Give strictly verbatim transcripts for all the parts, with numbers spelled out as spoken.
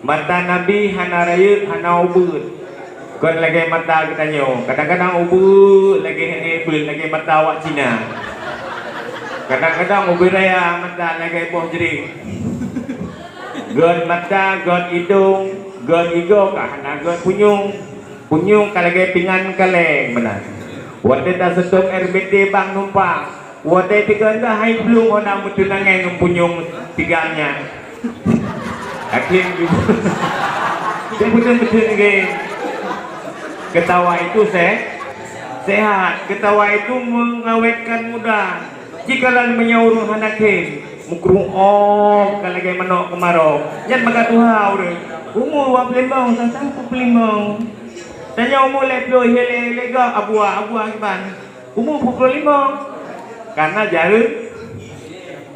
Mata Nabi hana rayeuk, hana ubeut. Kon lagèe mata geutanyoe. Kadang-kadang ubeut lagèe, eh, beuet lagèe mata awak Cina. Kadang-kadang ubit raya mata lagèe boh jreng. Göt mata, göt idông, göt igoe ka hana göt punyueng. Punyueng ka lagèe pingan kaleng meunan. Watèe taseutôt air mata bang numpang, watèe teuga hai plueng hana meuteunangèe ngon punyueng tiga nyan. Akhé jeuet beutôi-beutôi lagèe. Ketawa itu se-, sehat. Ketawa itu mengawetkan muda. Jikalau meunyoe ureueng hana khem, meukrong-ong ka lagèe manok keumarô, nyan maka tuha ureueng. Umu dua ploh limong, sang-sang dua ploh limong. Tanyoe umu lhèe ploh, lhèe-lhèe gob, abua, abua kiban. Umu dua ploh limong. Karena jareueng.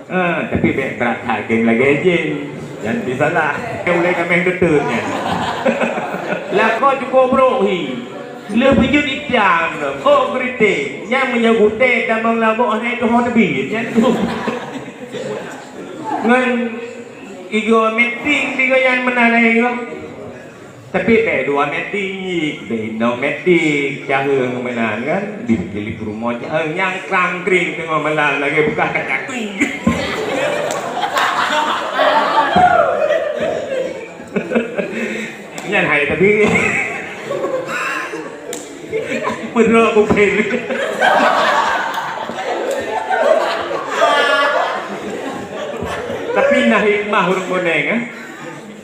Eh, tapi bèk brat that khem lagèe jén. Nyan pih salah. Ulèe kaméng teuteuet nyan. Lakoe cukup brôk hi. Lheueh beujeuet itam lom, kok geuritek. Nyan meunyoe gutèe tamong laboh hana tuho teubiet, nyan tu. Ngon igoe meeting, tiga nyan meunan ai nyoe. Tapi bèk dua meeting, bèk inong meeting, caheueng meunan kan. Di, di rumoh caheueng nyang krang-kring teungoh malam lagèe buka kaca kuing. Nyan hai tapi. Beudroe kupéng. Tapi na hikmah ureueng Boneng, eh.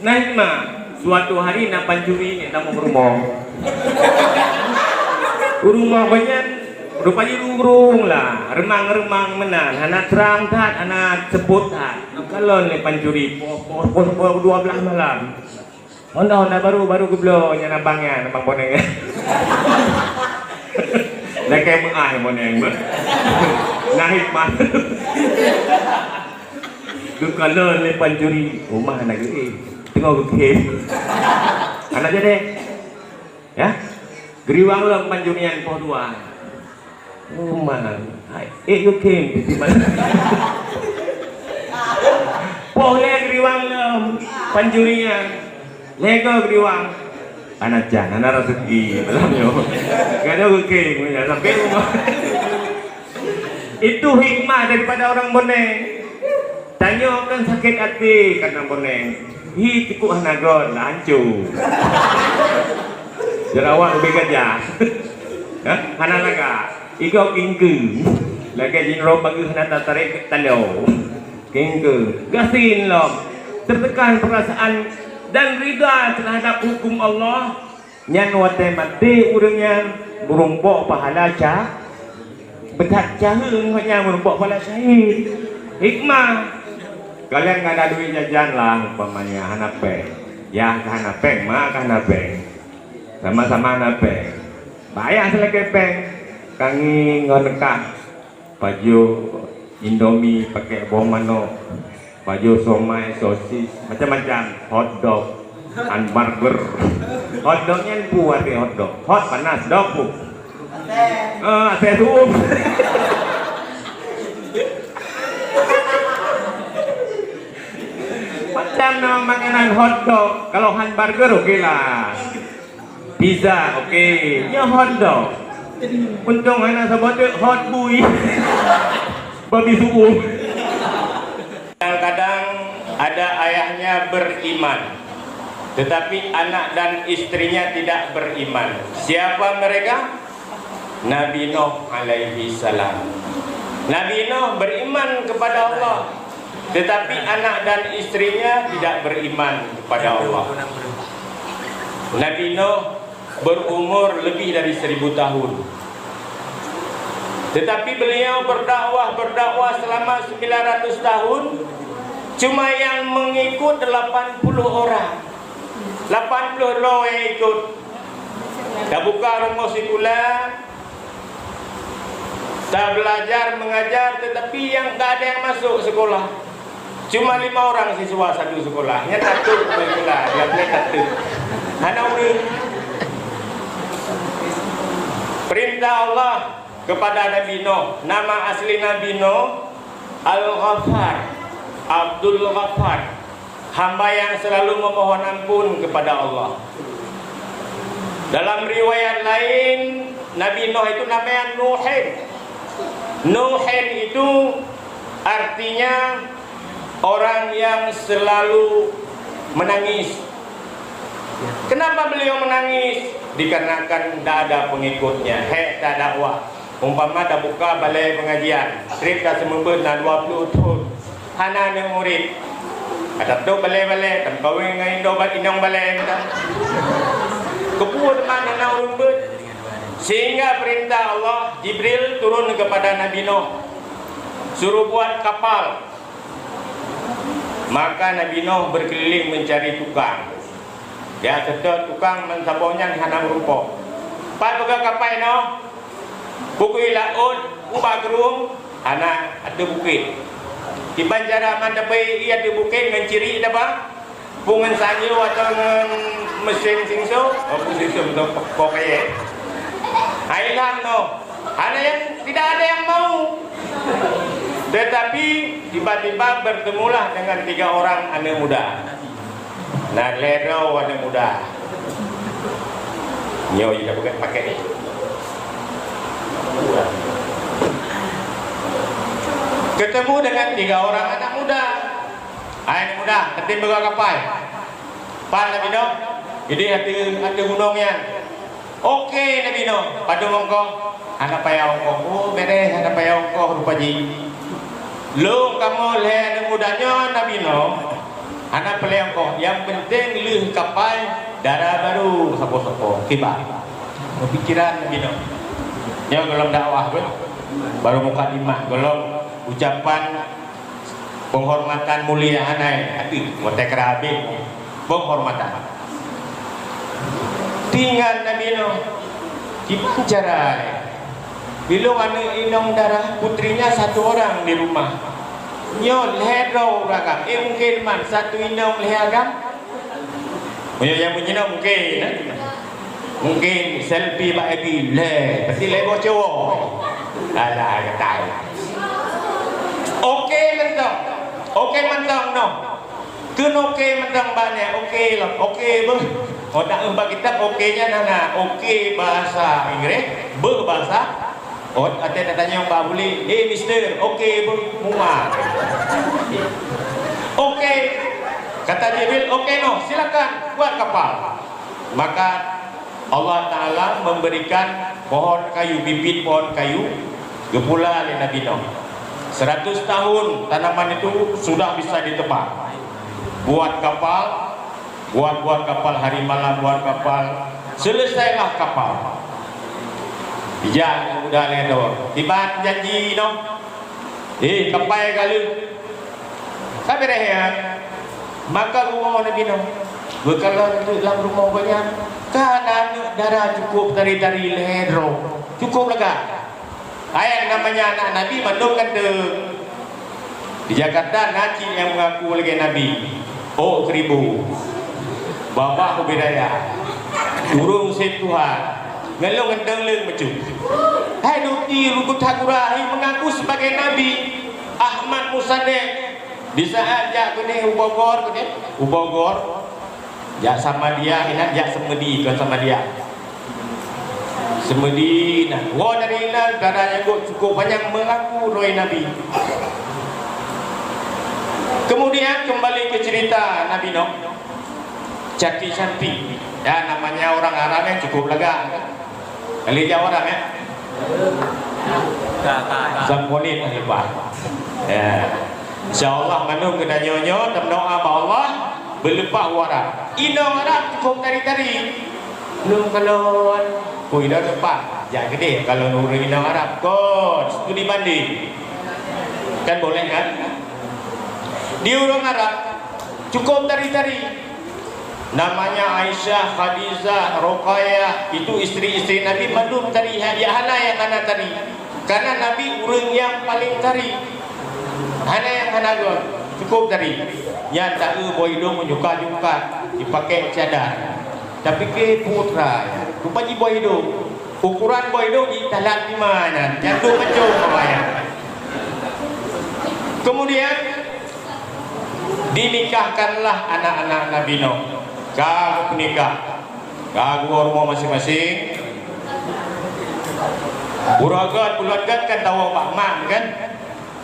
Na hikmah. Suatu hari na pancuri nyang tamong rumoh. Rumoh gobnyan rupajih ureueng lah, reumang-reumang meunan, hana trang that, hana seupôt that. Kalon lé pancuri, poh, poh, poh, poh dua blah malam. Honda, Honda baru, baru geubloe nyan abang nyan, abang Boneng. Lakèe meu'ah Boneng. Na hikmah. Geukalon lé pancuri, rumah na geuéh. Teungoh geukhem. Hana jadi. Ya. Geuriwang lom pancuri nyan poh dua. Oh, man. Hai, eh, you came, di mana? Poh lhèe geuriwang lom, pancuri nyan. Lhèe goe geuriwang. Hana jan, hana raseuki malam nyoe. Gado you came, ya, sampai rumah. Itu hikmah daripada orang Boneng. Tanyoe kan sakét até karena Boneng. Hi tikuk hana göt, lah hancô. Jerawat ubé gajah. Hah? Hana lagak. Igoe kingkeue. Lagèe jinoe bageue hana tatarek talo. Kingkeue. Gasien lom. Tertekan perasaan dan rida terhadap hukum Allah. Nyan watèe maté ureueng nyan meurumpok pahala ca-, beuthat caheueng ngon nyan meurumpok pahala syahid. Hikmah, kalian ka na duit jajan lah, umpamanya hana péng. Yah ka hana péng, ma ka hana péng. Sama-sama hana péng. Bayah seulakèe péng. Ka ngieng ngon kah. Pajoh Indomie pakai boh manok, pajoh somai, sosis, macam-macam, hotdog, hamburger. Hotdog nyan peue arti hotdog? Hot panas, dog peue? Eh, asèe su'um. Macam nama makanan hotdog, kalau hamburger oke lah. Pizza, oke. Nyoe hotdog. Untông hana saboh teuk hot bui. Babi su'um. Kadang-kadang ada ayahnya beriman, tetapi anak dan istrinya tidak beriman. Siapa mereka? Nabi Nuh alaihi salam. Nabi Nuh beriman kepada Allah, tetapi anak dan istrinya tidak beriman kepada Allah. Nabi Nuh berumur lebih dari seribu tahun. Tetapi beliau berdakwah, berdakwah selama sembilan ratus tahun, cuma yang mengikut delapan puluh orang. Lapan ploh droe nyang ikot. Tabuka rumoh sikula, tabelajar mengajar, tetapi yang, tak ada yang masuk sekolah. Cuma lima orang siswa satu sekolah. Nyan tatot sikula, dia boleh tatot. Hana ureueng. Perintah Allah kepada Nabi Nuh. Nama asli Nabi Nuh Al-Ghaffar, Abdul Ghaffar. Hamba yang selalu memohon ampun kepada Allah. Dalam riwayat lain, Nabi Nuh itu namanya Nuhin. Nuhin itu artinya orang yang selalu menangis. Kenapa beliau menangis? Dikarenakan tidak ada pengikutnya. Hek tak dakwah. Umpama tabuka balai pengajian, trép ka seumeubeuet na dua puluh thon, hana aneuk murit. Ata trok balai-balai, tameukawen ngon inong ba-, inong balai meunan. Keupeue teuma hana ureueng beuet? Sehingga perintah Allah, Jibril turun kepada Nabi Nuh, suruh buat kapal. Maka Nabi Nuh berkeliling mencari tukang. Geujak seutôt tukang, meusaboh nyan hana meurumpok. Pat peugah kapai nyoe? Bukui laôt, ubak krueng, hana, ateueh bukét. Kiban cara man dabei ié ateueh bukét ngon cirik daba? Peue ngon sanyo atau ngon mesin singso? Oh, peue singso, beutôi, kok kayèe. Hai lam noh. Hana yang, tidak ada yang mau. Tetapi tiba-tiba bertemulah dengan tiga orang aneuk muda. Na lhèe droe aneuk muda. Nyoe jih dah bukan pakai ni. Ketemu dengan tiga orang anak muda. Hai aneuk muda, katem peugah kapai. Pat Nabi Nuh? Idéh ateueh, ateueh gunong nyan. Oke, Nabi Nuh, padum ongkoh? Hana payah ongkoh. Oh, beres, hana payah ongkoh rupa jih. Lôn kamoe lhèe aneuk muda nyoe, Nabi Nuh, hana payah ongkoh. Nyang penting lheueh kapai dara barô sapo-sapo. Kiban peupikiran Nabi Nuh. Nyoe gohlom dakwah pun. Barô mukadimah, gohlom ucapan penghormatan mulia hana, tapi watèe kra habéh penghormatan. Tinggai Nabi Nuh, kiban cara, eh? Bilong aneuk inong dara, putrinya satu orang di rumah. Nyoe lhèe droe ureueng agam. Eh, mungkin man satu inong lhèe agam? Meunyoe nyang meunyoe mungkin, eh? Mungkin selfie bak F B lhèe, pasti lhèe boh cowok. Alah, gatai. Oke mantong. Oke mantong noh. Kheun oke mantong bak nyan, oke lom, oke beuh. Oh, tak bak kitab oke nyan hana. Oke bahasa Inggris, beuh bahasa. Oh, watèe tatanyong bak buleuen, "Eh, mister, oke beuh muat." Oke. Kata Jibril, "Oke noh, silakan buat kapal." Maka Allah Ta'ala memberikan pohon kayu, bibit pohon kayu, geupula lé Nabi Nuh. Seratus tahun tanaman itu sudah bisa ditebang. Buat kapal, buat-buat kapal, hari malam buat kapal. Selesailah kapal. Ija muda lé droe. Tiban janji Nuh. Eh, kapai ka lheueh. Ka beureh nyan, maka rumoh Nabi Nuh. Beukalon teuk lam rumoh gobnyan, ka na aneuk dara cukôp tari-tari lhèe droe. Cukôp lagak. Hai nyang namanya anak Nabi mandum ganteng. Di Jakarta na cit nyang mengaku lagèe Nabi. Ôk Keribu. Babah Ubedaya. Ureueng Sép Tuhan. Ngon lôn ganteng leueng bacut. Hai dukti rugut hagura hai mengaku sebagai nabi. Ahmad Musadek. Di saat jak keunoe u Bogor, keunoe u Bogor. Jak Samadiyah, inan jak Semedi, kon Samadiyah. Semedi, nah. Woe dari inan, dara nyang cukôp panyang mengaku droe nabi. Kemudian kembali ke cerita Nabi Nuh. Cantik-cantik. Ya, namanya orang Arab yang cukup lagak. Kali jawab Arab, ya? Sampolit leupah. Ya. Insya Allah mandum geutanyoe nyoe tameudoa bak Allah beuleupah u Arab. Inong Arab cukup tari-tari. Lôn kalon. Kui dah leupah. Jak keudeh kalon ureueng inong Arab. Kon studi banding. Kan boleh kan? Di ureueng Arab cukup tari-tari. Namanya Aisyah, Khadijah, Ruqayyah, itu istri-istri Nabi mandum tari, ya hana nyang hana tari. Karena Nabi ureueng nyang paling tari. Hana nyang hana gon, cukup tari. Nyan taeu boh idong meuncuka-cuka, dipakai cadar. Tapi ke putra, rupa jih boh idong. Ukuran boh idong jih talat lima nyan, nyan tu macam apa ya. Kemudian Dinikahkanlah anak-anak Nabi Nuh. Ka geunikah, ka geuwoe rumoh maséng-maséng. Uroe gét, buleuen gét kan tawoe bak mak kan?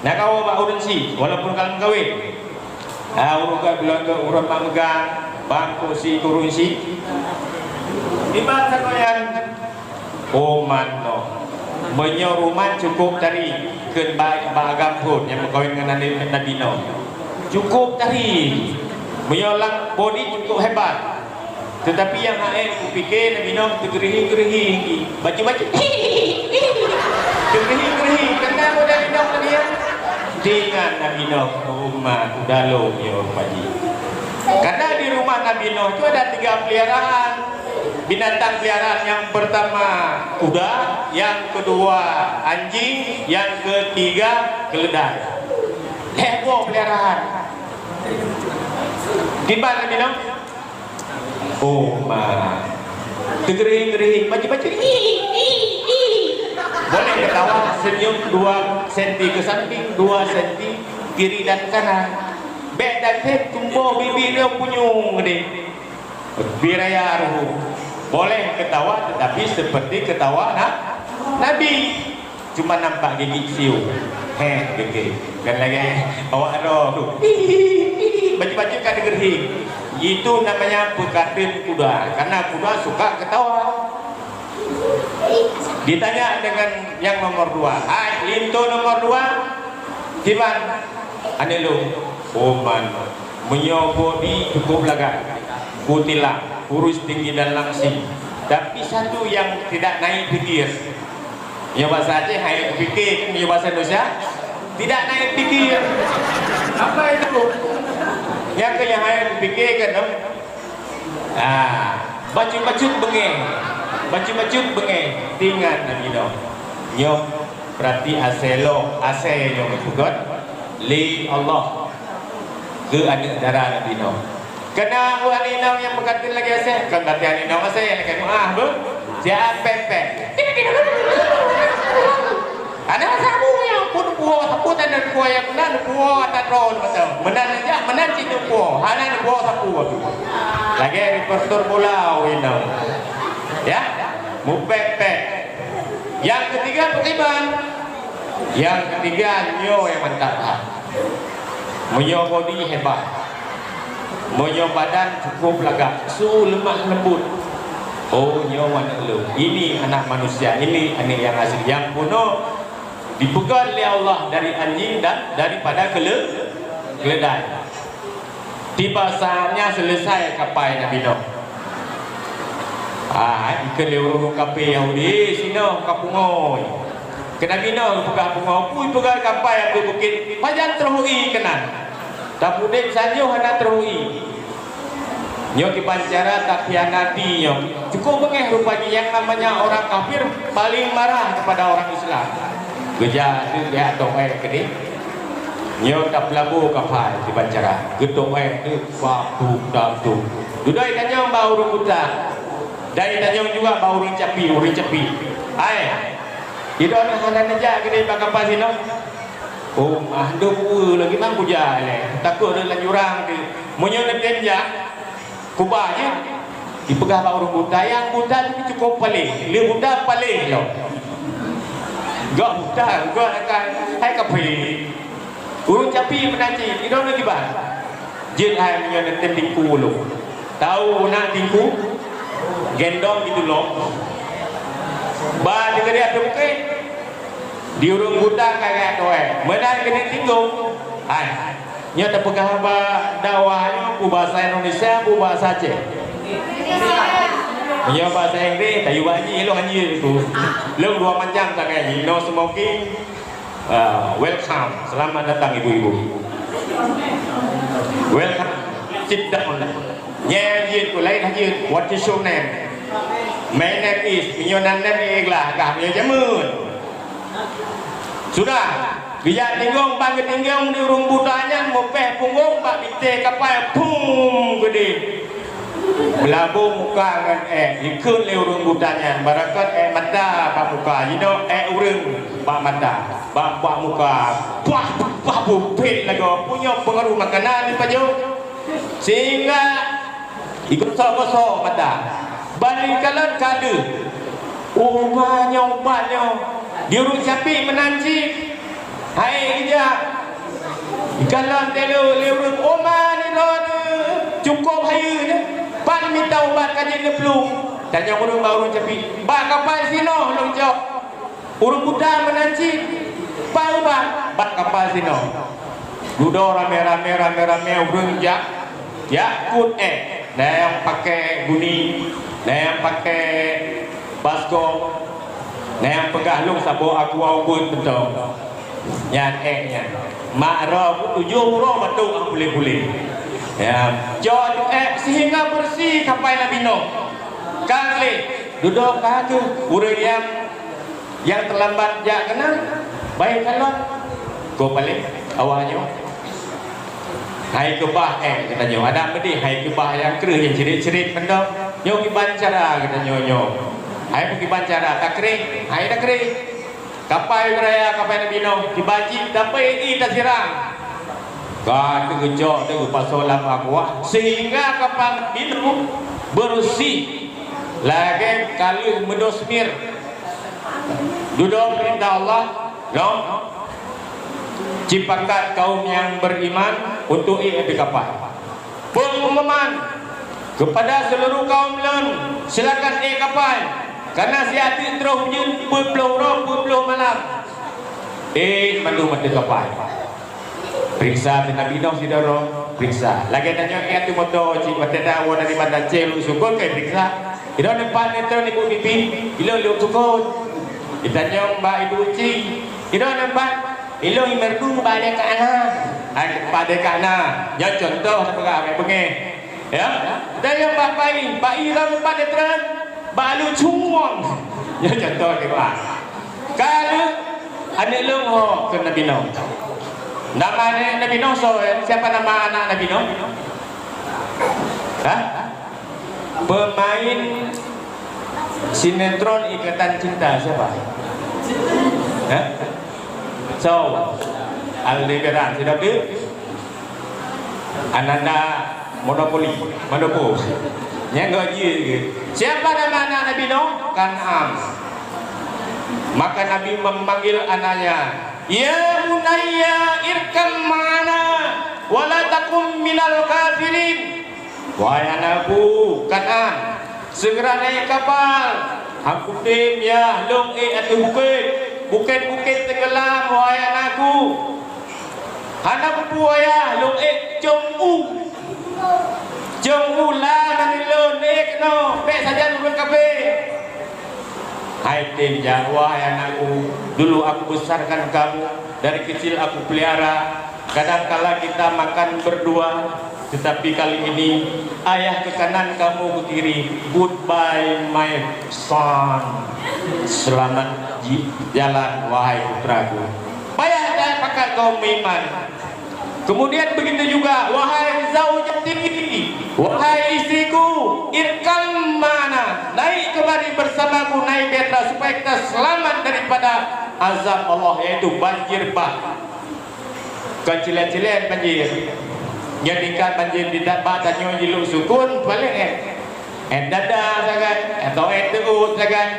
Na kawoe bak ureueng si, walaupun ka lheueh meukawen. Ah, uroe gét, buleuen gét, uroe mak meugang, bang kok si, turun si. Iban sagoe nyan, oh, man noh. Meunyoe ruman cukup tari, kheun ba-, bak agam phon nyang meukawen ngon Nabi, Nabi Nuh. Cukup tari. Meunyoe lam bodi cukup hebat. Teutapi nyang hana kupike Nabi Nuh teugeureuhi-geureuhi. Bacut-bacut. Teugeureuhi-geureuhi. Keunan boh Nabi Nuh tadi nyan. Teuingat Nabi Nuh, oh, ma, kuda lôn nyoe rupa jih. Karena di rumah Nabi Nuh itu ada tiga peliharaan. Binatang peliharaan yang pertama kuda, yang kedua anjing, yang ketiga keledai. Lhèe boh peliharaan. Kiban Nabi Nuh? Oh, ma. Teugeureuhi-geureuhi, bacut-bacut. Boleh ketawa, senyum dua senti ke samping, dua senti kiri dan kanan. Bèk that tumbôh bibir dia punyueng deh. Biraya ruhu. Boleh ketawa, tetapi seperti ketawa na-, Nabi. Cuma nampak gigi siu. Heh, gigi. Kan lagi awak roh tu. Bacut-bacut kat degerhi. Itu namanya pekatin kuda. Karena kuda suka ketawa. Ditanya dengan yang nomor dua. Hai, linto nomor dua. Kiban? Aneuk lôn. Oh, man. Meunyoe bodi cukup lagak, kutilang, kurus, tinggi dan langsing. Tapi satu yang tidak naik pikir. Meunyoe bahasa Aceh, hai kupike, meunyoe bahasa Indonesia, tidak naik pikir. Apa itu? Nyang keu nyang hai kupike kan, em? Ah, bacut-bacut beungéh. Bacut-bacut beungéh. Teuingat Nabi Nuh. Nyoe berarti asèe lom, asèe nyoe geupeugöt lé Allah keu aneuk dara Nabi Nuh. Keunan aneuk inong nyang peukateun lagèe asèe, kon berarti aneuk inong asèe, lagèe meu'ah beuh. Siap pèng-pèng. Aneuk sapu nyang pun puwoe, sapu dan puwoe nyang meunan, puwoe ata droe mantong. Meunan aja, meunan cit puwoe, hana puwoe sapu. Lagèe reporter bola, inong. Ya, mupèk-pèk. Yang ketiga, peukiban. Yang ketiga, nyoe nyang mantap that. Meunyoe bodi hebat. Meunyoe badan cukup lagak, su lemah lembut. Oh, nyoe aneuk lôn. Ini anak manusia, ini aneuk yang asli. Yang bunoe dipeugöt lé Allah dari anjing dan daripada kele-, keledai. Tiba saatnya selesai kapai Nabi Nuh. Ah, dikheun lé ureueng kafé Yahudi, "Sinoe ka pungoe." Keu Nabi Nuh geupeugah pungoe, "Peue peugah kapai ateueh bukét, pajan troh ié keunan? Tapeudeb sajoh hana troh ié." Nyoe kiban cara takhianati nyoe. Cukup beungéh rupa jih, yang namanya orang kafir paling marah kepada orang Islam. Geujak ateueh, geujak toh èk keudeh. Nyoe tapeulabo kapai kiban cara. Geutoh èk teuk bak tu, bak tu. Dudoe tanyong bak ureueng buta. Dan tanyong juga bak ureueng capi, ureueng capi. Hai, sidroe hana neujak keudeh bak kapai sinoe. Oh, ah, dum ueh lagèe mang kujak lé. Takot lé laju rang tu. Meunyoe neutem jak, kuba jih. Dipeugah bak ureueng buta, nyang buta tu cukup paléh. Lé buta paléh lom. Gak buta, gak akan hai kafé. Ureueng capi meunan cit, idong lagi bah. Jeuet hai meunyoe neutem tingku ulôn. Tau na tingku? Gendong gitu lom. Ba deungon dia tu bukét. Di ureueng buta ka geutoh èk. Meunan keuneuk tinggung. Hai. Nyoe tapeugah haba dakwah nyoe, peue bahasa Indonesia, peue bahasa Aceh. Nyoe bahasa Inggris, tayue bak jih, lôn hanjeuet itu. Lôn dua macam sagai jih. No smoking, ah, welcome. Selamat datang ibu-ibu. Welcome. Sit down. Nyan jeuet ku laén hanjeuet. What is your name? My name is, meunyoe nan name ikhlas, kah meunyoe jameun. Sudah, geujak tinggong, ban geutinggong di ureueng buta nyan, meupéh punggong bak bintée kapai, pum, geudeh. Beulabô muka ngon èk, jikheun lé ureueng buta nyan, barangkat èk mata bak muka, jinoe èk ureueng bak mata, bak, bak muka, puah, puah, bupet lagoe, punyok peungaruh makanan jipajoh, sehingga jigosok-gosok mata. Ban jikalon ka deuh, "Oh, ma nyoe ubat nyoe, di ureueng Syafi'i meunan cit." Hai ija, jikalon teuh lé ureueng, "Oh, ma nyoe cukôp hayeue nyoe, pat mita ubat ka jeuet neuplueng." Tanyong ureueng bak ureueng Syafi'i, "Bak kapai sinoe lôn cok." Ureueng buta meunan cit, "Pat ubat?" "Bak kapai sinoe." Dudoe ramé-ramé, ramé-ramé ureueng jak, jak kut èk. Na nyang pakai guni, na nyang pakai baskom, na nyang peugah lôn saboh aqua ubeut mantong. Nyan èk nyan. Mak droe tujoh uroe batuk han puléh-puléh. Ya, cok èk sehingga beureusi kapai Nabi Nuh. Ka lé, dudoe ka kheueh ureueng nyang Nyang teulambat jak keunan, bah kalon. Ko paleng awak nyoe. Hai keubah, eh, geutanyoe. Adak meudeh hai keubah nyang kreueh nyang crit-crit mantong. Nyoe kiban cara geutanyoe nyoe. Hai peukiban cara, takréh, hai takréh. Kapai beuraya, kapai Nabi Nuh, kiban jih, tapi i tasirang. Ka teugeucok, teugeupasoe lam aqua, sehingga kapai Nabi Nuh beureusi lagèe ka lheueh meudosmir. Dudoe peurintah Allah, lom cipakat kaum nyang beriman untuk ék di kapai. Pengumuman kepada seluruh kaum lôn, silakan ék kapai, karena siat teuk troh ujeuen peuet ploh uroe peuet ploh malam. Ék mandum ateueh kapai. Peuriksa ateueh Nabi Nuh sidroe, peuriksa. Lagèe tanyoe ék ateueh moto cit, watèe tawoe dari Banda Aceh lôn sukon ka peuriksa. Sidroe neumpat neutron ibu bibi, ilôn lôn sukon. Itanyong bak ibu cing, sidroe neumpat, ilôn imerdu bak lé ka na. Ai, bak lé ka na. Nyoe contoh sapeugah bèk beungèh. Ya, dan nyang bak bai, bai lam pat neutron, bak lucuwong. Ya, contoh kiban. Ka lheueh aneuk lôn ho keu Nabi Nuh. Nama aneuk Nabi Nuh soe? Siapa nama anak Nabi Nuh? Hah? Pemain sinetron Ikatan Cinta siapa? Hah? So, Aldebaran, sudah tu? Ananda Monopoli, Manopo. Nyang gak jih ke? Siapa nama anak Nabi Nuh? Kan'an. Maka Nabi memanggil anaknya, "Ya bunayya irkam ma'ana wa la takun minal kafirin." Wahai anakku, Kan'an, segera naik kapal. Aku tem ya lông ék ateueh bukét, bukét-bukét tenggelam, wahai anakku. Hana peue-peue ayah, lông ék cong u. Cong u la nan lôn ék keunoe, bèk sajan ureueng kafé. Hai tem jak, wahai anakku, dulu aku besarkan kamu, dari kecil aku pelihara. Kadangkala kita makan berdua, tetapi kali ini ayah ke kanan kamu ke kiri. Goodbye my son. Selamat ji-, jalan wahai putraku. Payah dak pakat kaum iman. Kemudian begitu juga, wahai zaujati, wahai istriku, irkam ma'ana, naik kemari bersamaku, naik bahtera, supaya kita selamat daripada azab Allah, yaitu banjir bah. Kon cilén-cilén banjir. Nyan tingkat banjir di bak tanyoe jiluk sukon, paling, eh, eh, dada sagai, atau eh, teuôt sagai.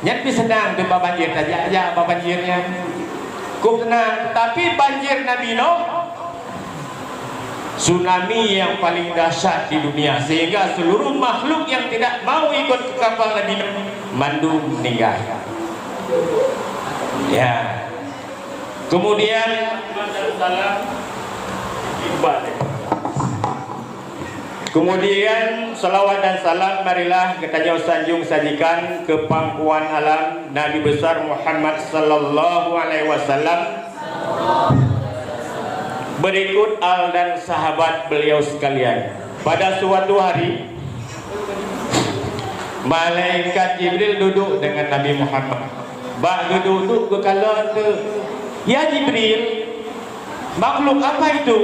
Nyan pih seunang teuma banjir, tajak-jak bak banjir nyan. Kok seunang, tapi banjir Nabi Nuh, tsunami yang paling dahsyat di dunia, sehingga seluruh makhluk yang tidak mau ikut ke kapal Nabi Nuh, mandum meninggal. Ya. Kemudian, Kemudian, salawat dan salam marilah geutanyoe sanjung sajikan keu pangkuan alam Nabi Besar Muhammad sallallahu alaihi wasallam, berikut al dan sahabat beliau sekalian. Pada suatu hari, malaikat Jibril duduk dengan Nabi Muhammad. Bak geududuk geukalon teuh, "Ya Jibril, makhluk apa itu?"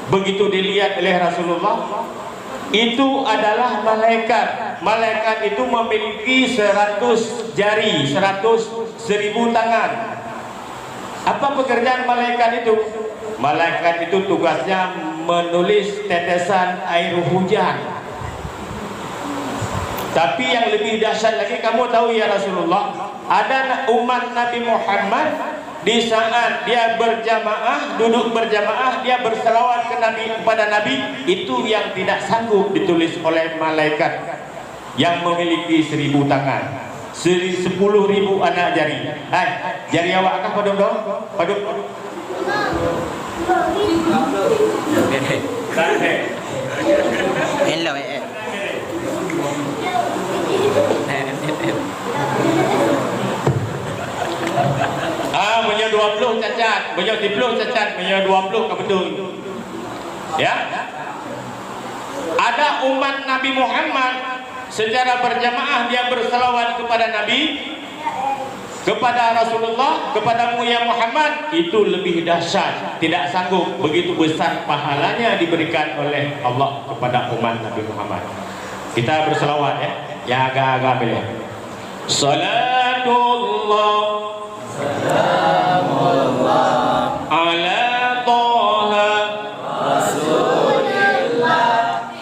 Begitu dilihat oleh Rasulullah, Itu adalah malaikat. Malaikat itu memiliki seratus jari, seratus, seribu tangan. Apa pekerjaan malaikat itu? Malaikat itu tugasnya menulis tetesan air hujan. Tapi yang lebih dahsyat lagi, kamu tahu ya Rasulullah, ada na-, umat Nabi Muhammad, di saat dia berjamaah, duduk berjamaah, dia berselawat ke Nabi, kepada Nabi, itu yang tidak sanggup ditulis oleh malaikat yang memiliki seribu tangan, seri-, sepuluh ribu anak jari. Hai, jari awak kah padum dong? Padum? Hello, eh, eh. Ah, meunyoe dua puluh cacat, meunyoe siplôh cacat, meunyoe dua puluh ka beutôi. Ya? Ada umat Nabi Muhammad secara berjamaah dia berselawat kepada Nabi, kepada Rasulullah, kepadamu ya Muhammad, itu lebih dahsyat, tidak sanggup, begitu besar pahalanya diberikan oleh Allah kepada umat Nabi Muhammad. Kita berselawat ya, yang agak-agak pilih. Salatullah, salamullah, ala Taha, Rasulillah.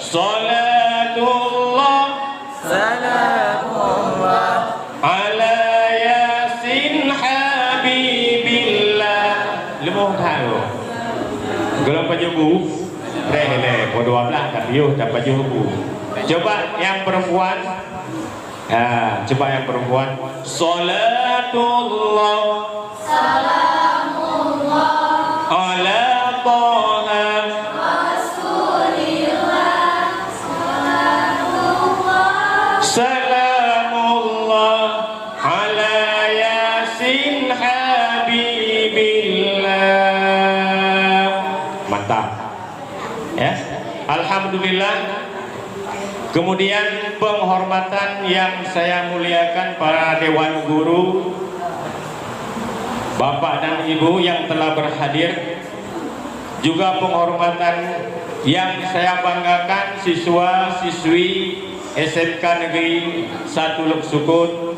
Salatullah, salamullah, ala Yasin Habibillah. Lemoh that tu. Golom pajoh bu. Reh leh, pukul dua belas dah piôh, dah pajoh bu. Coba yang perempuan. Ha, cuba yang perempuan. Salatullah, salamullah, ala Taha, Rasulillah, salatullah, salamullah, ala Yasin Habibillah. Mantap. Ya. Alhamdulillah. Kemudian penghormatan yang saya muliakan para dewan guru, Bapak dan Ibu yang telah berhadir, juga penghormatan yang saya banggakan siswa-siswi S M K Negeri satu Lhoksukon.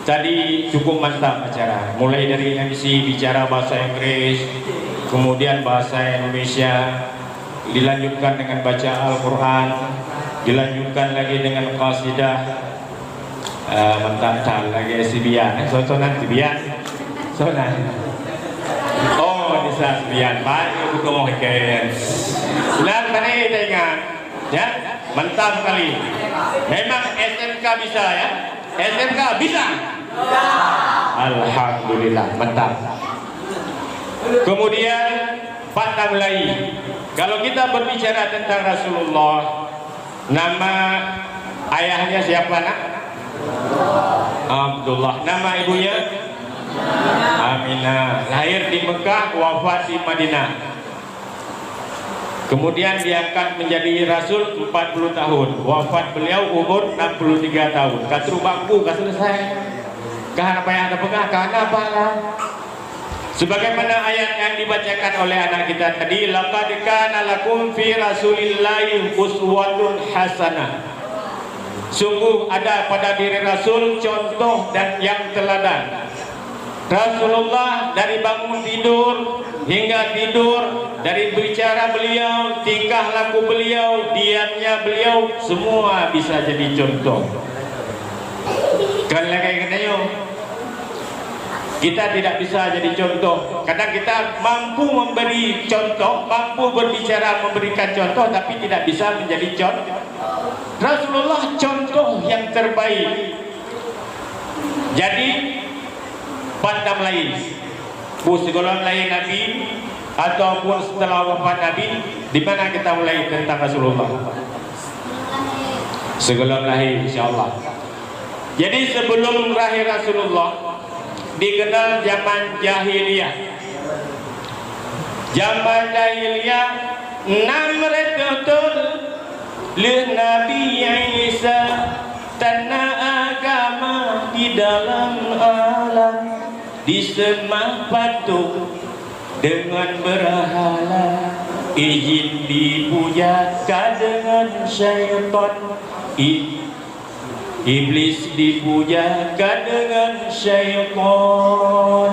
Tadi cukup mantap acara. Mulai dari M C bicara bahasa Inggris, kemudian bahasa Indonesia, dilanjutkan dengan baca Al-Quran, dilanjutkan lagi dengan qasidah. Eh, mantap that lagi si Bian, eh. Soe nan si Bian? Soe nan? Oh, Nisa si Bian. Baik, beutôi kan. Nan tadi teuingat. Ya, mantap sekali. Memang S M K bisa ya. S M K bisa. Alhamdulillah, mantap. Kemudian Pak Tamlai, kalau kita berbicara tentang Rasulullah, nama ayahnya siapa, Nak? Abdullah. Nama ibunya? Aminah. Lahir di Mekah, wafat di Madinah. Kemudian diangkat menjadi rasul empat puluh tahun. Wafat beliau umur enam puluh tiga tahun. Ka trok bak ku, ka selesai. Ka hana payah tapeugah, ka hana pahala. Sebagaimana ayat yang dibacakan oleh anak kita tadi, "Laqad kana lakum fi Rasulillahi uswatun hasanah." Sungguh ada pada diri Rasul contoh dan yang teladan. Rasulullah dari bangun tidur hingga tidur, dari bicara beliau, tingkah laku beliau, diamnya beliau, semua bisa jadi contoh. Kan lagèe geutanyoe, kita tidak bisa jadi contoh. Kadang kita mampu memberi contoh, mampu berbicara memberikan contoh, tapi tidak bisa menjadi contoh. Rasulullah contoh yang terbaik. Jadi, Pak Tamlai, bu sigohlom lahé Nabi ataupun setelah wafat Nabi, di mana kita mulai tentang Rasulullah? Sigohlom lahé, insya Allah. Jadi, sebelum lahé Rasulullah, dikenal zaman jahiliyah. Zaman jahiliyah, enam ratus thôn lheueh Nabi Isa, tana agama di dalam alam, diseumah patung deungon beurhala. Ijin dipuja ka deungon syaitan, i-, iblis dipuja ka deungon syaitan.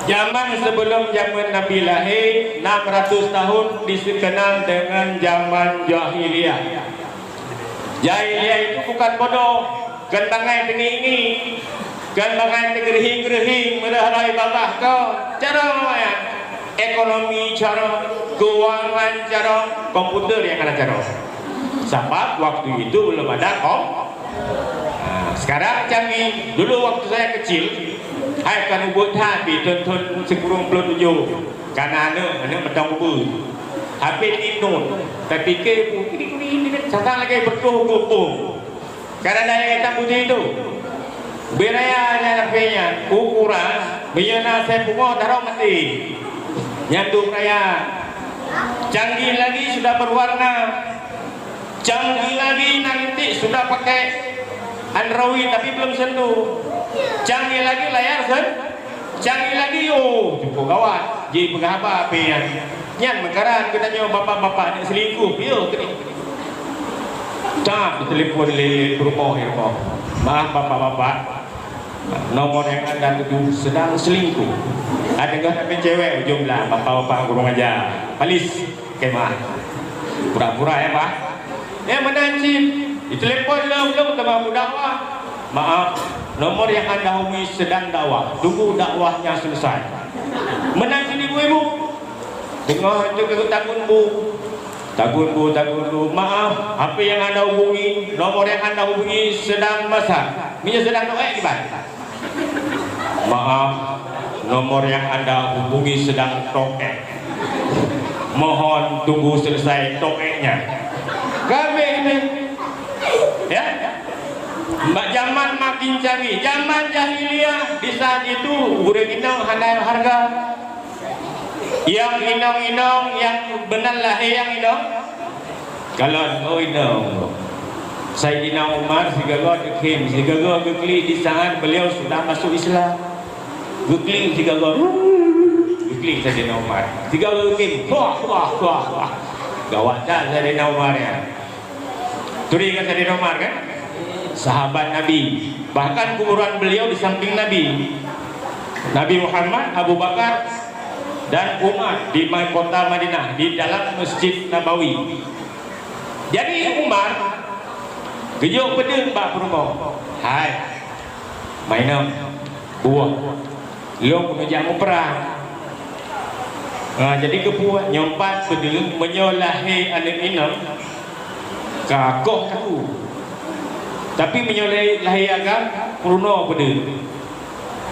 Zaman sebelum zaman Nabi lahé, enam ratus tahun dikenal dengan zaman jahiliyah. Jahiliyah itu bukan bodoh, kon bangai teungi-ingi, kon bangai teugeureuhing-geureuhing meurah-rah babah ko. Carông nyan, ekonomi carông, keuangan carông, komputer nyang hana carông. Sabab waktu itu belum ada kom-, nah, sekarang canggih. Dulu waktu saya kecil, hai ka mubuet that pih thon-thon sikureueng ploh tujoh. Kana aneuk, aneuk mantong ubeut. Habéh tinun, tapike bu, kiri-kiri, sangka lagèe bertuh gupung. Karena daya hitam putih itu. Beraya nyan, tapi nyan ukuran, meunyoe na asèe pungo, taroh maté. Nyan tu beraya. Canggih lagi sudah berwarna. Canggih lagi nanti sudah pakai Android tapi belum sentuh. Canggih lagi layar sen-, canggih lagi, oh, cukup gawat. Ji peugah haba pih nyan. Nyan meukaran geutanyoe bapak-bapak nyang selingkuh, piye keunoe. Tap, ditelepon lé peurumoh, ya Allah. Maaf bapak-bapak. Nomor yang Anda tuju sedang selingkuh. Ada enggak tapi cewek ujung belah, bapak-bapak kurang ajar. Palis. Oke, maaf. Pura-pura ya, Pak. Ya, meunan cit. Ditelepon lom-lom teuma meudakwah. Maaf, nomor yang Anda hubungi sedang dakwah. Tunggu dakwahnya selesai. Meunan cit ibu-ibu. Teungoh itu ke tagun bu. Tagun bu, tagun bu. Maaf, H P yang Anda hubungi, nomor yang Anda hubungi sedang masak. Minyak sedang doa kiban. Maaf, nomor yang Anda hubungi sedang tokek. Mohon tunggu selesai tokeknya. Kami ini, ya, zaman makin canggih. Zaman jahiliyah, di saat itu, ureueng inong hana harga. Nyang inong-inong, nyang meunan lahé nyang inong. Kalon, oh, inong. Saidina Umar sigoe geukheun, sigoe geuklik di saat beliau sudah masuk Islam. Geuklik sigoe, geuklik Saidina Umar. Sigoe geukheun, wah, wah, wah, wah. Gawat that Saidina Umar nyan. Turi kan Saidina Umar kan? Sahabat Nabi. Bahkan kuburan beliau di samping Nabi. Nabi Muhammad, Abu Bakar, dan Umar di ma-, kota Madinah, di dalam Masjid Nabawi. Jadi Umar geujok peudeueng bak peurumoh. Hai, mainan, buah. Lôn keuneuk jak muprang. Ha, jadi keupeue nyoe pat peudeueng meunyoe lahé aneuk inong ka koh takue. Tapi meunyoe lahé, lahé agam, peurunoe peudeueng.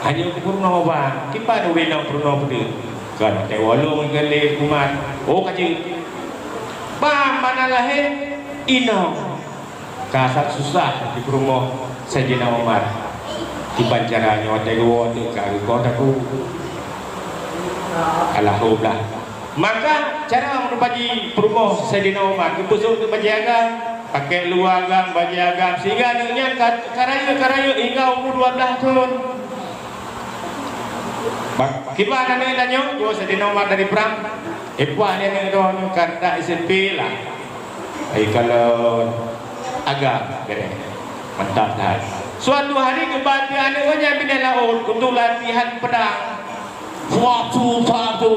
Hanya peurunoe bang, kiban ureueng inong peurunoe peudeueng. Ka watèe wolong ngon lé kumat. Oh, ka jeuet. Bang, mana lahé inong. Ka that susah di peurumoh Saidina Umar. Kiban cara nyoe teuh geuwoe teuh ka geukoh takue. Alhamdulillah. Maka cara meuneupaji peurumoh Saidina Umar, geupeusok teuk bajèe agam, pakèk luwa agam, bajèe agam, sehingga aneuk nyan ka, ka rayeuk, ka rayeuk hingga umu dua blaih thon. Bak-, kiban aneuk tanyoe, oh, Saidina Umar dari prang. Eh, puah nyan aneuk droeneuh ka reudak S M P lah. Ai kalon agam, keuneuk mantap that. Suatu hari geuba ateueh aneuk nyan binéh laôt untuk latihan pedang. Suatu, suatu.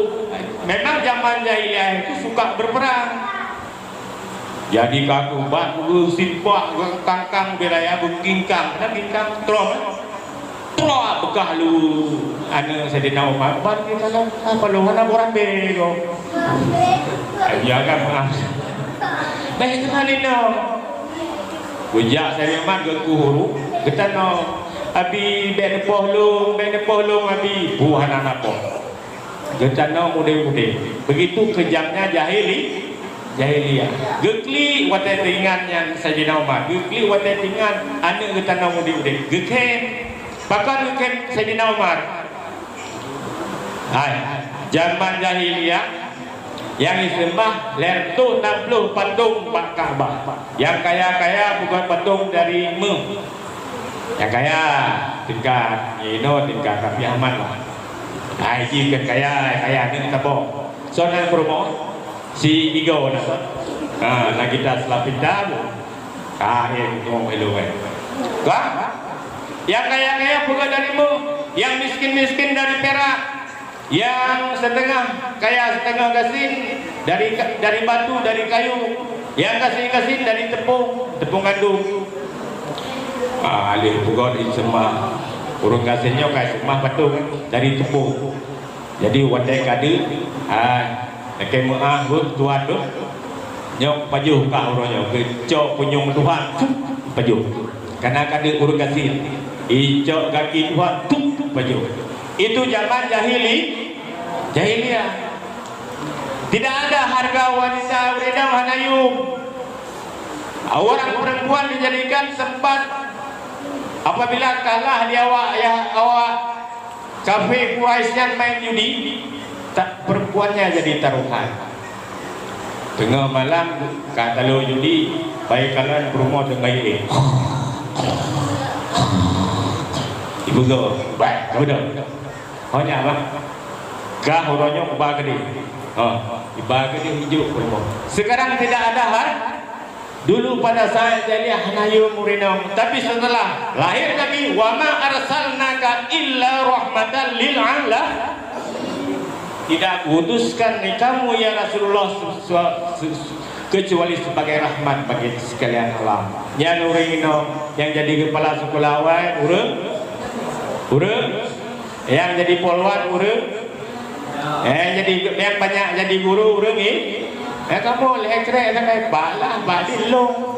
Memang zaman jahiliyah itu suka berperang. Jadi ka geuba geusimbah kangkang wilayah beukingkang, na kingkang trom, eh? Plak, beukah lu aneuk Saidina Umar, ban di dalam, apa lu, hana boh rambé ko. Ai, ya kan, maaf. Baik, keunan inong. Geujak Saidina Umar geukuh uru, geutanong, "Abi, bèk neupoh lôn, bèk neupoh lôn, Abi." Buh hana napoh. Geutanong udép-udép. Begitu kejamnya jahili-, jahiliyah. Geuklik watèe teuingat nyan Saidina Umar. Geuklik watèe teuingat aneuk geutanong udép-udép. Geukheun. Pakon geukheun Saidina Umar? Hai, zaman jahiliyah nyang jiseumah lhèe reutôh nam ploh patong bak Ka'bah. Nyang kaya-kaya peubuet patong dari méuh. Nyang kaya tingkat, nyang inoe tingkat Raffi Ahmad lah. Hai jih keu kaya, kaya aneuk saboh. Soe nan peurumoh? Si igo na. Ha, na kita seulapita bu. Ha, ya, ngomong elu kan. Kan? Yang kaya-kaya peugah dari mu, yang miskin-miskin dari perak, yang setengah kaya setengah gasien dari ka-, dari batu, dari kayu, yang gasien-gasien dari tepung, tepung gandum. Ah, alih peugah di seumah. Ureueng gasien nyoe ka seumah batu dari tepung. Jadi watèe ka deuh, ah, lakèe meu'ah rhot tuha deuh. Nyoe pajoh kah uroe nyoe, geucok punyueng tuha, tup, pajoh. Kana ka deuh ureueng gasien, icok gaki tuha, tup, pajoh. Itu zaman jahili-, jahiliyah. Tidak ada harga wanita ureueng inong hana yum. Orang perempuan dijadikan tempat apabila kalah di awak, ya, awak kafé Quraisy nyan main judi, tak, perempuannya jadi taruhan. Teungoh malam ka talo judi, bai kalon peurumoh teungoh éh. Ibu tu, bai, ibu tu. Oh, nyan, bah. Kah uroe nyoe kuba keudeh. Oh, iba keudeh ijuk peurumoh. Sekarang tidak ada har-, Dulu pada saat jahiliyah hana yum ureueng inong, tapi setelah lahir Nabi, "Wa ma arsalnaka illa rahmatan lil ala-," Tidak kuutuskan kamu, ya Rasulullah, se-, se-, se-, kecuali sebagai rahmat bagi sekalian alam. Nyan ureueng inong nyang jadi kepala sekolah awai, ureueng, ureueng, nyang jadi polwan, ureueng, Eh, jadi, nyang banyak jadi guru ureueng i-, eh, kamoe lhèe krek sagai, bak lah, bak di lôn.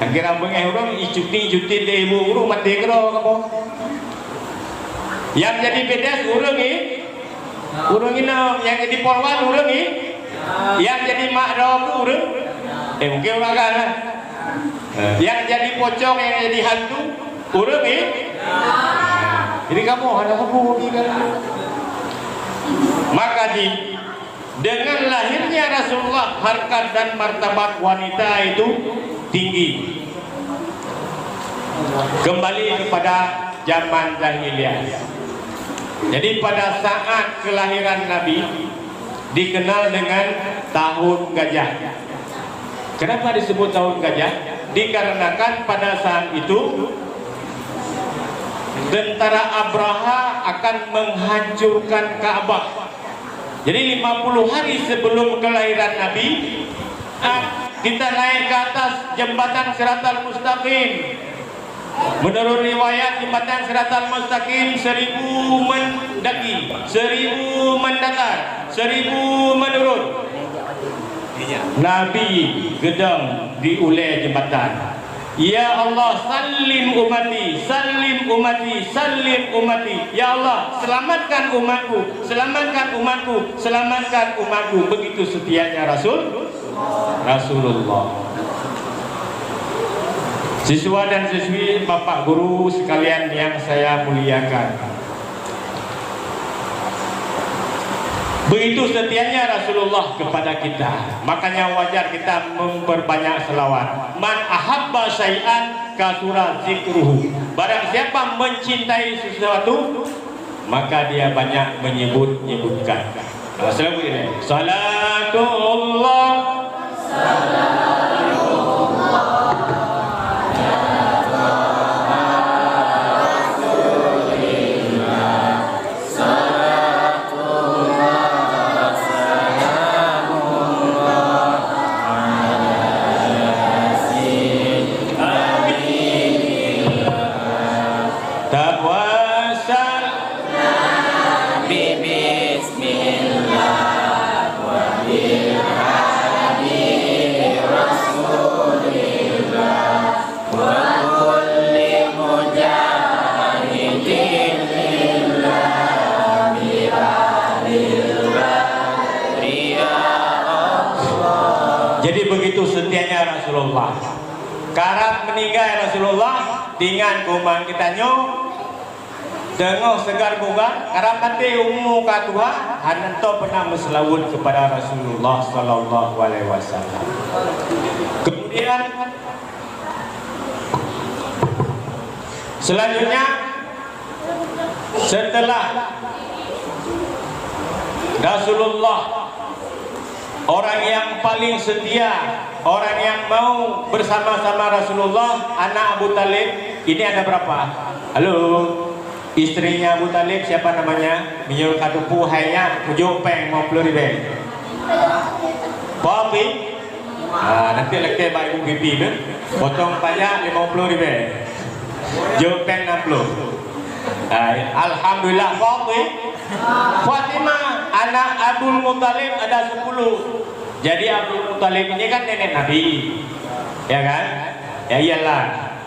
Kira beungèh ureueng icuti-cuti lé ibu guru maté keudroe kamoe. Nyang jadi pedes ureueng i-, ureueng inong, nyang jadi polwan ureueng i-, nyang jadi mak droe ureueng. Eh, mungkin ureueng agam lah. Eh, nyang jadi pocong, nyang jadi hantu, ureueng i-, jadi kamoe hana sapeue lagi kan. Maka di, dengan lahirnya Rasulullah, harkat dan martabat wanita itu tinggi. Kembali kepada zaman jahiliyah. Jadi pada saat kelahiran Nabi, dikenal dengan tahun gajah. Kenapa disebut tahun gajah? Dikarenakan pada saat itu tentara Abraha akan menghancurkan Ka'bah. Jadi lima puluh hari sebelum kelahiran Nabi, ah, kita naik ke atas jembatan Siratal Mustaqim. Menurut riwayat, jembatan Siratal Mustaqim seribu mendaki, seribu mendatar, seribu menurun. Nabi geudong di ulèe jembatan. "Ya Allah, sallim ummati, sallim ummati, sallim ummati." "Ya Allah, selamatkan umatku, selamatkan umatku, selamatkan umatku." Begitu setianya Rasul. Rasulullah. Siswa dan siswi, Bapak Guru sekalian yang saya muliakan. Begitu setianya Rasulullah kepada kita, makanya wajar kita memperbanyak selawat. "Man ahabba syai'an kasura zikruhu." Barang siapa mencintai sesuatu, maka dia banyak menyebut-nyebutkan. Nah, selalu ini. Salatullah. Tawasal. Nabi, bismillah, wa bil hadi rasulillah, wa kulli mujahidin lillah bi ahlil badri ya Allah. Jadi begitu setianya Rasulullah. Karab meninggai Rasulullah, dengan kuman kita nyoe, teungoh segar bugar, karab maté umu ka tuha, hana teupeuna meuseulaweuet kepada Rasulullah sallallahu alaihi wasallam. Kemudian, selanjutnya, setelah Rasulullah Orang yang paling setia, orang yang mau bersama-sama Rasulullah, anak Abu Thalib, ini ada berapa? Halo, istrinya Abu Thalib siapa namanya? Meunyoe ka teupeu hai nyak, kujok péng lima puluh ribèe. Fati-, ah, nanti lakèe bak ibu pipi tu. Potong pajak lima puluh ribèe. Jok péng enam puluh. Ah, alhamdulillah, Fati-, Fatimah, anak Abdul Muthalib ada sepuluh. Jadi Abdul Muthalib ini kan nenek Nabi. Ya kan? Ya iyalah,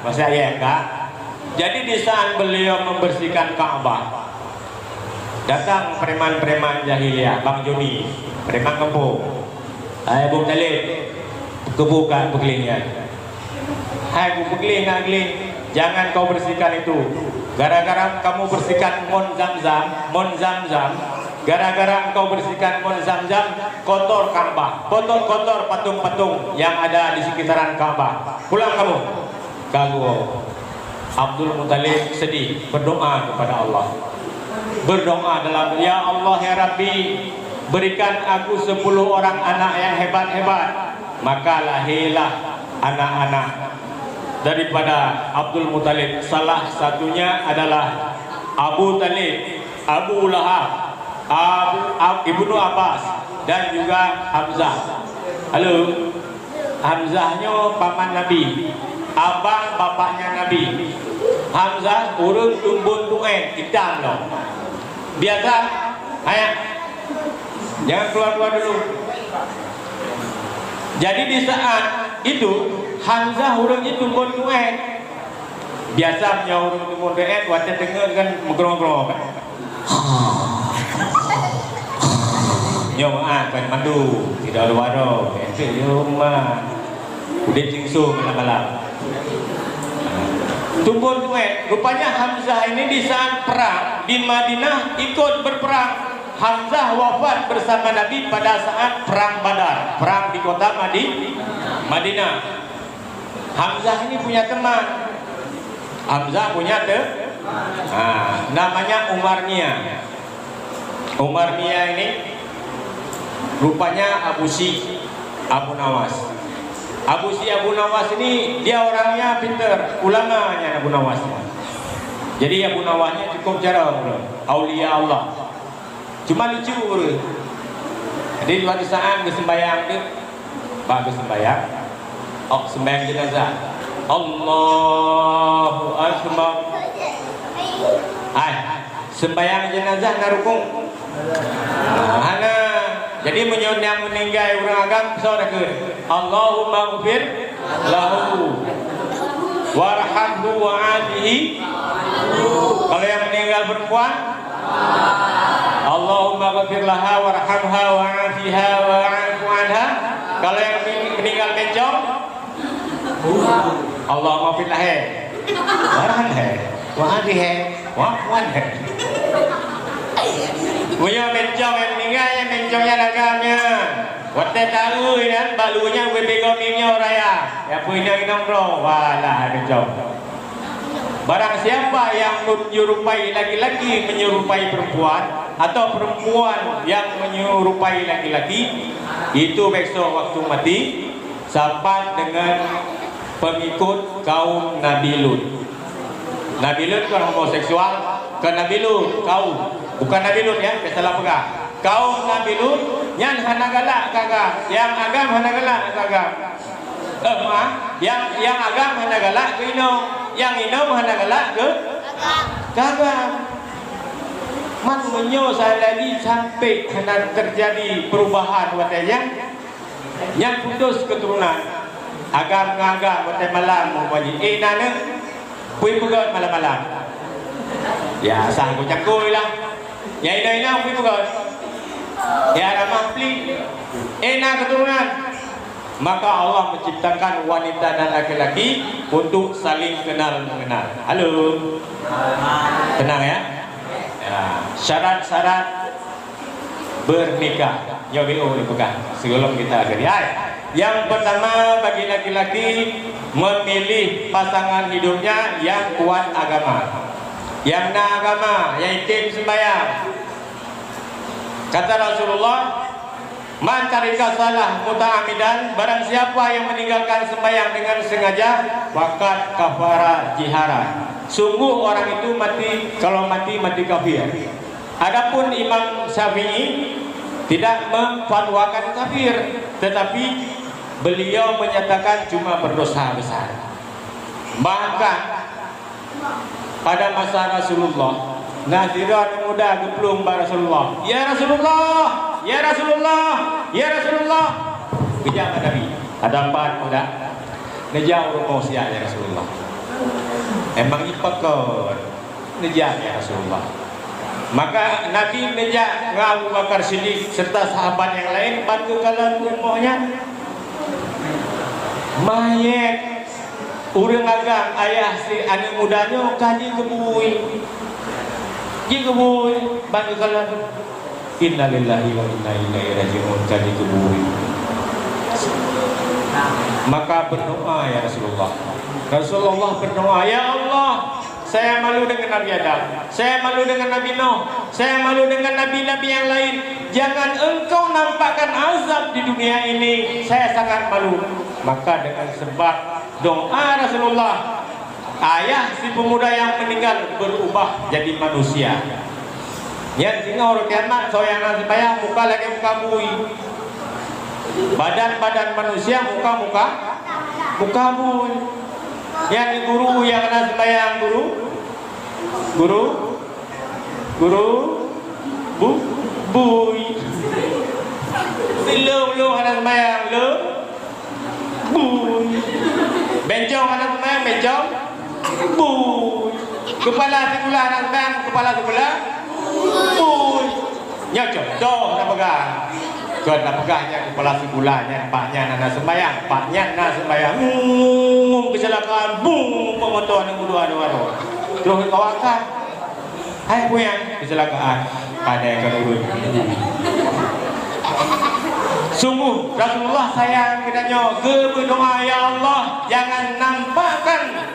masa ya enggak? Jadi di saat beliau membersihkan Ka'bah, datang preman-preman jahiliyah, Bang Joni, preman kampung. "Hai Abu Thalib, keubu ka peugleh nyan." "Hai, kupeugléh na gleh, jangan kau bersihkan itu. Gara-gara kamu bersihkan mon Zamzam, mon Zamzam, gara-gara engkau bersihkan mon Zamzam, kotor Ka'bah, kotor-kotor patung-patung yang ada di sekitaran Ka'bah. Pulang kamu." Ka geuwoe. Abdul Muthalib sedih, berdoa kepada Allah. Berdoa dalam, "Ya Allah, ya Rabbi, berikan aku sepuluh orang anak yang hebat-hebat." Maka lahirlah anak-anak daripada Abdul Muthalib. Salah satunya adalah Abu Thalib, Abu Lahab, Abu, Ab-, Ibnu Abbas, dan juga Hamzah. Halo, Hamzah nyoe paman Nabi, abang bapaknya Nabi. Hamzah ureueng tumbon tu'en, itam nyoe. Biasa, hai, jangan keluar-keluar dulu. Jadi di saat itu, Hamzah ureueng itu tumbon tu'en. Biasa meunyoe ureueng tumbon tu'en, watèe deungö kan meugrong-grong kan. Nyoe meu'ah ban mandu, tidak ada waro, entek nyoe mah. Udép singso malam-malam. Tumbon tu'en. Rupanya Hamzah ini di saat perang di Madinah ikut berperang. Hamzah wafat bersama Nabi pada saat perang Badar, perang di kota Madi-, Madinah. Hamzah ini punya teman. Hamzah punya te-, ha, namanya Umar Mia. Umar Mia ini rupanya Abu Syik Abu Nawas. Abu Syik Abu Nawas ini dia orangnya pintar, ulamanya Abu Nawas. Jadi Abu Nawas ini cukup jarang, aulia Allah. Cuma lucu ureueng. Jadi, suatu saat geuseumbahyang tu, bah geuseumbahyang, oh, seumbahyang jenazah. Allahu Akbar. Hai, seumbahyang jenazah na rukun? Hana. Jadi, meunyoe nyang meuninggai ureueng agam, soe takheun, "Allahumma ghfir lahu warhamhu wa'afihi." Kalau yang meninggal perempuan, "Allahumma ghfir laha warhamha wa'afiha wa'fu anha." Kalau yang men-, meninggal bencong, "Allahumma ghfir laha warhamha wa'afiha wa'fu anha." Meunyoe bencong yang meninggal, yang bencong nyan agam nyan. Watèe taeu nyan, balu nyan, bebe gomi nyoe raya. Ya, peue nyan inong droe. Walah, bencong. Barang siapa yang menyerupai laki-laki menyerupai perempuan, atau perempuan yang menyerupai laki-laki, itu besok waktu mati sapat dengan pengikut kaum Nabi Lut. Nabi Lut kon homoseksual, kon Nabi Lut, kaum. Bukan Nabi Lut ya, salah peugah. Kaum Nabi Lut nyan hana galak keu agam, nyang agam hana galak keu agam. Eh, maaf, nyang, nyang agam hana galak keu inong, nyang inong hana galak keu, keu agam. Man meunyoe seandai jih sampai hana terjadi perubahan watèe nyan, nyan putus keuturonan. Agam ngon agam watèe malam umpama jih, eh, na neuh, peue peugöt malam-malam. Ya, sah cangkôi lah. Ya, inong-inong peue peugöt. Ya, ramah pli. Eh, na keuturonan. Maka Allah menciptakan wanita dan laki-laki untuk saling kenal mengenal. Halo. Tenang ya. Ya, syarat-syarat bernikah. Nyoe B O dipeugah sebelum kita akhiri. Hai, yang pertama bagi laki-laki memilih pasangan hidupnya yang kuat agama. Yang na agama, yang item sembahyang. Kata Rasulullah, Man taraka shalah muta'ammidan, barang siapa yang meninggalkan sembahyang dengan sengaja, faqad kafara jihara. Sungguh orang itu mati, kalau mati, mati kafir. Adapun Imam Syafi'i tidak memfatwakan kafir, tetapi beliau menyatakan cuma berdosa besar. Bahkan pada masa Rasulullah, na sidroe aneuk muda geuplueng bak Rasulullah, "Ya Rasulullah, ya Rasulullah, ya Rasulullah." Geujak bak Nabi, "Ada apa aneuk muda?" "Neujak u rumoh siat, ya Rasulullah." "Emang jipakon?" "Neujak, ya Rasulullah." Maka Nabi neujak ngon Abu Bakar Siddiq serta sahabat nyang laén ban geukalon u rumoh nyan. Manyét ureuëng agam, ayah si aneuk muda nyoe ka jikeubui. Jikeubui ban geukalon. Innalillahi wa inna ilaihi raji'un, ka jikeubui. Maka berdoa, ya Rasulullah. Rasulullah berdoa, "Ya Allah, saya malu dengan Nabi Adam. Saya malu dengan Nabi Nuh. Saya malu dengan nabi-nabi yang lain. Jangan engkau nampakkan azab di dunia ini. Saya sangat malu." Maka dengan sebab doa Rasulullah, ayah si pemuda yang meninggal berubah jadi manusia. Nyan singoh uroe kiamat, soe nyang na sembahyang muka lagée muka bui. Badan-badan manusia muka-muka, muka bui. Nyan guru nyang na sembahyang, guru, guru, guru, bu, bui. Sileueng-leueng hana sembahyang, leueng, bui. Bencong hana sembahyang, bencong, bui. Kepala sikula hana sembahyang, kepala sikula, bui. Nyoe contoh na peugah. Kon na peugah nyan kepala sikula nyan, pak nyan hana sembahyang, pak nyan na sembahyang. Ngum, kecelakaan, bum, moto aneuk muda dua. Terus kawakan. Hai puyan, kecelakaan. Padahai kan ureuëng. Sungguh Rasulullah sayang geutanyoe, geubeudoa, "Ya Allah, jangan nampakkan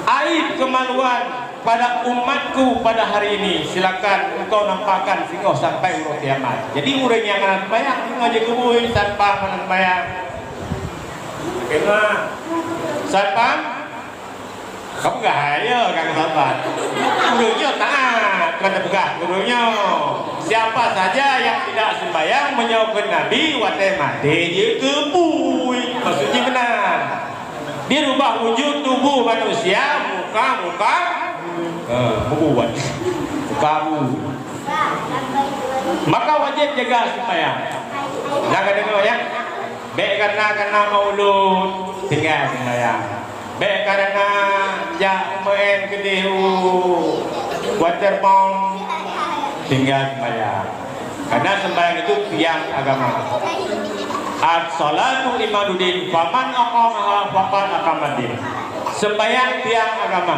aib kemaluan pada umatku pada hari ini. Silakan engkau nampakkan singoh sampai uroe kiamat." Jadi ureuëng nyang hana sembahyang singoh jikeubui, satpam hana sembahyang. Satpam Ka peugah hai, ya, Kang Saban. Ureuëng nyoe taát, kon tapeugah ureuëng nyoe. Siapa saja yang tidak sembahyang meunyoe kheun Nabi, watée maté jeuet keu bui. Maksud jih meunan. Dirubah wujud tubuh manusia, muka, muka, eh, muka bui. Maka wajéb jaga sembahyang. Nah, ka deungoe, ya. Bék karena, karena maulud, tinggai sembahyang. Bék karena jak meu'en keudeh u waterboom, tinggai sembahyang. Karena sembahyang itu tiang agama. As-salatu imaduddin, faman aqamaha faqad aqamaddin. Sembahyang tiang agama.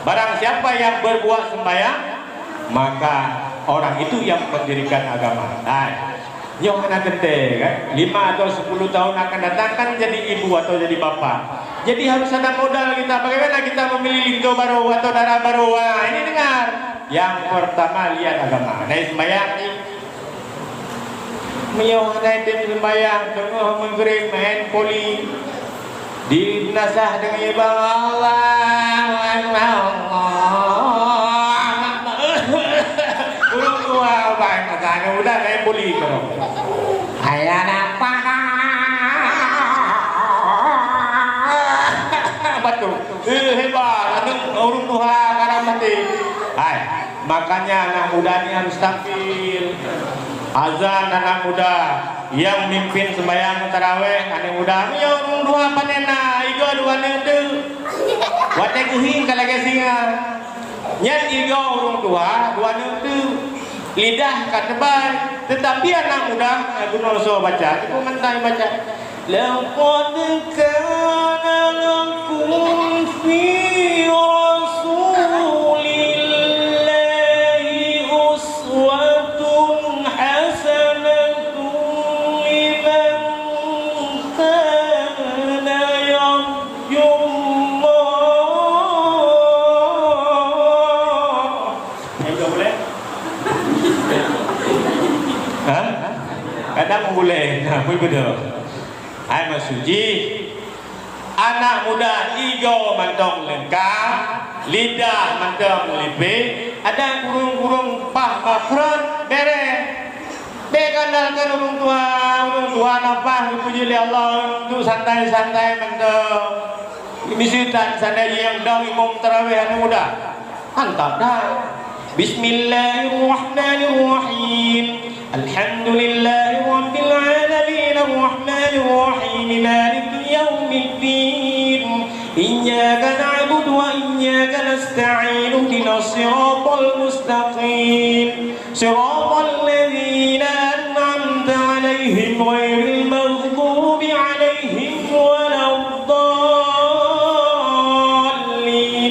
Barang siapa yang berbuat sembahyang, maka orang itu yang mendirikan agama. Nah, nyoe hana teuntée, kan? Lima atau sepuluh tahun akan datang kan jadi ibu atau jadi bapak. Jadi harus ada modal kita. Bagaimana kita membeli linto baru atau dara baru? Wah, ini dengar. Yang pertama lihat agama. Nah, sembahyang ni. Meunyoe hana tem sembahyang, teungoh meugreb main poli. Di nasah deungon ibarat Allahu Akbar, Allahu Akbar. Ureuëng tuha ubat masa nyoe udah naik poli keu. Hai anak panah. Batuk. Eh, hebat. Aneuk ureuëng tuha karam maté. Hai. Makanya anak muda ni harus tampil. Azan anak muda, yang mimpin sembahyang taraweh anak muda. Nyoe ureuëng tuha panen na, igoe dua neuk teuk. Watée geuhi ka lagée singa. Nyan igoe ureuëng tuha dua neuk teuk. Lidah ka teubai, tetapi anak muda, eh, bunoe soe baca, cukup mantai baca. لقد كان لكم في رسول الله أسوة حسنة لمن كان يرجو الله. Ha? Kadang Beudôh. Hai meusuci, anak muda igoe mantong leungkab, lidah mantong lipéh, ada kurung-kurung paih makhraj, bèrèh. Bèk andalkan ureueng tuha, ureueng tuha na paih geupuji lé Allah, untuk santai-santai mantong. Miseue that, santai nyang dong imum tarawih aneuk muda. Mantap dah. Bismillahirrahmanirrahim. Alhamdulillahirabbil alamin, arrahmanirrahim, maliki yaumiddin. Iyyaka na'budu wa iyyaka nasta'in. Ihdinas siratal mustaqim. Siratal ladzina an'amta 'alaihim ghairil maghdubi 'alaihim waladdallin.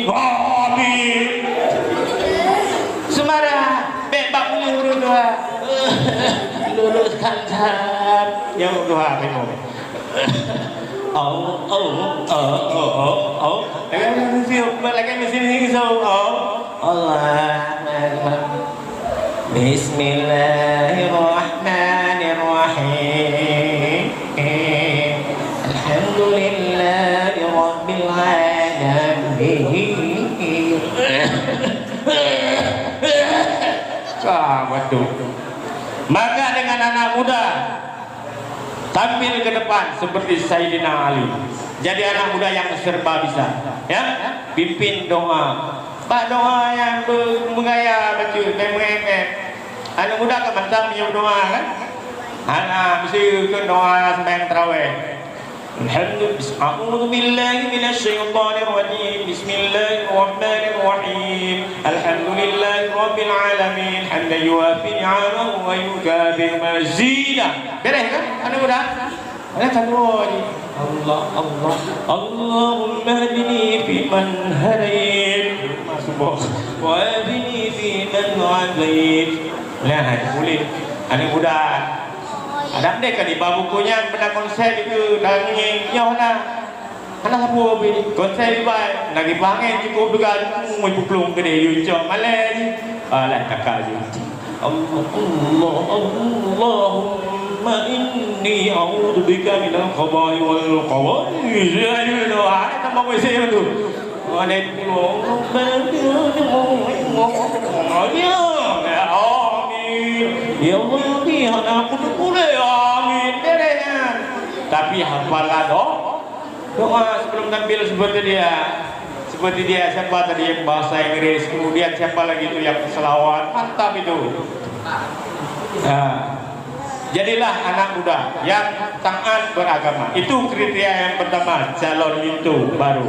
Amin. Seumara, bèk bak ulèe ureueng dua. Luruskan jalan. Nyang dua tengok. Oh, oh, oh, oh, oh, oh. Lagèe mesin, lagèe mesin ni, so, oh. Allahu Akbar. Bismillahirrahmanirrahim. Alhamdulillahirabbil alamin. Ah, batuk. Maka dengan anak muda, tampil ke depan seperti Saidina Ali. Jadi anak muda yang serba bisa, ya. Pimpin doa. Bak doa nyang be-, meugaya bacut, meu'et-meu'et. Aneuk muda kan mantong meunyoe doa kan? Hana, meusti keu doa seumayang tarawih. Alhamdulillah. A'udzubillahi minasyaitonirrajim. Bismillahirrahmanirrahim. Alhamdulillahirabbil alamin. Hamdan yuwafi ni'amahu wa yukafi mazidah. Bèrèh kan? Aneuk muda? Mana satu lagi? Allah, Allah. Allahumma hdini fi man hadait. Masuk boh. Wa afini fi man afait. Nah, boleh. Aneuk muda. Adam deh kan iba buku nyan pernah konsep itu, tangi nyoh na. Hana sapeue pih. Konsep iba, lagi pangai cukup juga, mui puklong gede, yu cok malai. Alah, takal ju. Allah, Allah, Allahumma inni a'udzubika minal khaba'i wal khaba'i. Hai, tambah mesej tu. Ada pulang. Amin. Ya Allah, ya Rabbi, hana aku tu boleh. Amin. Beres. Tapi hafalah doa. Doa sebelum tampil seperti dia. Seperti dia, siapa tadi yang bahasa Inggris, kemudian siapa lagi itu yang selawat, mantap itu. Nah, jadilah anak muda yang taat beragama. Itu kriteria yang pertama, calon linto baru.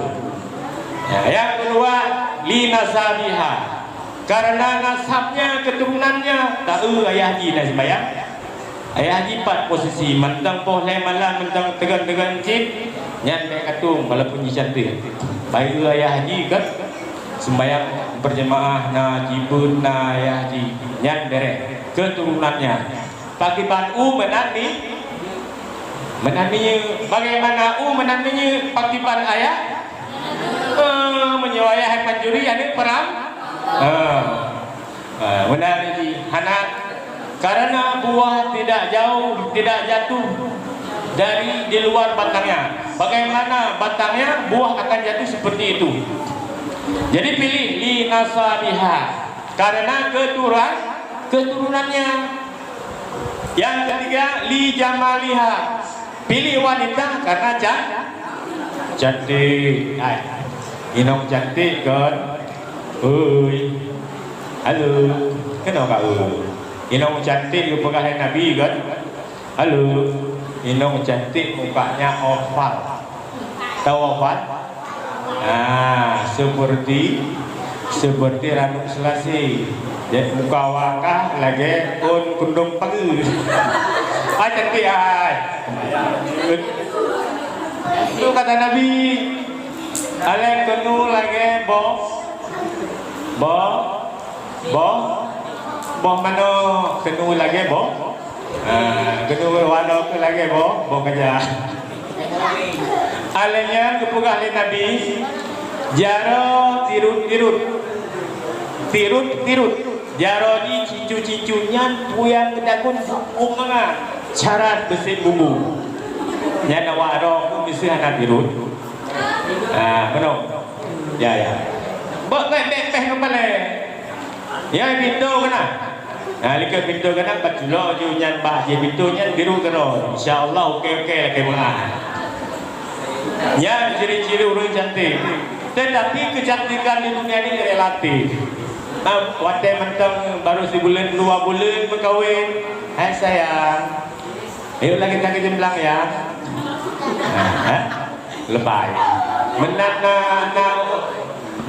Nah, yang kedua, linasabiha. Karena nasabnya, keturunannya, taeu ayah jih na sembahyang. Ayah jih pat posisi, mantong poh lhèe malam, mantong teugon-teugon cit, nyan bèk katong, walaupun jih cantik. Bayeue ayah jih kan, sembahyang berjemaah na, jibeuet na ayah jih, nyan bèrèh, keturunannya. Pakriban u meunan mi-, meunan minyeuk, bagaimana u meunan minyeuk, pakriban ayah? Eh, meunyoe ayah pancuri, aneuk peram-, eh. Ah, benar ini. Hana, karena buah tidak jauh, tidak jatuh dari di luar batangnya. Bagaimana batangnya, buah akan jatuh seperti itu. Jadi pilih li nasabiha, karena keturunan, keturunannya. Yang ketiga, li jamaliha. Pilih wanita karena can-, cantik. Hai. Inong cantik kan? Oi. Halo. Keunoe ka oi. Inong cantik geupeugah lé Nabi kan? Halo. Inong cantik mukanya oval. Tahu oval? Ah, seperti, seperti ranub seulasi. Dek muka awak kah lagèe ôn kundong pageue. Ai, cantik ai. Tu kata Nabi, "Aléh keunoe lagèe boh, boh, boh, boh manok, keunoe lagèe boh." Ah, keunoe wanoe keuh lagèe boh, boh kaja. Aléh nyan geupeugah lé Nabi, "Jaroe tirut-tirut, tirut-tirut, jaroe jih cicu-cicu nyan peue nyang geutakot bukong mangat." Syarat beusit bubu. Nyan awak droe pun miseue hana virus. Ah, beuna. Ya, ya. Bak bek bek bek kepala. Ya, pintu kena. Nah, likot pintu kena, baculok ju nyan bah je pintu nyan biru keudroe. Insya Allah, oke-oke lagi meuah. Nyan ciri-ciri ureuëng cantik. Tetapi kecantikan di dunia ini relatif. Nah, watée mantong baru sibuleuen dua buleuen meukawen, hai sayang, yuk lagi cari jemblang ya. Nah, eh, lebai. Meunan na, na,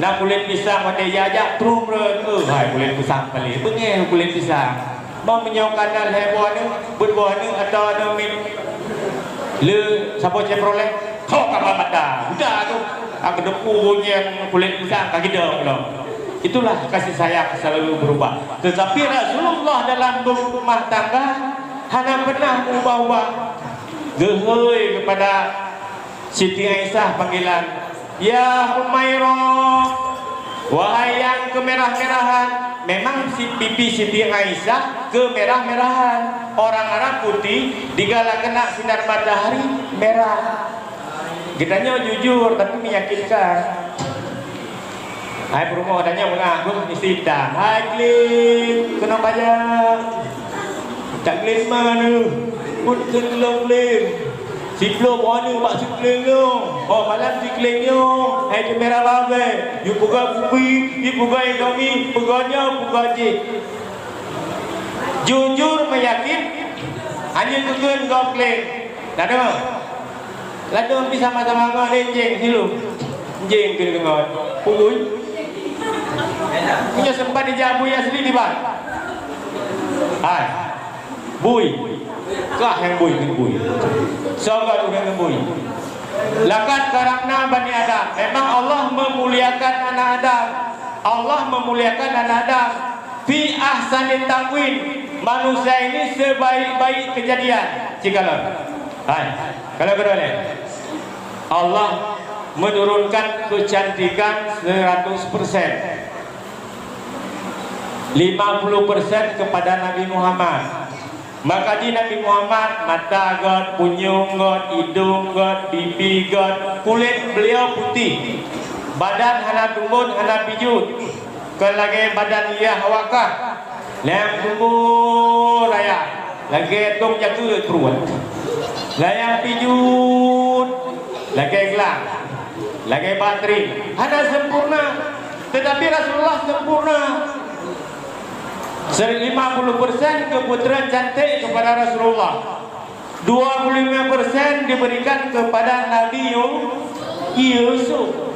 na kulét pisang watée jajak trum rot. Eh, hai kulét pisang paléng beungéh kulét pisang. Bah meunyoe kana lhée boh aneuk, peuet boh aneuk atawa aneuk miet le saboh Chevrolet, kho ka ba mata. Udah tu, ka keudepu nyang kulét pisang ka gidong lom. Itulah kasih sayang selalu berubah. Tetapi Rasulullah dalam berumah tangga hana pernah ubah-ubah. Geuhôi kepada Siti Aisyah panggilan, "Ya Humaira, wahai nyang keumerah-merahan." Memang si pipi Siti Aisyah keumerah-merahan. Orang Arab putih, digalak keunak sinar matahari, merah. Geutanyoe jujur, tapi meyakinkan. Hai peurumoh, tanyoe peugah, "Beuh, istri tang." "Hai kling, keunoe bajang." "Tak kling ma neuh?" "Pun keu lôn kling." "Siplôh boh aneuk bak sikling nyoe. Oh, malam sikling nyoe. Hai teumera babée. Yue peugah kupi, yue peugah indomie, peugah nyoe, peugah jih." Jujur meyakin, hana geukheun gob kling. Ladôm. Ladôm pih sama-sama ngon enjeng silu. Enjeng keu deungon. Pugui. Meunyoe sempat dijak bui asli diban. Hai. Bui. Kah nyang bui ngon bui. Soe ureuëng ngon bui. Laqad karamna bani Adam. Memang Allah memuliakan anak Adam. Allah memuliakan anak Adam. Fi ahsani taqwim. Manusia ini sebaik-baik kejadian. Cikalon. Hai. Kalau kedua ni. Allah menurunkan kecantikan seratus persen. Lima puluh persen kepada Nabi Muhammad. Maka di Nabi Muhammad, mata gét, punyueng gét, idong gét, pipi gét, kulét beliau putih. Badan hana tumbon, hana pijut. Kon lagée badan Yah awak kah. Nyang tumbon raya, lagée tong jakeuet pruet. Nyang pijut, lagée glang, lagée batri. Hana sempurna. Tetapi Rasulullah sempurna. Lima puluh persen keputraan cantik kepada Rasulullah. Dua puluh lima persen diberikan kepada Nabi Yu-, Yusuf.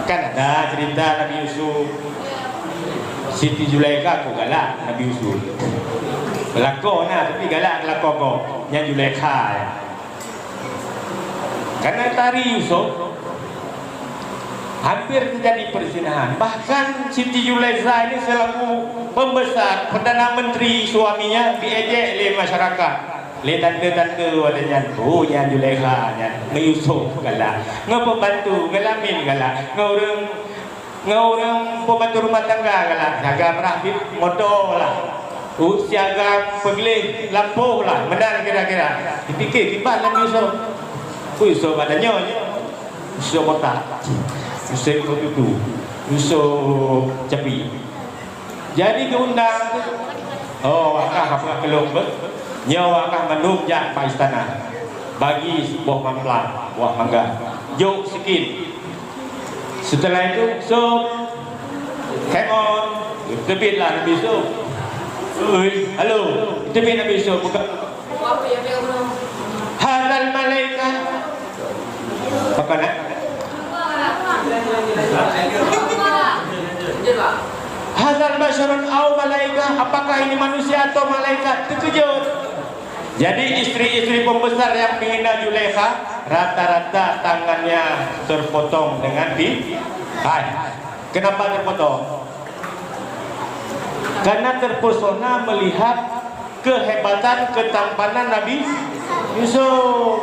Kan ada cerita Nabi Yusuf. Siti Zulaikha kok galak Nabi Yusuf. Pelakon na, tapi galak pelakon kok. Nyan Zulaikha, ya. Karena tari Yusuf, hampir terjadi perzinahan. Bahkan Siti Zulaikha ini selaku pembesar, Perdana Menteri, suaminya diejek oleh masyarakat. Lé tante-tante watée nyan, "Oh, nyan Zulaikha nyan, ngon Yusuf galak, ngon pembantu, ngon lamin galak, ngon ureuëng, ngon ureuëng pembantu rumah tangga galak, siaga meurah pit moto lah, u siaga peugleh lampôh lah, meunan kira-kira." Dipike kiban lam Yusuf. Ku Yusuf ada nyoe, Yusuf botak, Yusuf kutu, Yusuf capi. Jadi diundang, oh, wakah apa kelong be? Nyoe wakah mandum jak bak istana. Bagi boh mamplam, boh mangga. Jok sikin. Setelah itu, so, come on. Teubiet lah Nabi Yusuf. Ui, halo. Teubiet Nabi Yusuf. Buka. Hadzal malaikat. Apa nak? Hadzal basyarun au malaikat. Apakah ini manusia atau malaikat? Terkejut. Jadi istri-istri pembesar yang menghina Zulaikha, rata-rata tangannya terpotong dengan di-, hai. Kenapa terpotong? Karena terpesona melihat kehebatan ketampanan Nabi Yusuf.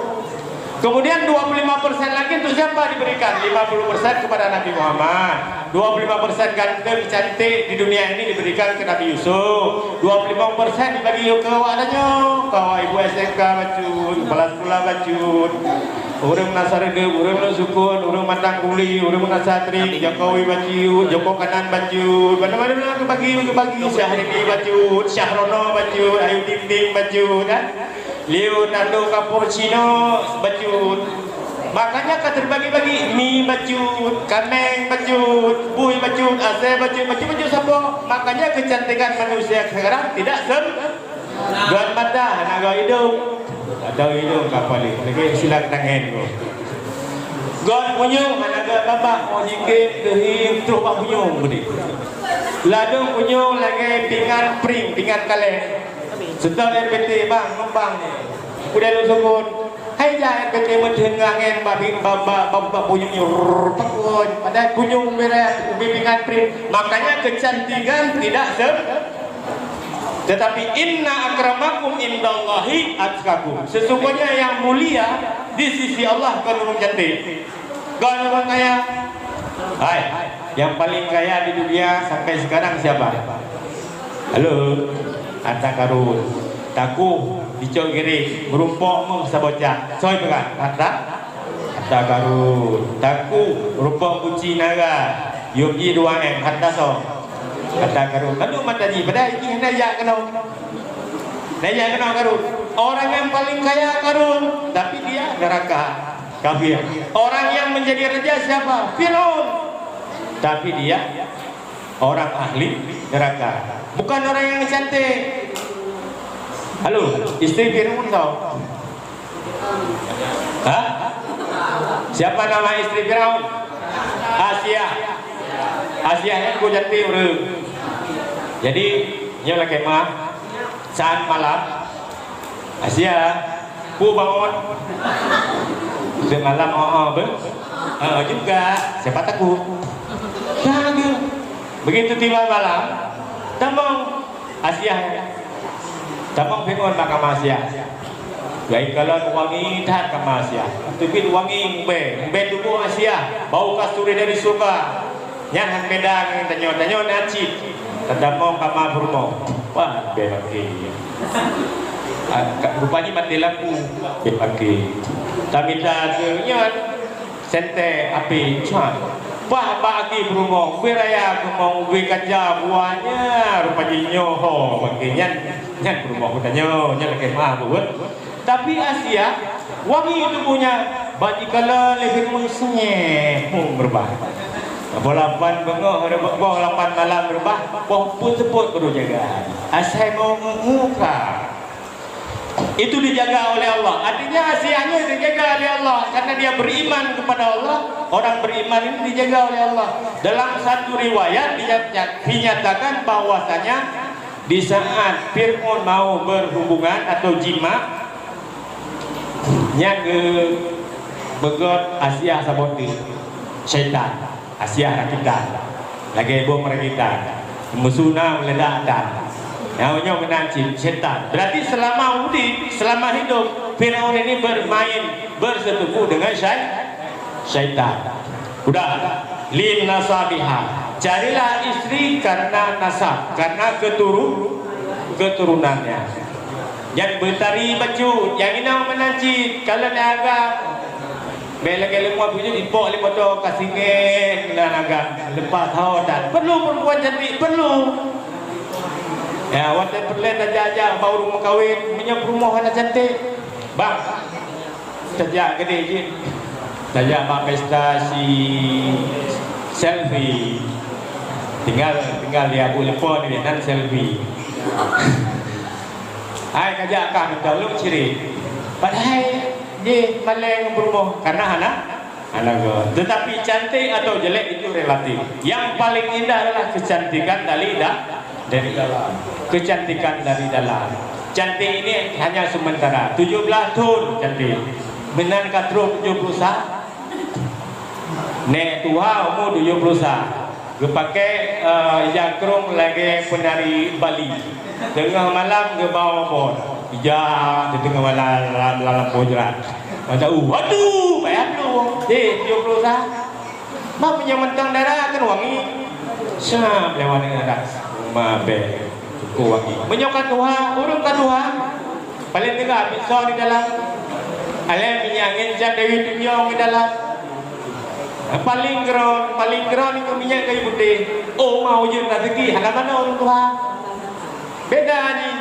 Kemudian dua puluh lima persen lagi untuk siapa diberikan? Lima puluh persen kepada Nabi Muhammad. Dua puluh lima persen ganteng cantik di dunia ini diberikan ke Nabi Yusuf. Dua puluh lima persen dibagi ke awak tanyoe. Ke awak ibu S M K bacut, kepala sekolah bacut. Ureueng meunasah reudeup, ureueng meunasah sukon, ureueng matang kuli, ureueng meunasah trik, Jokowi bacut, Joko Kanan bacut. Mana-mana bagi, bagi, Syahrini bacut, Syahrono bacut, Ayu Ting Ting bacut, kan? Liu Nando Kapur Cino bacut. Makanya ka terbagi-bagi, mi bacut, kameng bacut, bui bacut, asai bacut, bacut-bacut sapo. Makanya kecantikan manusia sekarang tidak sem-, gon mata, hana gon idong. Atau idong ka paling. Lagi silap tangan tu. Gon punyueng, hana gon babah, mau jikit, keuhing, terus bak punyueng beri. Ladong punyueng lagi pingan pring, pingan kaleng. Seutôt R B T, bang, numpang ni. Udah lu sebut. Hai jah R B T meuteungangen babi baba baba punyueng nyur pakon. Padahal punyueng merah ubé pingan pring. Makanya kecantikan tidak se-, tetapi inna akramakum indallahi atqakum. Sesungguhnya yang mulia di sisi Allah bukan ureueng cantik. Kau orang kaya. Hai, yang paling kaya di dunia sampai sekarang siapa? Halo, harta karun. Taku dicok giri, merumpok meuh saboh cak. Soi peugah, harta? Harta karun. Taku, merumpok kunci naga. Yogi dua M, harta so. Harta karun. Lalu mata ji, padahal ini hendak jak kena. Hendak jak kena karun. Orang yang paling kaya karun, tapi dia neraka. Kafir. Orang yang menjadi raja siapa? Firaun. Tapi dia orang ahli neraka. Bukan orang yang cantik. Halo, istri Firaun tau? Hah? Siapa nama istri Firaun? Asia. Asia nyan ku cantik ureueng. Jadi, nyoe lakée mah. Saat malam, Asia, ku bangun. Semalam, oh, oh, be? Oh, juga. Siapa takut? Jaga. Begitu tiba malam, tamong Asia. Tamong Firaun bak kama Asia. Gai kalon wangi that kama Asia. Teubiet wangi mubé, mubé tuboh Asia. Bau kasturi dari surga. Nyan han beda ngon tanyoe, tanyoe na cit. Tadamong kama peurumoh. Wah, bèk maké. Ah, ka-, rupanya mati lampu. Bèk maké. Tamita keu nyan. Sentée api, chan. Wah, bak aki peurumoh. Ubé raya keumong, ubé kaca buahnya. Rupanya nyoe ho maké nyan. Nyan peurumoh tanyoe, nyan lakée meu'ah buet. Tapi Asia, wangi tubuhnya, bak jikala lé Firaun senyeh, hum, reubah. Boh lapan beungoh, boh lapan malam reubah, boh peuet seupôt baru jaga. Asai mau muka. Itu dijaga oleh Allah. Artinya Asia ini dijaga oleh Allah karena dia beriman kepada Allah. Orang beriman ini dijaga oleh Allah. Dalam satu riwayat dinyatakan bahwasanya di saat Fir'aun mau berhubungan atau jima, nyan geu-, beugöt Asiah saboh teuk, syaitan. Asiah rakitan. Lagèe bom rakitan. Musoh na meuledak tan. Nyan nyoe meunan cit, syaitan. Berarti selama udip, selama hidup, Fir'aun ini bermain, bersetubuh dengan syai-, syaitan. Udah, lin nasabiha. Carilah istri karena nasab, karena keturu-, keturunannya. Nyan beutari bacut, nyang inong meunan cit, kalon agam. Bèk lagèe leumo bujur ipok lé moto ka singgeh nan agam. Lepas ho dan perlu perempuan cantik, perlu. Ya, watèe peureulèe tajak-jak bak ureueng meukawen, meunyoe peurumoh hana cantik. Bang, Tajak keudeh jih. Tajak bak pesta si selfie. Tinggal, tinggal di Abu Lepo ni nan selfie. Hai kajak kah meutalok ciri. Padahai jih malèe ngon peurumoh karena hana, hana go. Tetapi cantik atau jelek itu relatif. Yang paling indah adalah kecantikan dari da-, dari dalam. Kecantikan dari dalam. Cantik ini hanya sementara. Tujuh belas thon cantik. Meunan ka trok tujuh puluh sa. Nèk tuha umu tujuh puluh sa. Geupakè, eh, ija krông lagèe penari Bali. Teungoh malam geubawa obor. Ija di teungoh malam lam, lam lampu jrat. Ada, uh, aduh, payah tu. Eh, tujuh puluh sah. Mak punya mentang dara kan wangi. Siap lewat dengan dara. Mabe. Cukup wangi. Meunyoe ka tuha, ureueng ka tuha. Paling teuga pisau di dalam. Alèh minyak angin cat deui tunyong di dalam. Paling keron, paling keron itu minyak kayu putih. Oh, mau ujeuen rezeki, hana mana ureueng tuha. Beda jih.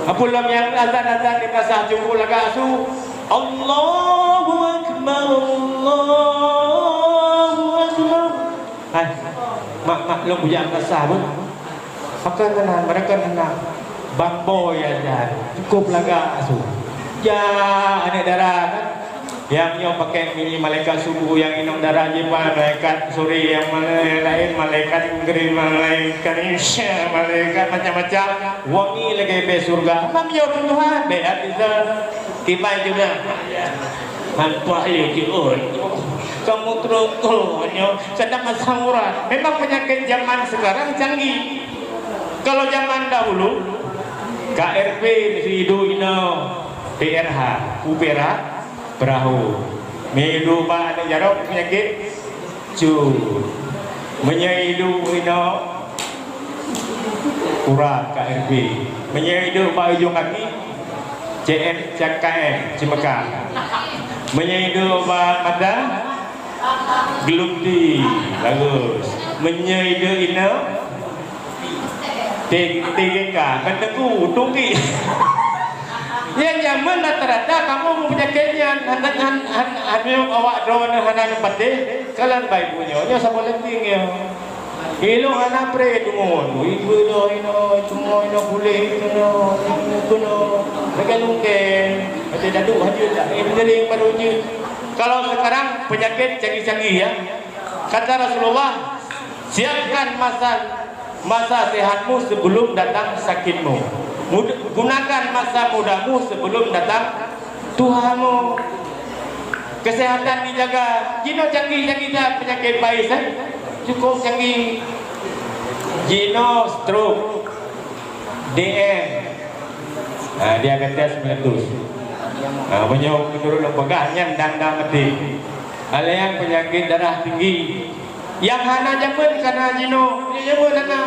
Apalagi nyang azan-azan di pasah jumbo lagak su. Allahu Akbar, Allahu Akbar. Hai, mak-mak lôn kujak pasah pun. Pakon keunan, mereka keunan. Bang Boy azan. Cukup lagak su. Ya, aneuk dara kan. Nyang nyoe pakai mini malaikat subuh, nyang inong dara jiban malaikat sore, nyang mana nyang laén malaikat maghrib, malaikat isya, malaikat macam-macam. Wangi lagèe bèe syurga. Mam yo Tuhan, bèe hati sa. Kiban juga. Nampak ya jiun. Kamu terus nyoe sedang masa urat. Memang penyakit zaman sekarang canggih. Kalau zaman dahulu, K R P mesti hidup inoe, P R H, upera, perahu. Meunyoe iduek bak aneuk jaroe peunyakét cut. Meunyoe iduek inoe urat K R B. Meunyoe iduek bak ujong kaki C M, C K M, Cimekang. Meunyoe iduek bak mata geluti, bagus. Meunyoe iduek inoe T-, T G K, kan teungku, tungki. Nyang jameun rata-rata kamoe meupeunyakét nyan, han, han, han, han, awak droeneuh hana neupatéh, kalon baik bunoe, nyoe saboh leuting nyoe. Ilong hana pré tumun, ibu inoe, inoe, tumun, inoe, puléh, inoe, inoe, lagèe lungkeng, macam daduk haji tak, eh, meunering baru jeuet. Kalau sekarang penyakit canggih-canggih, ya. Kata Rasulullah, siapkan masa Masa sehatmu sebelum datang sakitmu. Mud-, gunakan masa mudamu sebelum datang tuhamu. Kesehatan dijaga. Jinoe canggih-canggih that penyakit bais, eh? Cukup canggih. Jinoe stroke. D M. Ha, diabetes meletus. Ha, meunyoe menurut lôn peugah nyan dang-dang meuti. Ada nyang penyakit darah tinggi. Nyang hana jameun kana jinoe, jinoe jameun hana.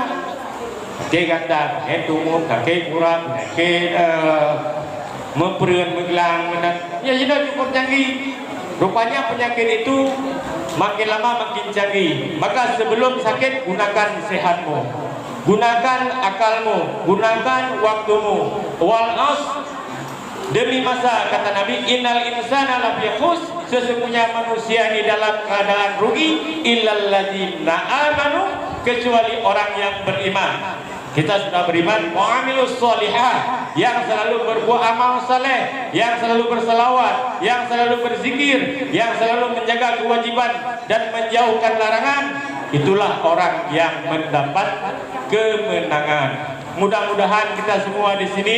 Kaki gatal, kaki tumoe, kaki kurap, kaki, eh, meupreuet, meuglang, meunan. Ya, jinoe cukup canggih. Rupanya penyakit itu makin lama makin canggih. Maka sebelum sakit, gunakan sehatmu. Gunakan akalmu, gunakan waktumu. Wal asr, demi masa, kata Nabi, "Innal insana lafi khusr," sesungguhnya manusia ini dalam keadaan rugi, "illalladzina amanu," kecuali orang yang beriman. Kita sudah beriman, "Wa amilus shalihah," yang selalu berbuat amal saleh, yang selalu berselawat, yang selalu berzikir, yang selalu menjaga kewajiban dan menjauhkan larangan, itulah orang yang mendapat kemenangan. Mudah-mudahan kita semua di sini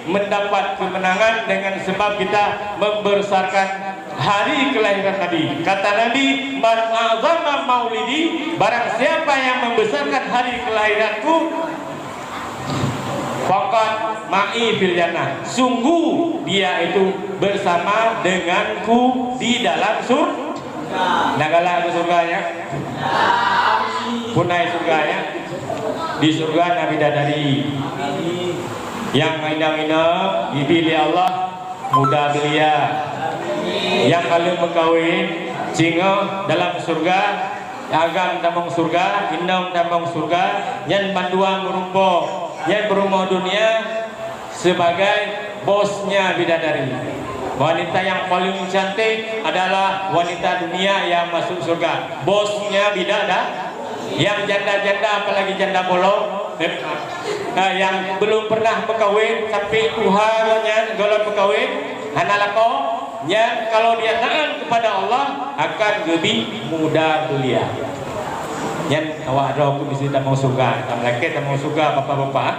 mendapat kemenangan dengan sebab kita membesarkan hari kelahiran Nabi. Kata Nabi, "Man azama maulidi," barang siapa yang membesarkan hari kelahiranku, "faqad ma'i fil jannah," sungguh dia itu bersama denganku di dalam sur-, nak galak ke surga, ya? Punai surga, ya? Di surga na bidadari. Nyang inong-inong geubri lé Allah muda belia. Nyang ka lheueh meukawen, singoh dalam surga, agam tamong surga, inong tamong surga, nyan bandua meurumpok, nyan peurumoh dunia, sebagai bosnya bidadari. Wanita yang paling cantik adalah wanita dunia yang masuk surga. Bosnya bidada-, yang janda-janda, apalagi janda bolong, eh, yang belum pernah meukawen, sampai tuha nyan gohlom meukawen, hana lakoe, nyan kalau dia taat kepada Allah, akan geubri muda belia. Nyan awak droe ku bisi tamong surga, tam lakèe tamong surga, bapak-bapak.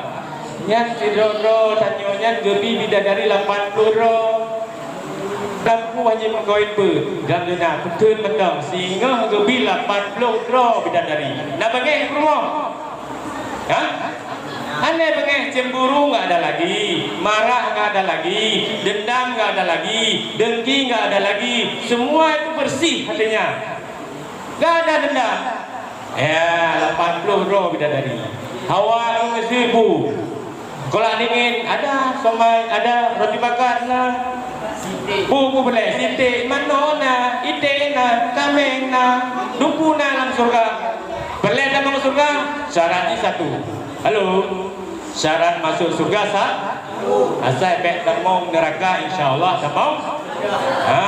Nyan sidroe-droe tanyoe nyan geubri bidadari lapan ploh droe. Lam ku hana meukawen peuet, lam dônya peuteun mantong, singoh geubri lapan ploh droe bidadari. Na bangèh peurumoh? Ha? Aneh beungéh, cemburu nggak ada lagi, marah nggak ada lagi, dendam nggak ada lagi, dengki nggak ada lagi. Semua itu bersih hatinya. Nggak ada dendam. Ya, lapan puluh droe bidadari. Hawa ngon seribu. Kolak dingin ada, somai ada, roti bakar na. Buku belek sitik, manoe na, iték na, kaméng na, dumpeue na lam syurga. Peureulée tamong syurga, syarat jih satu. Halo. Syarat masuk syurga sa-, asai bék tamong neuraka, insya Allah tamong. Ha,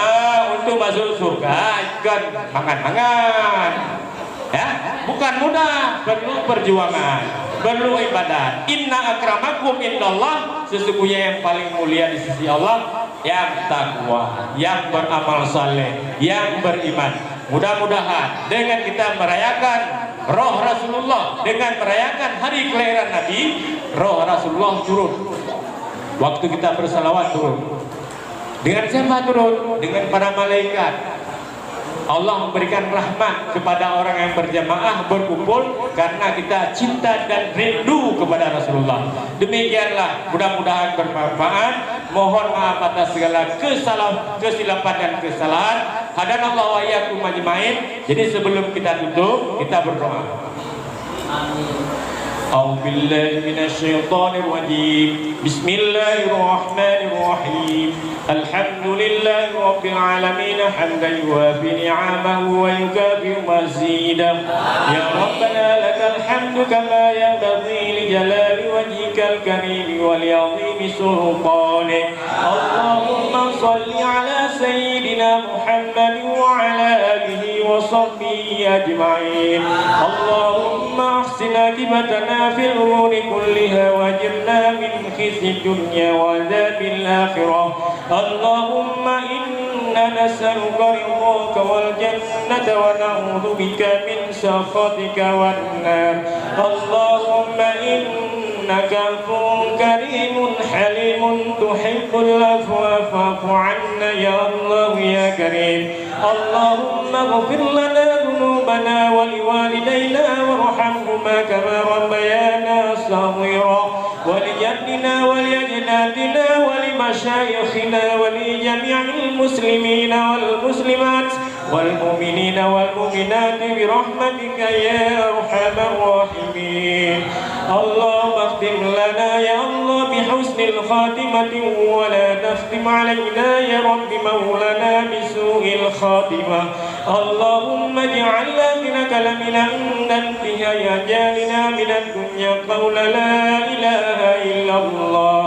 untuk masuk syurga, ikon mangan-mangan. Ya, bukan mudah, perlu perjuangan, perlu ibadat. Inna akramakum indallah, sesungguhnya yang paling mulia di sisi Allah, yang takwa, yang beramal saleh, yang beriman. Mudah-mudahan dengan kita merayakan roh Rasulullah, dengan merayakan hari kelahiran Nabi, roh Rasulullah turun. Waktu kita bersalawat turun. Dengan siapa turun? Dengan para malaikat. Allah memberikan rahmat kepada orang yang berjamaah berkumpul karena kita cinta dan rindu kepada Rasulullah. Demikianlah, mudah-mudahan bermanfaat. Mohon maaf atas segala kesalah-, kesilapan dan kesalahan. Hadanallahu wa iyyakum ajmain. Jadi sebelum kita tutup, kita berdoa. أعوذ بالله من الشيطان الرجيم. بسم الله الرحمن الرحيم. الحمد لله رب العالمين، حمدا يوافي نعمه ويكافئ مزيده. يا ربنا لك الحمد كما ينبغي لجلال وجهك الكريم ولعظيم سلطانك. اللهم صل على سيدنا محمد وعلى آله وصحبه أجمعين. اللهم أحسن عاقبتنا في الأمور كلها وأجرنا من خزي الدنيا وعذاب الآخرة. اللهم إنا نسألك رضاك والجنة ونعوذ بك من سخطك والنار. اللهم إنك عفو كريم حليم تحب العفو فاعف عنا يا الله يا كريم. اللهم اغفر لنا ذنوبنا ولوالدينا وارحمهما كما ربيانا صغيرا ولجدنا ولأجدادنا ولمشايخنا ولجميع المسلمين والمسلمات والمؤمنين والمؤمنات برحمتك يا أرحم الراحمين. اللهم اختم لنا يا الله بحسن الخاتمة ولا تختم علينا يا رب مولانا بسوء الخاتمة. اللهم اجعل آخر كلامنا عند انتهاء أجالنا من الدنيا قول لا إله إلا الله.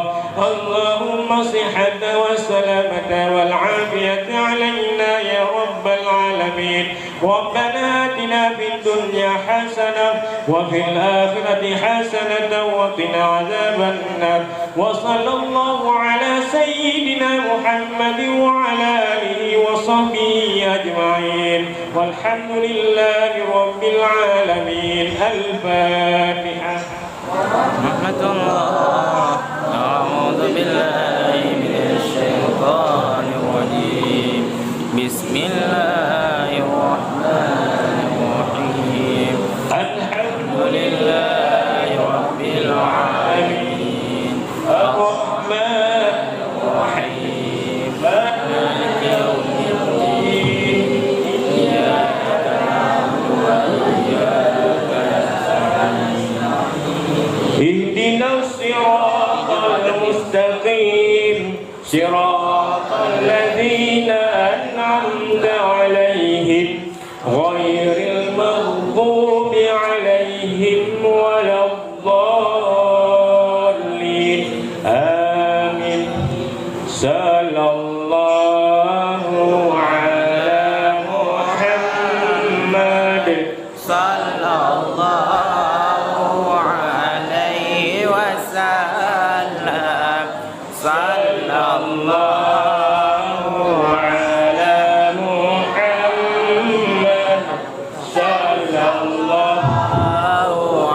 اللهم صحة وسلامة والعافية علينا يا رب العالمين. ربنا آتنا في الدنيا حسنة وفي الآخرة حسنة وقنا عذاب النار. وصلى الله على سيدنا محمد وعلى آله وصحبه أجمعين. والحمد لله رب العالمين. الفاتحة. رحمة الله. أعوذ بالله من الشيطان الرجيم. بسم الله الرحمن الرحيم. الحمد لله رب العالمين. الرحمن الرحيم. مالك يوم الدين. إياك نعبد وإياك نستعين. اهدنا الصراط المستقيم. صراط الذين أنعمت عليهم غير المغضوب عليهم ولا الضالين. آمين. صلى الله على محمد. صلى الله عليه وسلم. صلى الله على محمد. صلى الله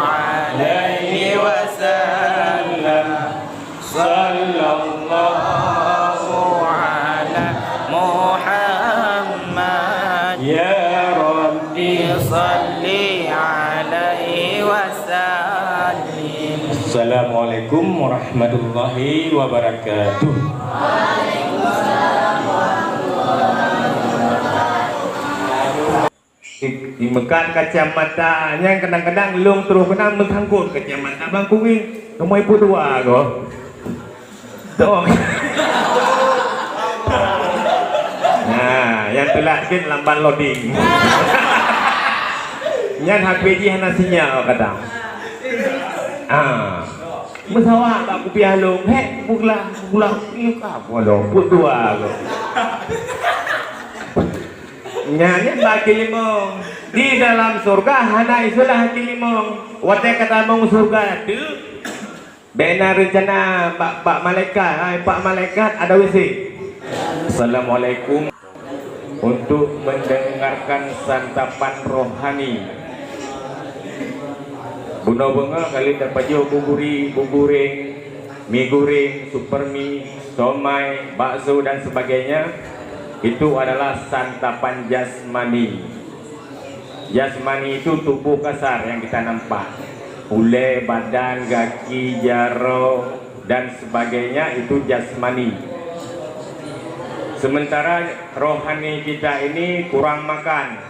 عليه وسلم. صلى الله على محمد. يا رب صل عليه وسلم. Assalamualaikum warahmatullahi wabarakatuh. Di, di meukat kacamata nyan kadang-kadang lôn troh keunan meusangkot kacamata bang kuwi. Kamoe peuet dua go. Dong. Nah, nyang teulat kan lambat loading. Nyan H P jih hana sinyal kadang. Ah. Meusawa bak kupiah lôn, hek, buglah, buglah, ieu ka, waduh, peuet dua tu. Nyan, nyan bak kilimong. Di dalam surga hana istilah kilimong. Watèe ka tamong surga tu, bèk na reuncana bak, bak malaikat, hai, bak malaikat ada W C. Assalamualaikum. Untuk mendengarkan santapan rohani. Bunoe beungoh ka lheueh tapajoh bu guri, bu goreng, mi goreng, super mi, somai, bakso dan sebagainya, itu adalah santapan jasmani. Jasmani itu tubuh kasar yang kita nampak. Ulèe, badan, gaki, jaroe, dan sebagainya itu jasmani. Sementara rohani kita ini kurang makan.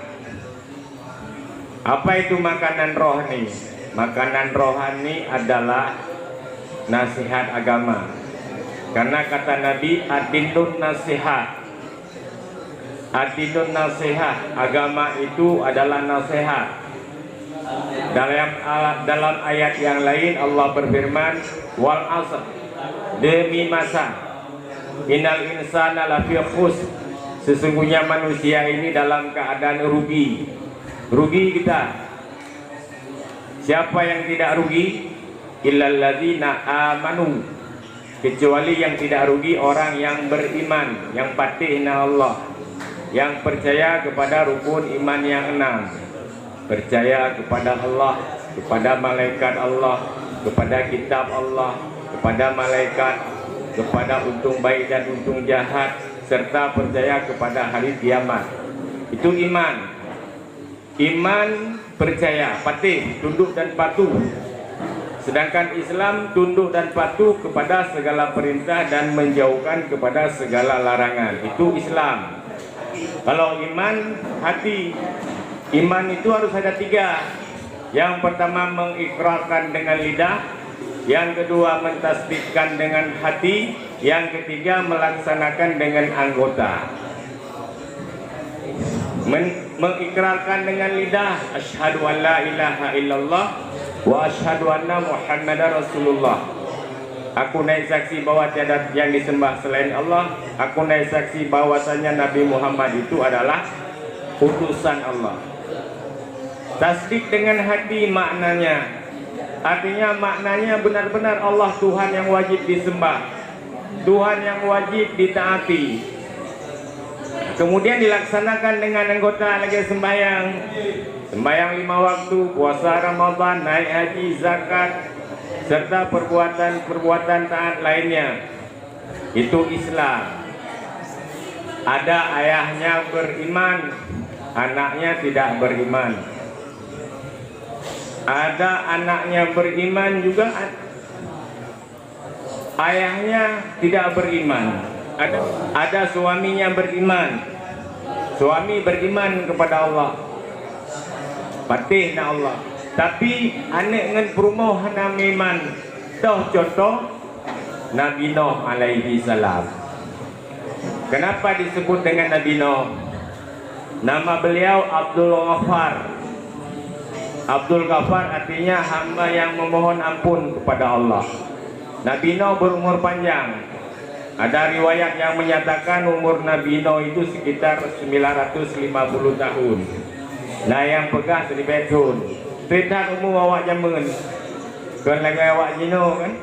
Apa itu makanan rohani? Makanan rohani adalah nasihat agama. Karena kata Nabi, "Ad-dinun nasihat." Ad-dinun nasihat, agama itu adalah nasihat. Dalam, dalam ayat yang lain Allah berfirman, "Wal asr," demi masa. "Innal insana lafi khusr," sesungguhnya manusia ini dalam keadaan rugi. Rugi kita. Siapa yang tidak rugi? "Illalladzina amanu," kecuali yang tidak rugi orang yang beriman, yang patéh na Allah, yang percaya kepada rukun iman yang enam, percaya kepada Allah, kepada malaikat Allah, kepada kitab Allah, kepada malaikat, kepada untung baik dan untung jahat, serta percaya kepada hari kiamat. Itu iman. Iman percaya, patéh, tunduk dan patuh. Sedangkan Islam tunduk dan patuh kepada segala perintah dan menjauhkan kepada segala larangan. Itu Islam. Kalau iman, hati. Iman itu harus ada tiga. Yang pertama mengikrarkan dengan lidah, yang kedua mentasdikkan dengan hati, yang ketiga melaksanakan dengan anggota. Men-, mengikrarkan dengan lidah, "Asyhadu an la ilaha illallah wa asyhadu anna Muhammadar Rasulullah." Aku naik saksi bahwa tiada yang disembah selain Allah. Aku naik saksi bahwasanya Nabi Muhammad itu adalah utusan Allah. Tasdik dengan hati maknanya, artinya maknanya benar-benar Allah Tuhan yang wajib disembah, Tuhan yang wajib ditaati. Kemudian dilaksanakan dengan anggota lagèe sembahyang, sembahyang lima waktu, puasa Ramadan, naik haji, zakat, serta perbuatan-perbuatan taat lainnya. Itu Islam. Ada ayahnya beriman, anaknya tidak beriman. Ada anaknya beriman juga, ayahnya tidak beriman. Ada, ada suaminya beriman. Suami beriman kepada Allah. Patéh na Allah. Tapi aneuk ngon peurumoh hana meuiman. Toh contoh, Nabi Nuh alaihi salam. Kenapa disebut dengan Nabi Nuh? Nama beliau Abdul Ghaffar. Abdul Ghaffar artinya hamba yang memohon ampun kepada Allah. Nabi Nuh berumur panjang. Ada riwayat yang menyatakan umur Nabi Nuh itu sekitar sembilan ratus lima puluh tahun. Nah, yang peugah seribu tahun. Teutat umu awak jameun. Kon lagèe awak jinoe kan?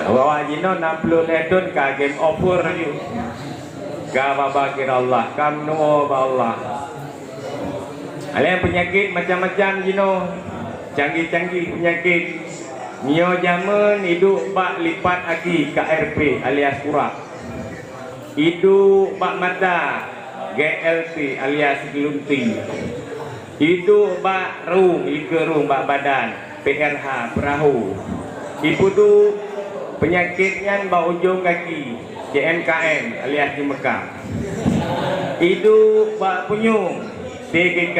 Awak jinoe enam puluh lhèe thôn ka game over laju. Ka babah keu Allah, ka meunoe bak Allah. Alèh peunyakét macam-macam jinoe, canggih-canggih peunyakét. Nyoe jameun iduek bak lipat aki K R P alias kurap. Iduek bak mata G L T alias geulunti. Iduek bak rhueng, likeu rhueng bak badan P R H, peurahô. Ipeuduek peunyakét nyan bak ujong gaki, C M K M alias di Mekah. Iduek bak punyueng, T G K.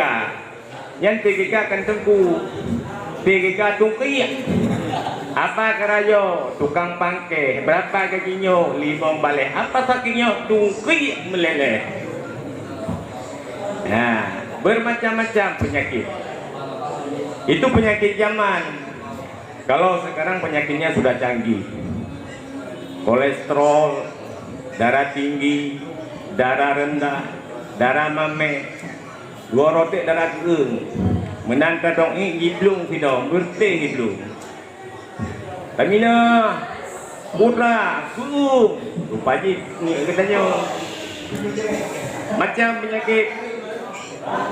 Nyan T G K kan teungku. T G K tungkiek. Apa keurayo, tukang pangkée, berapa gaji nyoe, limong baleh. Apa sakét nyoe, tungkiek meuleleh. Nah, bermacam-macam penyakit. Itu penyakit zaman. Kalau sekarang penyakitnya sudah canggih. Kolesterol, darah tinggi, darah rendah, darah mameh, dua rotek darah keueung. Meunan tadong ié jiblong sidong, beureutéh jiblong. Tamina, putra, suum, rupa jih ngiek geutanyoe. Macam penyakit,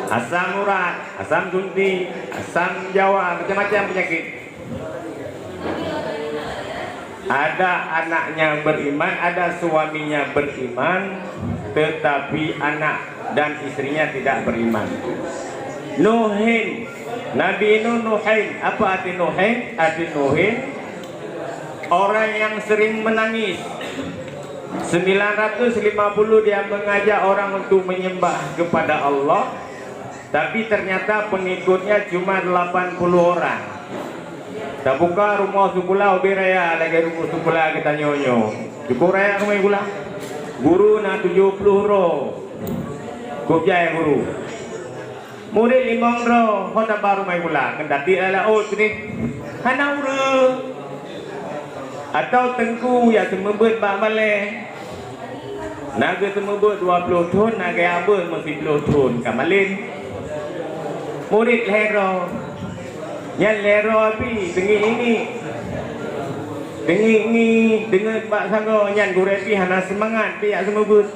asam urat, asam sunti, asam jawa, macam-macam penyakit. Ada anaknya beriman, ada suaminya beriman, tetapi anak dan istrinya tidak beriman. Nuhin, Nabi Nuh Nuhin. Apa arti Nuhin? Arti Nuhin, orang yang sering menangis. Sembilan ratus lima puluh dia mengajak orang untuk menyembah kepada Allah, tapi ternyata pengikutnya cuma delapan puluh orang. Tabuka rumoh sikula ubé raya lagée rumoh sikula geutanyoe nyoe. Cukup raya rumoh sikula. Guru na tujoh ploh droe. Kujai guru. Murit limong droe, ho taba rumoh sikula, keuntati laôt keunoe. Hana ureuëng. Atau teungku nyang seumeubeuet bak balée. Na geuseumeubeuet dua ploh thon, na geujak beuet meusiploh thon, ka malén. Murit lhée droe. Nyan lhée droe pih, teungiek-ingiek. Teungiek-ingiek, deungon bak sagoe, nyan gurée pih hana seumangat pih jak seumeubeuet.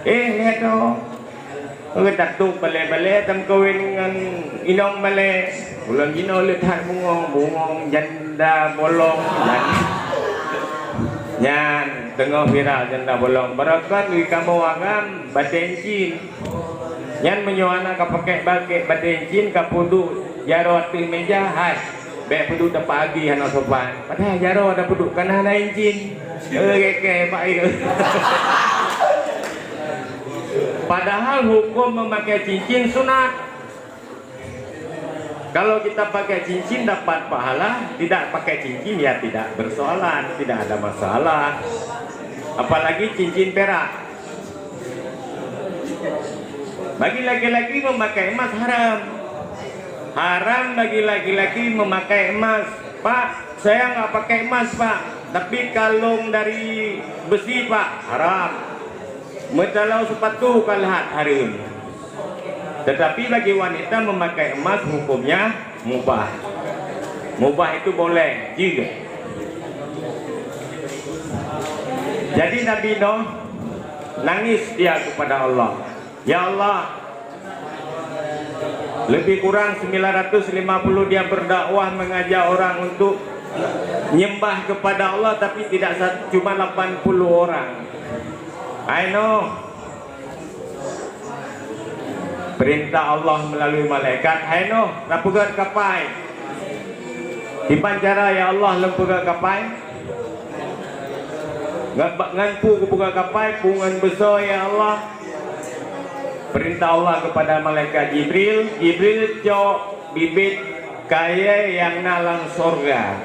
Eh, lhée droe. Geutatuek balée-balée tameukawen ngon inong balée. Ulôn jinoe le that bungong, bungong janda bolong. Nyan, nyan teungoh viral janda bolong. Barokon di kamoe agam batée incin. Nyan meunyoe hana ka pakai bakée batée incin, ka peuduek jaroe ateueh meja, hai. Bék peuduek teupagi hana sopan. Padahai jaroe ada peuduek kana hana incin. Eh, keke, bak ié. Padahal hukum memakai cincin sunat. Kalau kita pakai cincin dapat pahala, tidak pakai cincin ya tidak bersoalan, tidak ada masalah. Apalagi cincin perak. Bagi laki-laki memakai emas haram. Haram bagi laki-laki memakai emas. Pak, saya nggak pakai emas, Pak. Tapi kalung dari besi, Pak, haram. Meutalong sepatu ka lheueh haram. Tetapi bagi wanita memakai emas hukumnya mubah. Mubah itu boleh, jeuet. Jadi Nabi Nuh nangis dia kepada Allah. Ya Allah, lebih kurang sembilan ratus lima puluh dia berdakwah mengajak orang untuk nyembah kepada Allah, tapi tidak sat-, cuma lapan puluh orang. Hai Nuh, perintah Allah melalui malaikat, "Hai Nuh, tapeugét kapai." Kiban cara ya Allah lôn peugét kapai? Ngon, ngon peue kupeugét kapai, peue ngon beusoe ya Allah? Perintah Allah kepada malaikat Jibril, Jibril cok bibit kayée nyang na lam sorga.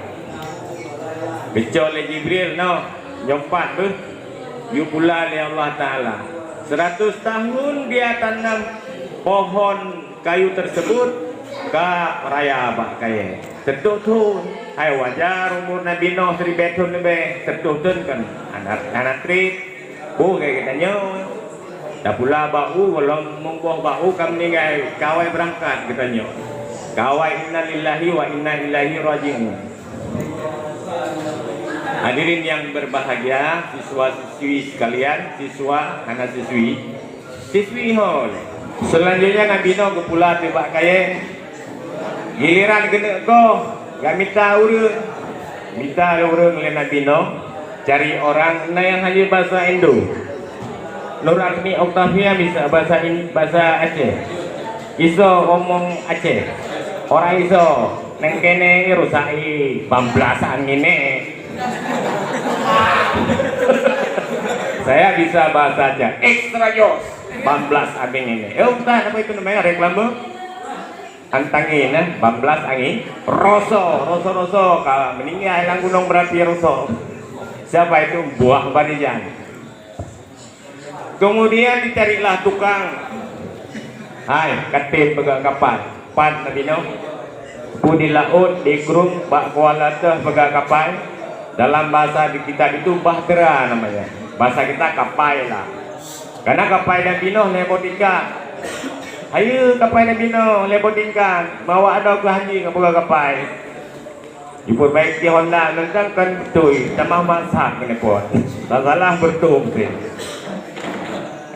Geucok lé Jibril, noh, nyoe pat beuh, yue pula lé Allah Taala. Seratus tahun dia tanam pohon kayu tersebut ka raya bak kayée. Seutoh thon, hai wajar umur Nabi Nuh siribée thon leubeh, seutoh thon kan hana, hana treb. Peue geutanyoe? Tapula bak u, gohlom meuboh bak u ka meuninggai, ka awai beurangkat geutanyoe. Ka awai inna lillahi wa inna ilaihi raji'un. Hadirin yang berbahagia, siswa-siswi sekalian, siswa hana siswi, siswi hol. Selanjutnya Nabi Nuh geupula teuh bak kayée. Giliran keuneuk goh, geumita ureuëng. Mita ureuëng lé Nabi Nuh, cari orang na nyang hana basa Indo. Nur Azmi Octavia bisa basa In-, basa Aceh. Isoe omong Aceh. Orang Isoe. Nang kene rusak i, bablas angin e. Saya bisa bahasa aja. Extra jos. Bablas angin ini. Eh, ustaz, apa itu namanya? Reklame? Antangin, eh? Bablas angin. Roso, roso, roso. Ka meninggai lam gunong berapi roso. Siapa itu? Buah barijan. Kemudian dicarilah tukang. Hai, katem peugah kapai. Pat Nabi Nuh. Pu di laôt, di krueng, bak kuala teuh peugah kapai. Dalam bahasa di kitab itu bahtera namanya. Bahasa kita kapai lah. Karena kapai Nabi Nuh lhèe boh tingkat. Hayeue kapai Nabi Nuh lhèe boh tingkat. Mawak adoe keu hanji ngon peugah kapai. Jipeubaiki Honda ngon kan beutôi, tamah masak keuneupot. Salah beureutoh meusti.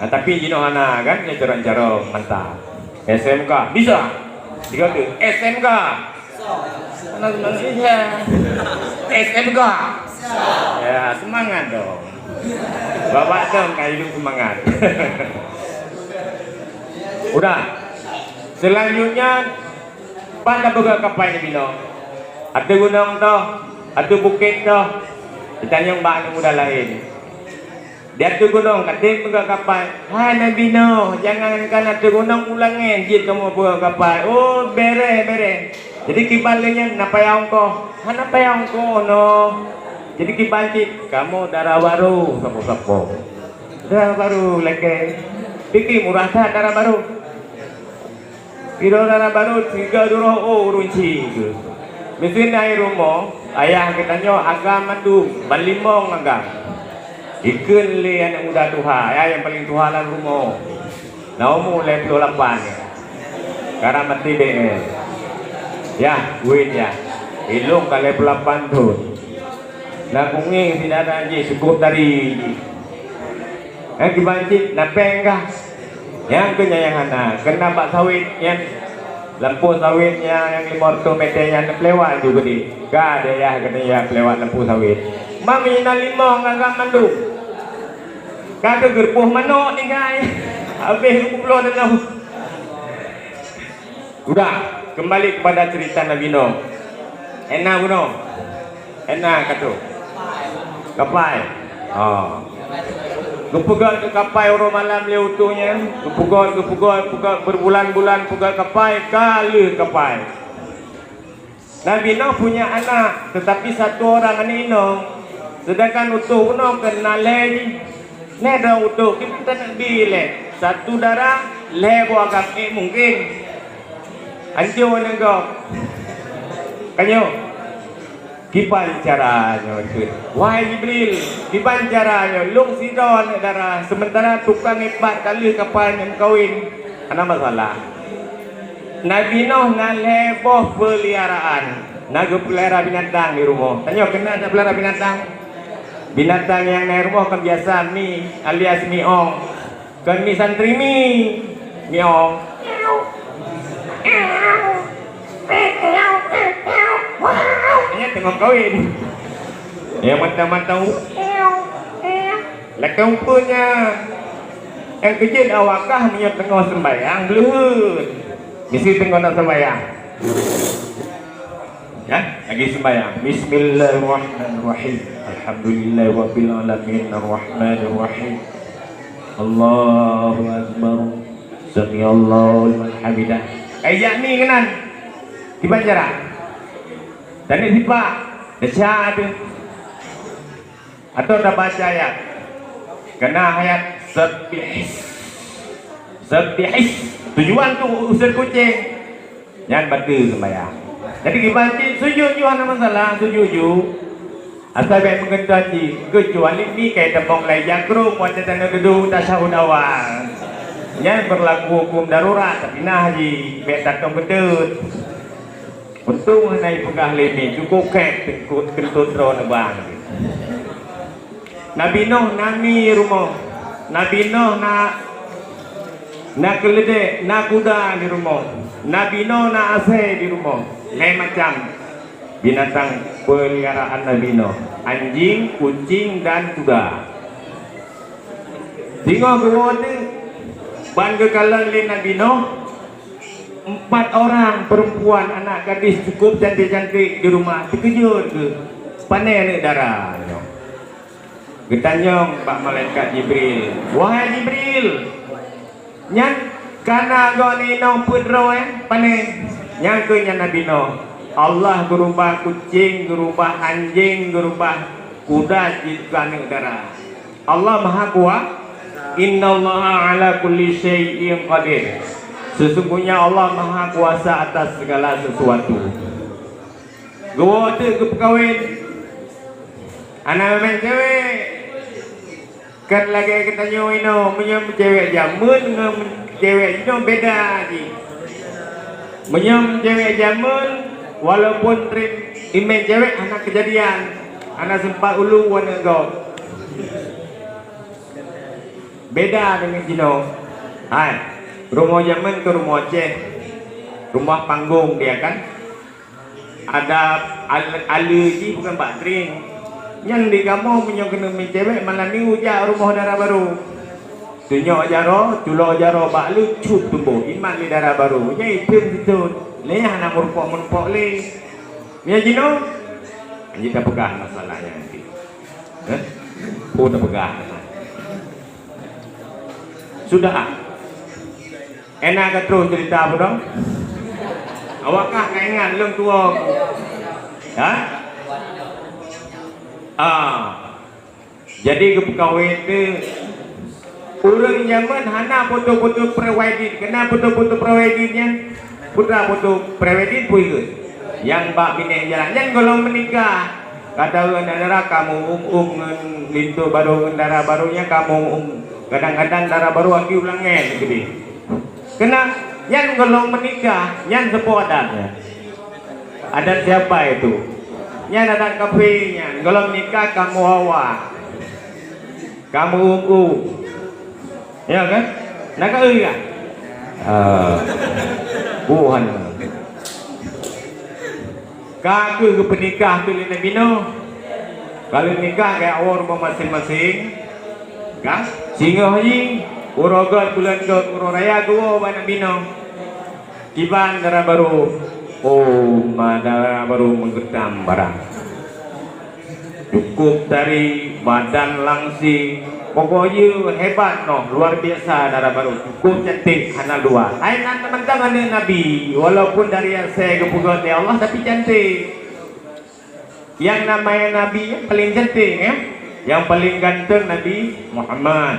Nah, tapi jinoe hana kan, nyoe carông-carông mantap. S M K, bisa. Tiga tu, S M K. Hana semangat, iya. S M K. Ya, semangat dong. Bapak dong ka hidup semangat. Udah. Selanjutnya, Pat tapeugah kapai Nabi Nuh? Ateueh gunong toh, ateueh bukét toh, jitanyong bak aneuk muda laén. Di ateueh gunong ka tem peugah kapai, "Hai Nabi Nuh, jangankan ateueh gunong, u langét jeuet kamoe peugah kapai." "Oh, bèrèh, bèrèh." "Jadi kiban lé nyan, na payah ongkoh?" "Hana payah ongkoh, Nuh." "Jadi kiban cit?" "Kamoe dara barô sapo-sapo." Dara barô lakèe. Pike murah that dara barô. Sidroe dara barô, sigoe duroh ôk ureueng chik geuh. Miseue na i rumoh, ayah geutanyoe agam mandum, ban limong agam. Ikheun lé aneuk muda tuha, ya, nyang paleng tuha lam rumoh. Na umu lhèe ploh lapan nyan. Karab maté bèk nyan. Yah, wén yah. Ilôn ka lhèe ploh lapan thôn. Na kungeng sidara jih, sukôb tari jih. Nyang kiban cit na péng kah? Nyang keu nyan nyang hana, keunan bak sawét nyan. Lampôh sawét nyan nyang limong reutôh mètè nyan neupeuliwat ju geudeh. Ka dayah geutanyoe peulewat lampôh sawét. Mami na limong agam mandum. Ka keu geureupoh manok tinggai. Habéh lhèe ploh deunong. Udah, kembali kepada cerita Nabi Nuh. Ena bunoe. Ena ka troh. Kapai. Ha. Geupeugöt keu kapai uroe malam lé utoe nyan. Geupeugöt, geupeugöt, peugöt berbulan-bulan peugöt kapai, ka lheueh kapai. Nabi Nuh punya anak, tetapi satu orang aneuk inong. Sedangkan utoe bunoe keunan lhèe jih. Nyan dong utoe, kiban taneuk bi lé. Satu dara, lhèe boh agam, eh, mungkin. Anco nyan gob. Ka nyoe. Kiban cara nyoe, wahai Jibril, kiban cara nyoe, lôn sidroe aneuk dara, sementara tukang ipat ka lheueh kapai nyan meukawen. Hana masalah. Nabi Nuh na lhèe boh peuliharaan. Na geupeulihara binatang di rumoh. Tanyoe keunan tapeulihara binatang? Binatang nyang na i rumoh kan biasa mi alias mi ong. Kon mi santri mi. Mi ong. Nyan teungoh kawen. Nyang mantong-mantong. Lakèe upeue nyan. Nyang keujeuet awak kah meunyoe teungoh seumbahyang, bleuheut. Miseue teungoh na seumbahyang. Ya, lagi seumbahyang. Bismillahirrahmanirrahim. Alhamdulillahirabbil alamin, arrahmanirrahim. Allahu akbar. Samiallahu liman hamidah. Ai jak mi keunan. Kiban cara? Taneuk sipak. Desya deuh. Atau tabaca ayat. Keunan ayat sabbih. Sabbih. Tujuan tu useut kucing. Nyan bateue seumbahyang. Jadi kiban cit sujud ju hana masalah, sujud ju. Asai bèk meugeuntan cit, keucuali mi kai tamong lai jakrong watèe taneuk dudoe tasyahud awal. Nyan beurlaku huköm darurat, tapi na haji bèk tatong keudeuet. Untông hana jipeugah lé mi, cukôp kèk keuntut droeneuh bang. Nabi Nuh na mi rumoh. Nabi Nuh na, na keuleudèe, na kuda di rumoh. Nabi Nuh na asèe di rumoh. Lhèe macam binatang peuliharaan Nabi Nuh. Anjing, kucing, dan kuda. Singoh geuwoe teuk ban geukalon lé Nabi Nuh. Empat orang perempuan anak gadis cukup cantik-cantik di rumah, teukeujot geuh, "Pane aneuëk dara nyoe?" Geutanyong bak malaikat Jibril, "Wahai Jibril, nyan kana goe ninoe peuet droe, pane?" Nyang keu nyan Nabi Nuh, "Allah geurubah kucing, geurubah anjing, geurubah kuda jeuet keu aneuëk dara." Allah Maha Kuasa. "Innallaha ala kulli syai'in qadir." Sesungguhnya Allah Maha Kuasa atas segala sesuatu. Geuwoe teuk geupeukawen. Hana meumen cewek. Kan lagée geutanyoe inoe, meunyoe cewek jameun ngon cewek jinoe beda jih. Meunyoe cewek jameun, walaupun rim-, imén cewek hana keujadian, hana seumpat ulu aneuëk gob. Beda deungon jinoe. Hai, rumoh jameun keu rumoh Aceh. Rumoh panggong dia kan. Ada al-, ale jih bukan bak tring. Nyan di kamoe meunyoe keuneuk meucewek malam minggu jak rumoh dara barô. Tunyok jaroe, culok jaroe bak le cut tuboh iman lé dara barô. Nyan item siton. Lé nyan hana meurumpok-meurumpok lé. Nyan jinoe, anjing tapeugah masalah nyan nanti. Heh? Oh, tapeugah. Sudah. Ena ka troh cerita apa dong? Awak kah ka ingat lôn tuo? Ha? Ah. Jadi geupeukawen tu ureuëng jameun hana foto-foto pre-wedding. Kena foto-foto pre-wedding nyan. Putra foto pre-wedding pun ikut. Yang bak binéh jalan nyan gohlom meunikah. Kata ureuëng dara kamoe um-um ngon linto barô ngon dara barô nyan kamoe um. Kadang-kadang dara barô aki ulang ngen gede. Kena nyan gohlom meunikah, nyan seupôt adat nyan. Adat siapa itu? Nyan adat kafé nyan. Gohlom nikah kamoe hawa. Kamoe um-um. Ya kan? Nak ka eu kan? Ah. Buhan. Ka kheueh geupeunikah keu lé Nabi Nuh. Ka lheueh nikah keu awak rumoh maséng-maséng. Kan? Singoh jih, uroe gét buleuen gét uroe raya geuwoe bak Nabi Nuh. Kiban dara barô. Oh, ma dara barô meugeutam barang. Cukup tari, badan langsing. Pokok jih hebat noh, luar biasa dara barô. Cukup cantik, hana dua. Hai nan mantong aneuëk Nabi, walaupun dari asai geupeugét lé Allah, tapi cantik. Nyang namanya Nabi nyang paling cantik, ya. Nyang paling ganteng Nabi Muhammad.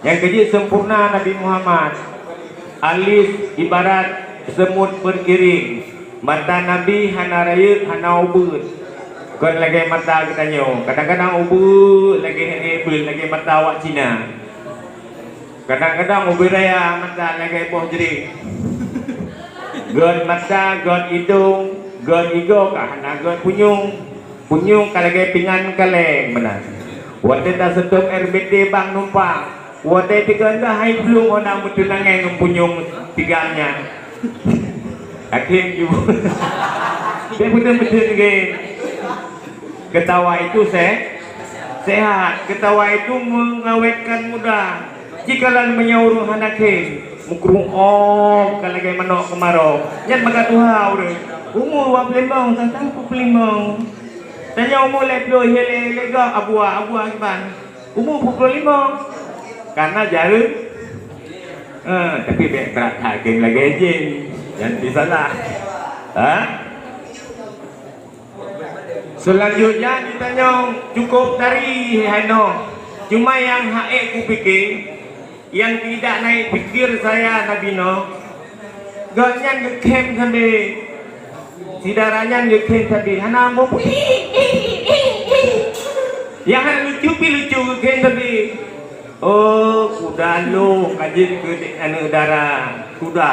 Nyang keujeuet sempurna Nabi Muhammad. Alis ibarat semut beriring. Mata Nabi hana rayeuk, hana ubeut. Kon lagée mata geutanyoe. Kadang-kadang ubeut lagée hana ubeut, lagée mata awak Cina. Kadang-kadang ubit raya mata lagée boh jring. Gét mata, gét idong, gét igoe ka hana gét punyueng. Punyueng ka lagée pingan kaleng meunan. Watée taseutôt R B T bang numpang, watée teuka hai plueng ona meuteunangée ngon punyueng tiga nyan. Akhé ju. Dia beutôi-beutôi ngon. Ketawa itu se-, sehat. Ketawa itu mengawetkan muda. Jikalau meunyoe ureuëng hana khem, meukrong-ong ka lagée manok keumaroe. Nyan maka tuha ureuëng. Umu dua puluh lima, sang-sang dua puluh lima. Tanyoe umu lhée ploh, lhée lhée gob, abua, abua kiban. Umu dua puluh lima. Karena jareueng. Eh, tapi bék brat that khem lagée jén. Jangan disalah. Ha? Selanjutnya ditanyong cukup tari hai noh. Cuma nyang hak ék kupike, nyang tidak naik pikir saya Nabi Noh, gobnyan geukhem sabe. Syedara nyan geukhem sabe, hana muphom. Nyang hana lucu pi lucu geukhem sabe. Oh, kuda lo ka jeuet keu aneuëk dara. Kuda.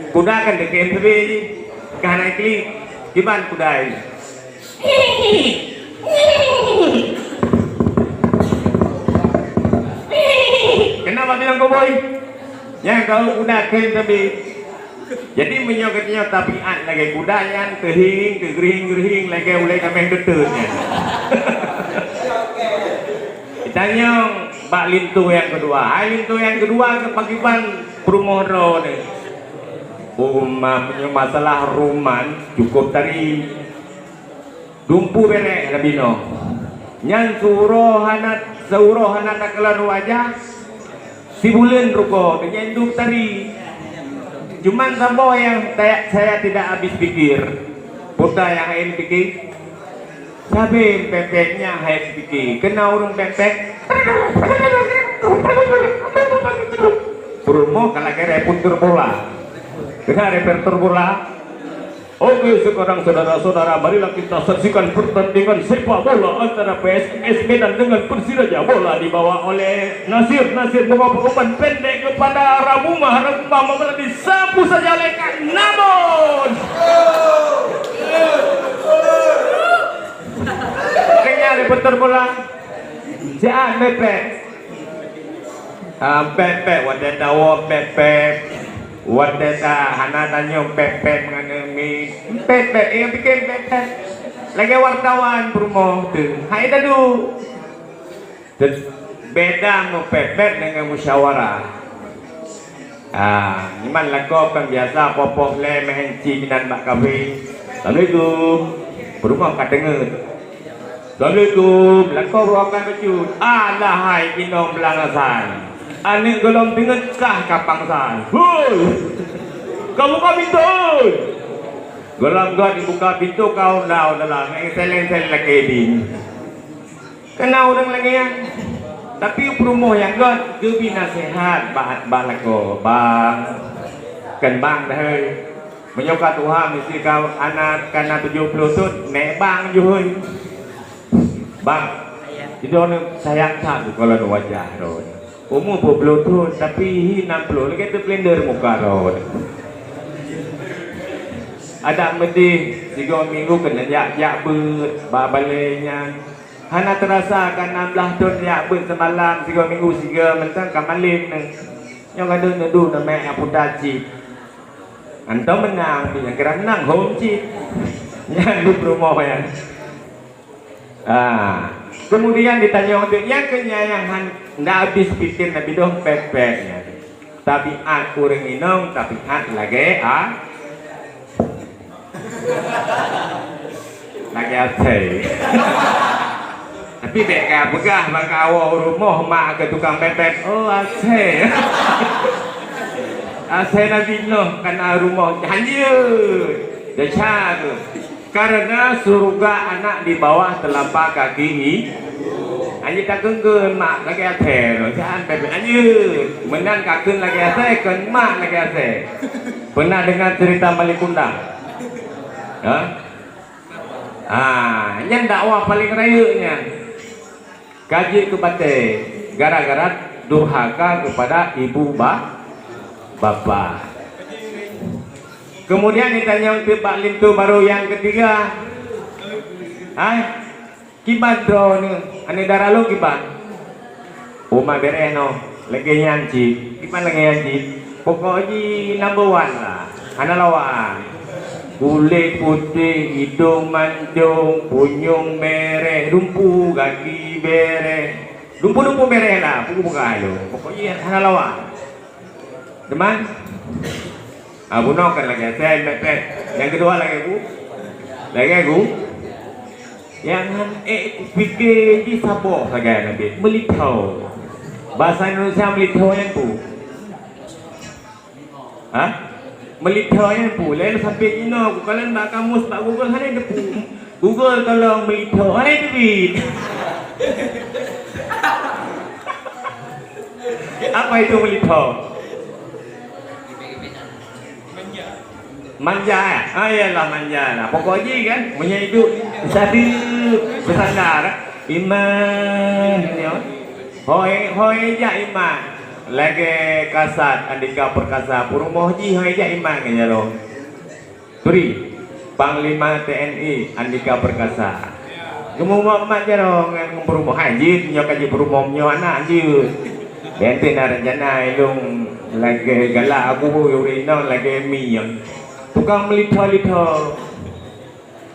Kuda kan deukem sabe jih. Ka hana klik. Kiban kuda jih. Kenapa bilang koboi? Nyang tahu kuda khem sabe. Jadi meunyoe geutanyoe tabiat lagée kuda nyan teuhing, teugeurihing-geurihing lagée ulée kaméng teuteuet nyan. Tanyong bak linto nyang keudua. Hai linto nyang keudua keu pakriban peurumoh droeneuh. Uma, meunyoe masalah ruman, cukup tari. Dumpu berek Nabi Nuh. Nyan siuroe hana, siuroe hana takalon wajah, sibuleuen rugoe, nyan dum tari. Cuman saboh nyang saya, saya tidak habis pikir. Peue nyang laén pikir? Sabe pepet nyan hai pike, keunan ureueng pepet. Peurumoh ka lagèe reporter bola. Keunan reporter bola. Oke, sekarang saudara-saudara, marilah kita saksikan pertandingan sepak bola antara P S M S Medan dengan Persiraja. Bola dibawa oleh Nasir. Nasir membawa umpan pendek kepada Rabuma. Rabuma membawa disapu saja oleh Kak Namun. Keunyan reporter bola. Siat mepet. Ah, pet-pet, watèe tawoe pet-pet. Watèe ta hana tanyong pet-pet ngon mi. Pet-pet, eh, bikin pet-pet. Lagèe wartawan peurumoh tu. Hai tadu. Te-, beda meupet-pet deungon musyawarah. Ah, nyoe man lakoe kan biasa poh-poh lhèe meuhen ci meunan bak kafe. Assalamualaikum. Peurumoh ka teungeut. Assalamualaikum. Lakoe ruangan bacut. Alah hai inong beulangasan. Aneuk gohlom teungeut kah ka pangsan. Hoi. Ka buka pintoe. Gohlom göt dibuka pintoe ka undau dalam. Ngon seleng-seleng lakèe ding. Keunan ureueng lagèe nyan. Tapi peurumoh nyang göt geubri naseuhat bak, bak lakoe, "Bang, kheun bang dahôi. Meunyoe ka tuha miseue ka hana, ka na tujoh ploh thôn, nèk bang jihôi. Bang, sidroe neuh sayang that keu kalon wajah droeneuh. Umu peuet ploh thôn, tapi hi nam ploh, lagèe teuplender muka droeneuh." Adak meudeh sigoe minggu keuneuk jak, jak beuet bak balèe nyan. Hana teurasa ka nam blaih thôn jak beuet seumalam, sigoe minggu sigoe mantong ka malem nyan. Nyoe ka deuh neudu neumè aputa cit. Mantong meunang, pih nyang kira meunang hom cit. Nyan di peurumoh nyan. Ah, kemudian ditanyong teuk, nyang keu nyan nyang han, ndak habéh pikir Nabi Nuh pet-pet nyan. Tabiat ureueng inong, tabiat lagèe a-, lagèe asèe. Tapi bèk kapeugah bak kawoe u rumoh mak keu tukang pet-pet, "Oh, asèe." Asèe Nabi Nuh kana rumoh, hanjeuet. Desya keuh. Karena syeuruga anak di bawah telapak kaki i-, anjeuet takheun-kheun mak lagèe asèe, jan pepet anjeuet. Meunan kakheun lagèe asèe, kheun mak lagèe asèe. Pernah dengar cerita Malik Kundang? Ha? Ah, nyan dakwah paling rayeuk nyan. Ka jeuet keu batèe gara-gara durhaka kepada ibu ba-, bapa. Kemudian ditanyong teuk bak linto barô nyang ketiga. Hai, kiban droeneuh, aneuk dara lôn kiban? Uma bereh noh, lagèe nyan cit. Kiban lagèe nyan cit? Pokok jih number one lah. Hana lawan. Kulét putéh, idông mancông, punyueng bereh, dumpu gaki bereh. Dumpu-dumpu bereh lah, peue-peue lôn. Pokok jih hana lawan. Teuma? Ah, bunoe kan lagèe asèe, pet-pet. Nyang keudua lagèe gu-, lagèe gu-, nyang han ék kupike jih saboh sagai Nabi. Meulitho. Bahasa Indonesia meulitho nyan peue? Ha? Meulitho nyan peue? Lé sampai jinoe, kukalon bak kamus, bak Google, hana teupeue. Google tolong meulitho, hana teubiet. Apa itu meulitho? Manja, eh? Ah, iyalah manja lah. Pokok jih kan, meunyoe idup sadeuk beusandar, iman, nyoe. Hôi, hôi jak iman. Lagèe kasat Andika Perkasa, peurumoh jih hôi jak iman ngon jaroe. Turi, Panglima T N I Andika Perkasa. Geumeumat-mat jaroe ngon peurumoh, hai jeuet nyoe ka jipeurumoh nyoe aneuk jeuet. Bèk teuh na rencana ilôn lagèe galak aku ureueng inong lagèe mi nyoe. Tukang meulitho-litho.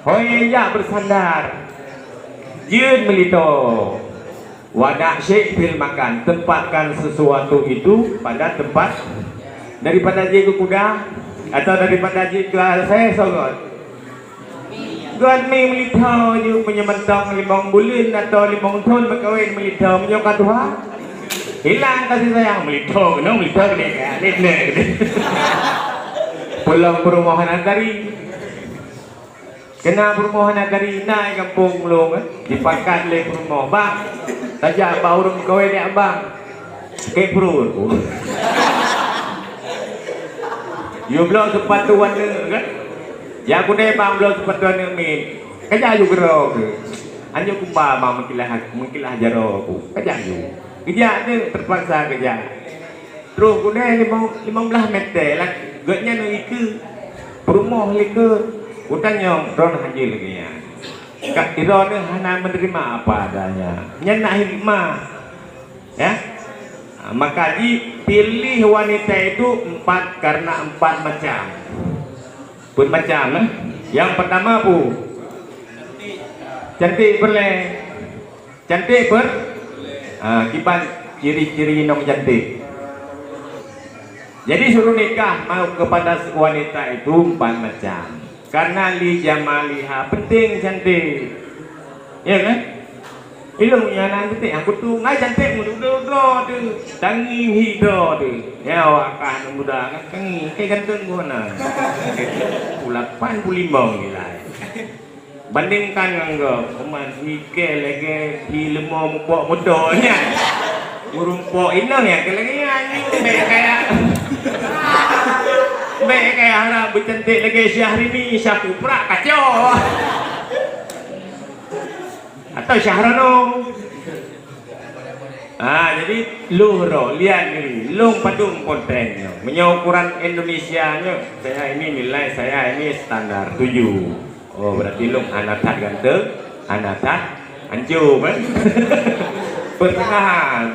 Hôi jak beusandar. Jeuet meulitho. Wada' syai' fil makan, tempatkan sesuatu itu pada tempat. Daripada jih keu kuda, Atau daripada jih keu asèe sogot. Gét mi meulitho jih, meunyoe mantong limong buleuen atau limong thôn meukawen meulitho, meunyoe ka tuha. Hilang kasih sayang, meulitho keunoe, meulitho keunoe, ka lét nè. Pulang peurumoh hana tari. Keunan peurumoh hana tari na gampông lôn, eh, jipakat lé peurumoh. "Bang, tajak bak ureueng kawé nyak, Bang." Sakét pruet, oh. Yue bloe seupatu aneuk kan? Jak keudè, Bang, bloe seupatu aneuk miet. Kajak yue keudroe keuh. Anjok kumba, Bang, meukilah, meukilah jaroe ku. Kajak yue. Geujak deuh, teupaksa geujak. Troh keudè limong, limong blaih mètè lah. Gobnyan ngon ikeue. Peurumoh lé keue. Kutanyong, droeneuh hana lagèe nyan. Ka, droeneuh hana meuneurimah apa adanya. Nyan na hikmah. Ya. Ha, maka jipiléh wanita itu empat karena empat macam. Peuet macam, eh. Nyang peurtama peue? Cantik peureulèe. Cantik per-, ha, kiban ciri-ciri inong cantik. Jadi suruh nikah mau kepada wanita itu empat macam. Karena li jamaliha, penting cantik. Ya kan? Ilong nyan cantik, aku tu ngai cantik muda-muda tu. Tangi hi tu. Ya awak kan muda kan tangi, kayak ganteng guna. Pukul lapan pukul lima nilai. Bandingkan ngon gob, umat mikir lagèe hi leumo mupok moto nyan. Meurumpok inong nyang keu lagèe nyan, bèk kaya, bèk kaya harap beucantik lagèe Syahrini, Syakupra, kacau. Atau Syahrono. Ah, jadi lôn ro, lihat ni, lôn padum konten nyoe. Meunyoe ukuran Indonesia nyoe, saya ini nilai saya ini standar tujuh. Oh, berarti lôn hana that ganteng, hana that anco kan? Pertengahan.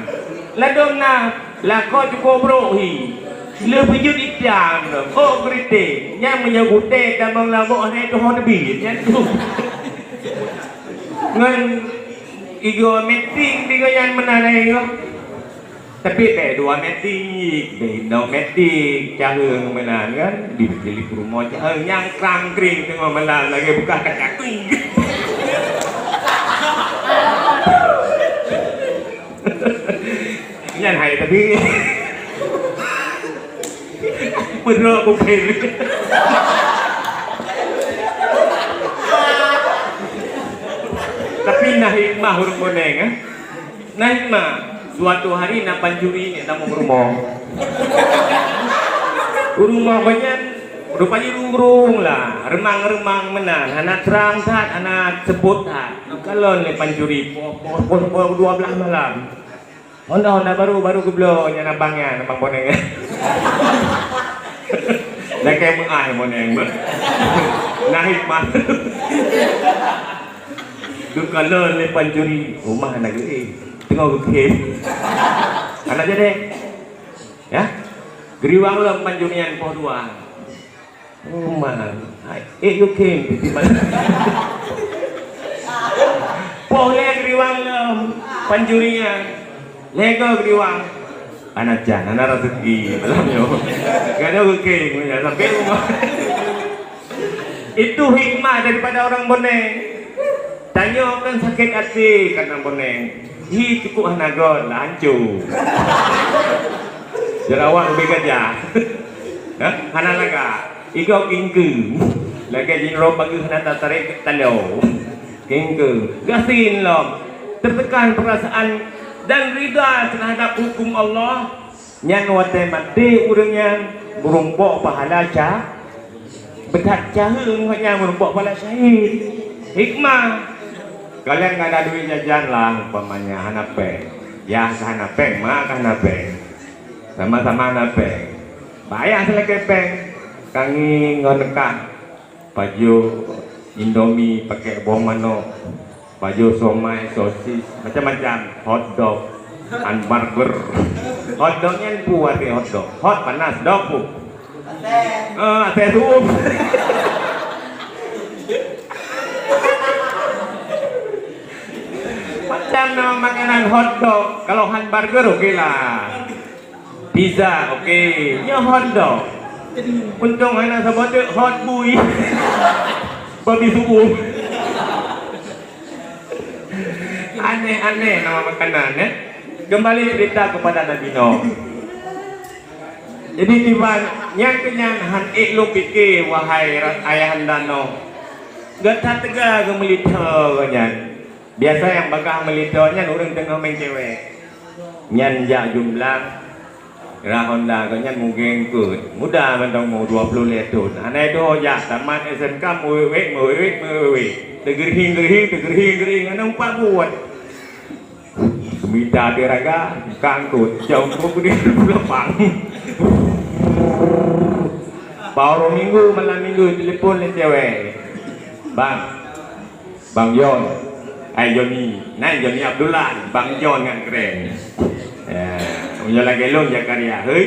Ladôm na, lakoe cukup brok hi. Leuh peujeuet itam lom. Oh, kritik. Nyan meunyoe gutèe tamong lamok hana tuho teubiet. Nyan tu. Ngon igoe meeting tiga nyan meunan ai nyoe. Tapi bèk dua meeting, bèk inong meeting, caheueng meunan kan, di, di peurumoh caheueng nyang krang-kring teungoh meunan lagèe beukah kaca kuing. Nyan hai tapi. Beudôh kupéng. Tapi na hikmah ureueng boneng, eh. Na hikmah, suatu hari na pancuri nyang tamong rumoh. Rumoh gobnyan rupajih rung-rung lah, reumang-reumang meunan, hana trang that, hana seupôt that. Kalon lé pancuri, poh, poh, poh, poh dua blaih malam. Honda, Honda baru, baru geubloe nyan abang nyan, abang boneng. Lakèe meu'ah boneng. Na hikmah. Geukalon lé pancuri, rumah na geuéh. Teungoh geukhem. Hana jadi. Ya. Geuriwang lom pancuri nyan poh dua. Oh, man. Hai, eh, you came. Poh lhèe geuriwang lom pancuri nyan. Lhèe goe geuriwang. Hana can, hana raseuki malam nyoe. Kadang you came, sampai rumah. Itu hikmah daripada orang boneng. Tanyoe kan sakét até karena boneng. Hi cukup hana göt lah, hancô. Jerawat ubé gajah. Hah? Hana lagak. Igoe kingkeue. Lagèe jinoe pageue hana tatarek talo. Kingkeue. Gasien lom. Tertekan perasaan dan rida terhadap hukum Allah. Nyan watèe maté ureueng nyan meurumpok pahala sya-, beuthat caheueng ngon nyan meurumpok pahala syahid. Hikmah, kaleng ka na duit jajan lah, umpamanya hana péng. Yah ka hana péng, mak ka hana péng. Sama-sama hana péng. Bak ayah seulakèe péng. Kangi ngon neukah. Pajoh Indomie pakèk boh manok, pajoh somai, sosis, macam-macam, hotdog, hamburger. Hotdog nyan peue arti hotdog? Hot panas, dog peue? Eh, asèe sup. Macam nama makanan hotdog, kalau hamburger oke lah. Pizza, oke. Nyoe hotdog. Untông hana saboh teuk hot bui. Babi su'um. Aneh-aneh nama makanan, ya. Kembali cerita kepada Nabi Nuh. Jadi, kiban nyan keuh nyan han ék lôn pike, wahai ra-, ayahanda Nuh. Gata teuga geumeulitho geuh nyan. Biasa nyang bagaih meulitho nyan ureuëng teungoh meucewek. Nyan jak jumlah, rah honda geuh nyan mugeng keut. Muda mantong, umur dua puluh lhée thon. Hana tuho jak, tamat S M K, meuwék-wék, meuwék-wék, meuwék-wék. Teugeurhing-geurhing, teugeurhing-geurhing, hana umpat buet. Mita di raga, kangkut, jauh kok gede lapang. Baru minggu, malam minggu, telepon lé cewek. Bang, Bang John, ai Joni, nai Joni Abdullah, Bang John ngan keren. Ya, meunyoe lagée lôn Zakaria, hei.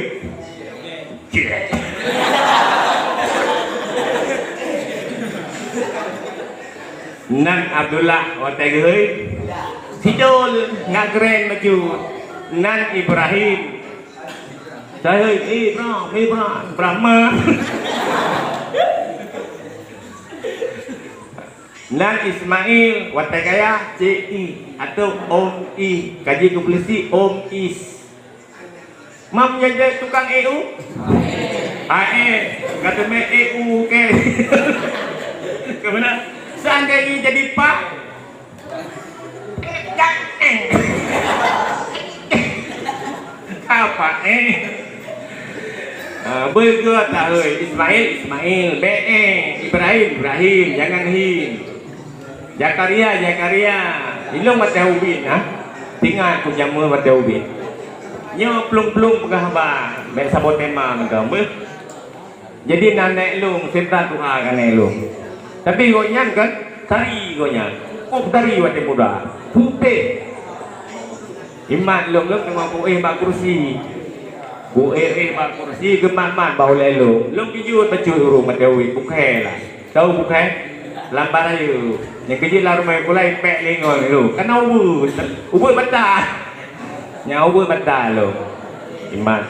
Nan Abdullah watée geuhôi, sidol ngat keuren bacut. Nan Ibrahim, saya Ibrahim, Ibrahim, Brahma. Nan Ismail watée gaya C I atau Om I, kaji keupeuleusi Om Is. Mam nyan jeuet tukang E U? A E, ka teumé E U ke. Keumeuna, seandainya jadi Pak? Apa eh? Ah, beugeuh tahôi, Ismail, Ismail, B E, Ibrahim, Ibrahim, jangan hin. Zakaria, Zakaria, ilong watée ubit, ha? Tingat ku jameun watée ubit. Nyoe plueng-plueng peugah haba, bék saboh tema mantong beuh. Jadi nan nèk lôn, seutra tuha ka nèk lôn. Tapi gobnyan kan, tari gobnyan. Kok tari watée muda. Putih. Imat lôn, lôn teungoh kuéh bak kursi. Kuéh-éh bak kursi, geumat-mat bak ulée lôn. Lôn geujeuet bacut ureuëng watée ubit, bukai lah. Tahu bukai? Lambar ayu. Nyang keujeuet lam rumoh kulai pek lingong tu. Kana ubeut. Ubeut bata. Nyang ubeut bata lo. Imat.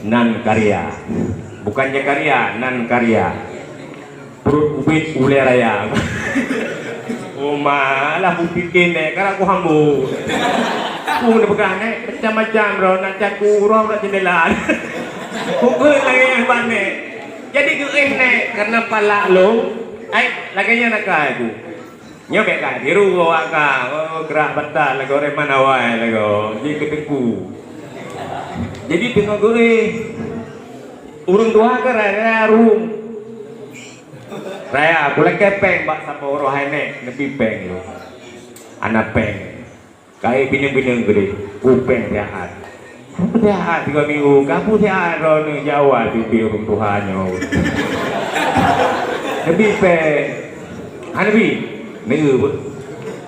Nan karya. Bukan Zakaria, nan karya. Perut ubit ulée raya. Oh malah kupike nèk, karena aku hambo. Aku neupeugah nèk, macam-macam roh, nak caku roh, nak jendela. Ubeut lagée nyan ban nèk. Jadi geuéh nèk, karena palak lôn, ai, lagée nyan akai ku. Nyoe bék ka tiru awak ka, oh, gerak bata lagoe reman awai lagoe, ji keu teungku. Jadi teungoh geuéh, ureuëng tuha ka raya-raya rueng. Raya, kulakée péng bak saboh uroe hai nèk, neubi péng lôn. Hana péng. Ka ék bineung-bineung keudeh, kupéng sihat. Sihat tiga minggu, kapu sihat droeneuh Jawa pipi ureuëng tuha nyoe. Neubi péng. Hana neubi? Neueu beuh.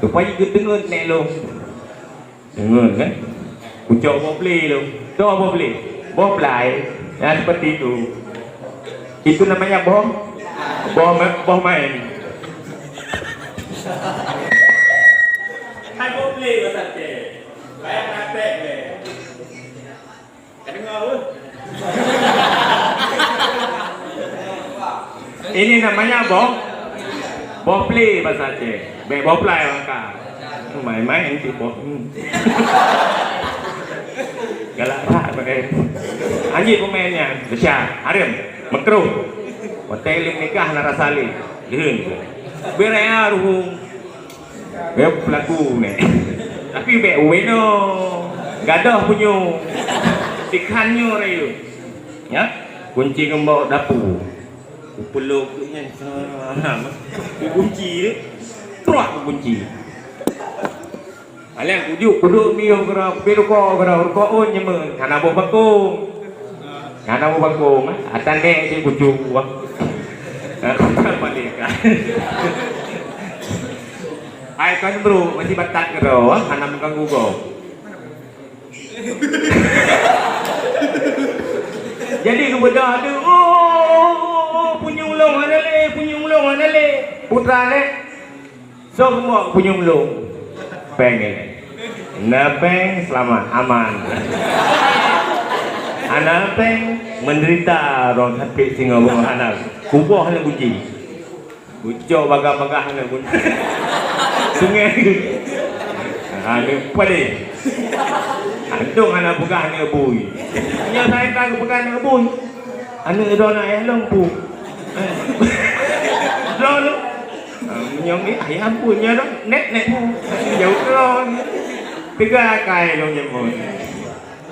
Supaya geuteungeut nèk lôn. Teungeut kan? Kucok boh ble lôn. Toh boh ble. Boh plai. Ya, seperti itu. Itu namanya boh, boh ma-, boh main. Hai boh play bahasa Aceh. Bayang rapek deh. Ka dengar apa? Ini namanya boh, boh play bahasa Aceh. Bek boh play orang ka. Main-main cik boh. Hmm. Galak tak pakai. Anjing pemainnya. Besar. Harim. Makruh. Watée lé nikah na rasa lé. Lheueh. Beuraya ruhung. Bek pelaku ni. Tapi bek weno. Gadoh punyo. Tikhan nyo rayu. Ya. Kunci geumbok dapu. Kupelok nyan. Kukunci tu. Truak kukunci. Alah kujuk kuduk miyuh kena, kupi rukok kena, rukok un nyemen. Hana boh bakong. Hana boh bakong, eh. Atan dek cik kucu, wah. Balik kan. Ai kan bro, masih batat kena, wah. Hana mengganggu kau. Jadi kemudian ada, oh, oh, oh, oh, punya ulung hana lé, punya ulung hana lé. Putra ni, sok mok punya ulung. Péng ni. Na péng, selamat, aman. Hana péng, menderita rhot that pih singoh beungoh hana. Kuboh hana kunci. Kucok bagah-bagah hana kunci. Sungai. Hana padé. Antung hana peugah hana bui. Nyoe saya tak peugah hana bui. Aneuk droe na ayah lôn pu. Droe lôn. Ah, meunyoe ni ayah pu nyoe dong, nek, nek pu. Jauh droe. Tiga kai lôn nyebut.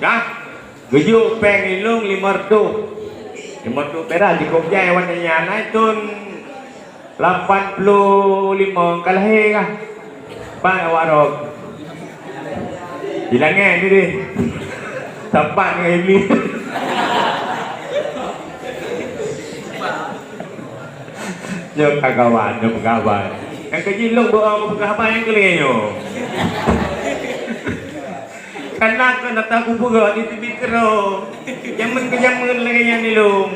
Dah. Geujok péng ilong lima reutôh. Lima reutôh perak jikôb jai watèe nyan, ai thôn lapan ploh limong ka lahé kah? Pat awak rhot? Di langèt ni deh. Sapat ngon Iblis. Nyoe ka kawan, nyoe peukawan. Nyang keu jih lôn doa meupeugah haba nyang keu lagèe nyoe. Kana keu nata kubu gawat di teubiet keudroe. Jameun keu jameun lagèe nyan ilong.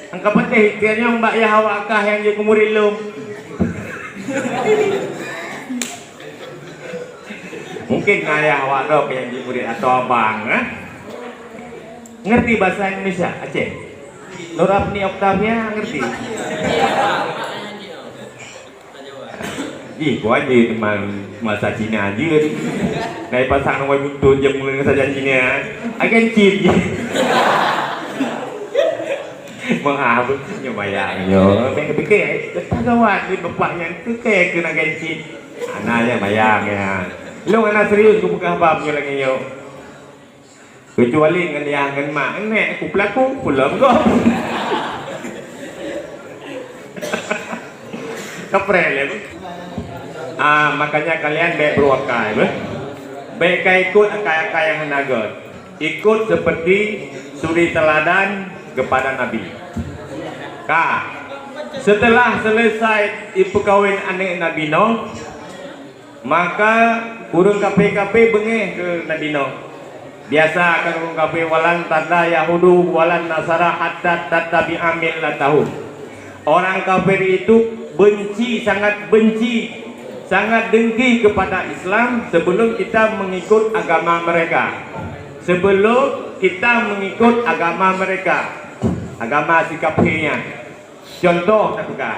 Angka patéh ikhtiar nyoe bak yah awak kah nyang jeuet keu murit lôn. Mungkin na yah awak droe nyang jeuet murit atau abang, eh? Ngerti bahasa Indonesia Aceh? Nurafni Octavia ngerti? Jih, bukan je teman masa Cina je. Dari pasang nomor YouTube je menggunakan saja Cina. Agen chip je. Maaf, nyoe bayang nyoe. Bèk fikir, eh, tak gawat ni bapak nyan tu ke kena agen chip. Anak nyan bayang ya. Long anak serius ku peugah bab nyoe lagi nyoe. Kecuali ngon yah ngon mak, nek ku pelaku, pulang kau. Kapreh lé. Ah, makanya kalian bèk beureuakai, beh. Bèk ka ikut akai-akai nyang hana göt. Ikut seperti suri teladan kepada Nabi. Ka. Setelah selesai ipeukawen aneuk Nabi Nuh, maka ureueng kafé-kafé beungéh keu Nabi Nuh. Biasa kan ureueng kafé, "Walan tadda Yahudu walan Nasara hatta tattabi'a millatahum." Orang kafir itu benci, sangat benci, sangat dengki kepada Islam sebelum kita mengikut agama mereka. Sebelum kita mengikut agama mereka, agama si kafé nyan. Contoh tapeugah,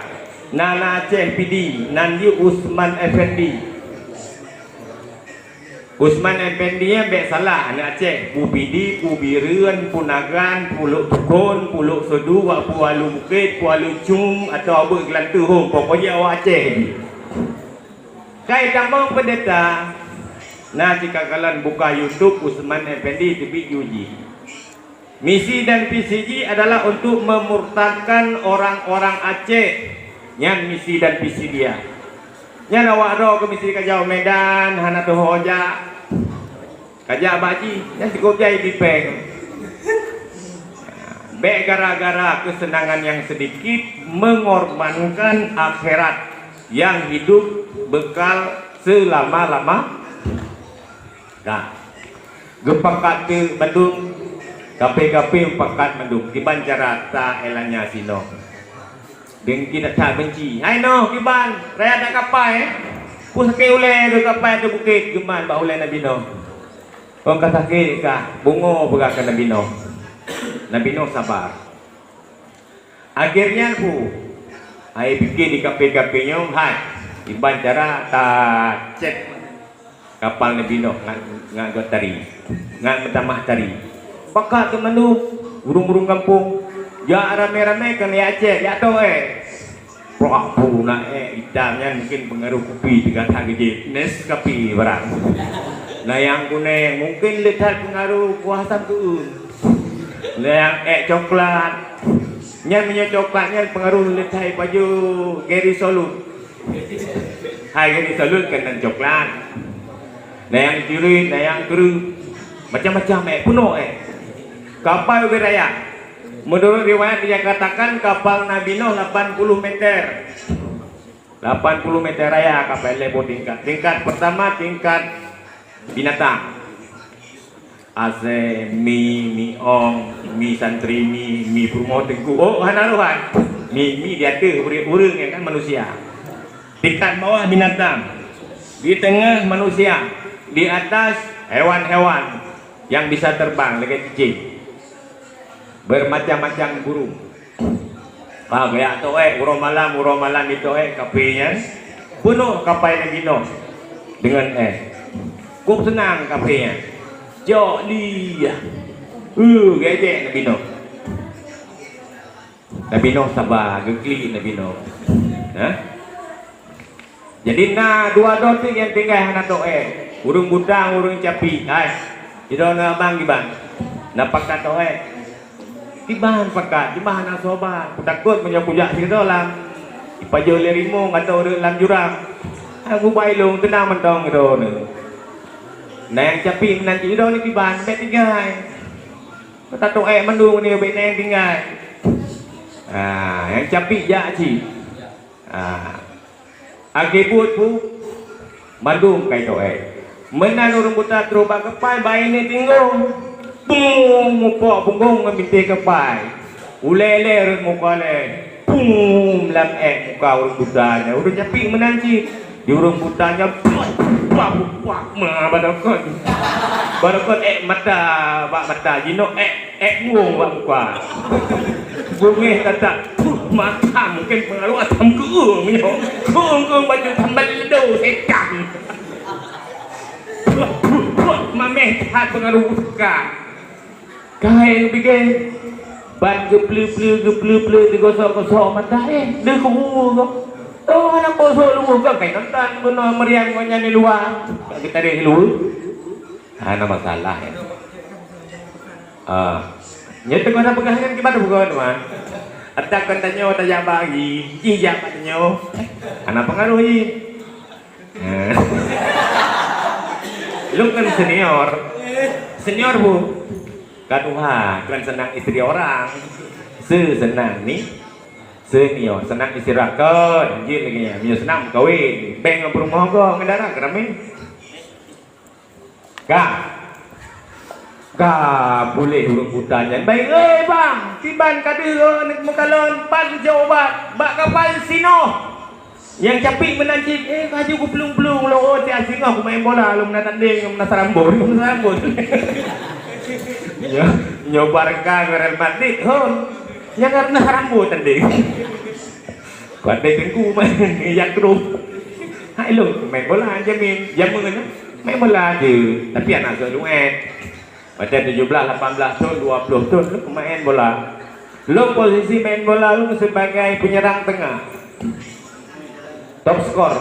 na, na Aceh Pidie, nan jih Usman Effendi. Usman Effendi nyan bèk salah, aneuk Aceh, Pu Pidie, Pu Bireuen, Pu Nagan, Pu Lhok Tukon, Pu Lhok Sodu, Pu Alu Bukét, Pu Alu Cum, atawa Abu Geulanteu hom, pokok jih awak Aceh jih. Kai tamong peundeta, na cit ka kalon buka YouTube Usman Effendi teubiet ju jih. Misi dan visi jih adalah untuk memurtadkan orang-orang Aceh. Nyan misi dan visi dia. Nyan awak droe keu misi kajak u Medan, hana teuho jak. Kajak bak jih, nyan sikôb jai di péng. Bèk gara-gara kesenangan yang sedikit mengorbankan akhirat yang hidup bekal selama-lama. Nah, geupakat teuk bandum, kafé-kafé pakat bandum, kiban cara ta elanya sinoe. Dengki that benci. Hai noh, kiban, raya that kapai, eh? Peue sakét ulèe keu kapai ateueh bukét, geuman bak ulèe Nabi Nuh. Ôn ka sakét kah, beungoh peugah keu Nabi Nuh. Nabi Nuh sabar. Akhirnya pu, hai pike di kafé-kafé nyoe, hai, kiban cara tacet kapal Nabi Nuh ngat, ngat göt tari, ngat meutamah tari. Pakat keu mandum ureueng-ureueng gampông, jak ramé-ramé keu jak cek, jak toh, eh. Prok pu na, eh, itam nyan mungkin pengaruh kupi teuka that geujép, Nescafe barang. Na nyang kuneng mungkin le that pengaruh kuah asam keueun. Na nyang ék coklat. Nyan meunyoe coklat nyan pengaruh le that baju Gary Solut. Hai Gary Solut kan nan coklat. Na nyang ciri, na nyang kreueh. Macam-macam ék, peunoh ék. Kapal ubé raya. Menurut riwayat dikatakan kapal Nabi Nuh lapan puluh meter. Lapan puluh meter raya kapal lhèe boh tingkat. Tingkat pertama tingkat binatang. Asèe, mi, mi ong, mi santri, mi, mi peurumoh teungku. Oh, hana rohan. Mi, mi di ateueh ureueng-ureueng kan manusia. Tingkat bawah binatang. Di teungoh manusia. Di atas hewan-hewan yang bisa terbang lagèe cicém. Bermacam-macam burung. Ah, geujak to'ék, uroe malam, uroe malam jito'ék kafé nyan. Peunoh kapai Nabi Nuh deungon éh. Kôp seunang kafé nyan. Jok li yah. Uh, geuéjék Nabi Nuh. Nabi Nuh saba, geuklik Nabi Nuh. Hah? Jadi na dua droe teuk nyang tinggai hana to'ék. Ureuëng buta, ureuëng capi. Hai, sidroe na abang kiban. Na pakat to'ék. Kiban pakat, cuma hana soe ba. Kutakot meunyoe kujak sidroe lam, ipajoh lé rimueng atau rhot lam jurang. Hai, kubai lôn teunang mantong droeneuh. Na nyang capi meunan cit droeneuh kiban, bèk tinggai. Ka tato'ék mandum ni bèk na nyang tinggai. Ah, nyang capi jak cit. Ah. Akhé buet pu, mandum kai to'ék. Meunan ureuëng buta troh bak keupai, bak iék tinggong. Bung, mupok punggong ngon bintéh keupai. Ulèe-lèe rhot muka lé. Bum, lam ék muka ureuëng buta nyan. Ureuëng capi meunan cit. Di ureuëng buta nyan, puak, puak, puak, ma, badakot. Badakot ék mata, bak mata. Jinoe ék, ék buong bak muka. Bungéh tatak, puh, mata mungkin pengaruh asam keuung nyoe. Keuung-keuung baju sambal ledo setan. Puh, puh, puh, mameh that pengaruh suka. Kayém pike, ban geupleue-pleue, geupleue-pleue, digosok-gosok mata, eh, deuh keubu kok. Toh hana bosok luwuh kok, kai nonton bunoe meriam ngon nyan di luwa. Ka geutarek di luwa. Hana masalah, ya. Ah. Nyoe teungoh na peugah nyan kiban bukan, teuma. Adak kon tanyoe tajak bak lagi, jih jak bak tanyoe. Hana pengaruh jih. Lôn kan senior. Senior, Bu. Ka tuha, kan senang istri orang. Se senang ni, senior, senang istri rakan. Jin lagi nya. Mio senang kawin. Beng ngon perumoh go, ngon dara kerami. Ka. Ka puléh ureuëng buta nyan. Baik, eh, bang, kiban ka deuh, eh, meukalon, ban jauh ubat. Bak kapai sinoe. Nyang capi meunan cit, eh, laju kuplueng-plueng lôn, oh, tiap singoh kumain bola, lôn meunan tanding, meunan sarambot, meunan sarambot. Nyoe, nyoe Barca ngon Real Madrid, hon. Nyang meunan sarambot tanding. Kuat deh teungku main, nyang kruh. Hai lôn, main bola jamin, jameun, main bola je. Tapi anak seuet luet. Macam tujuh belas, lapan belas thon, dua puluh thon, lôn main bola. Lôn posisi main bola lôn sebagai penyerang tengah. Top skor.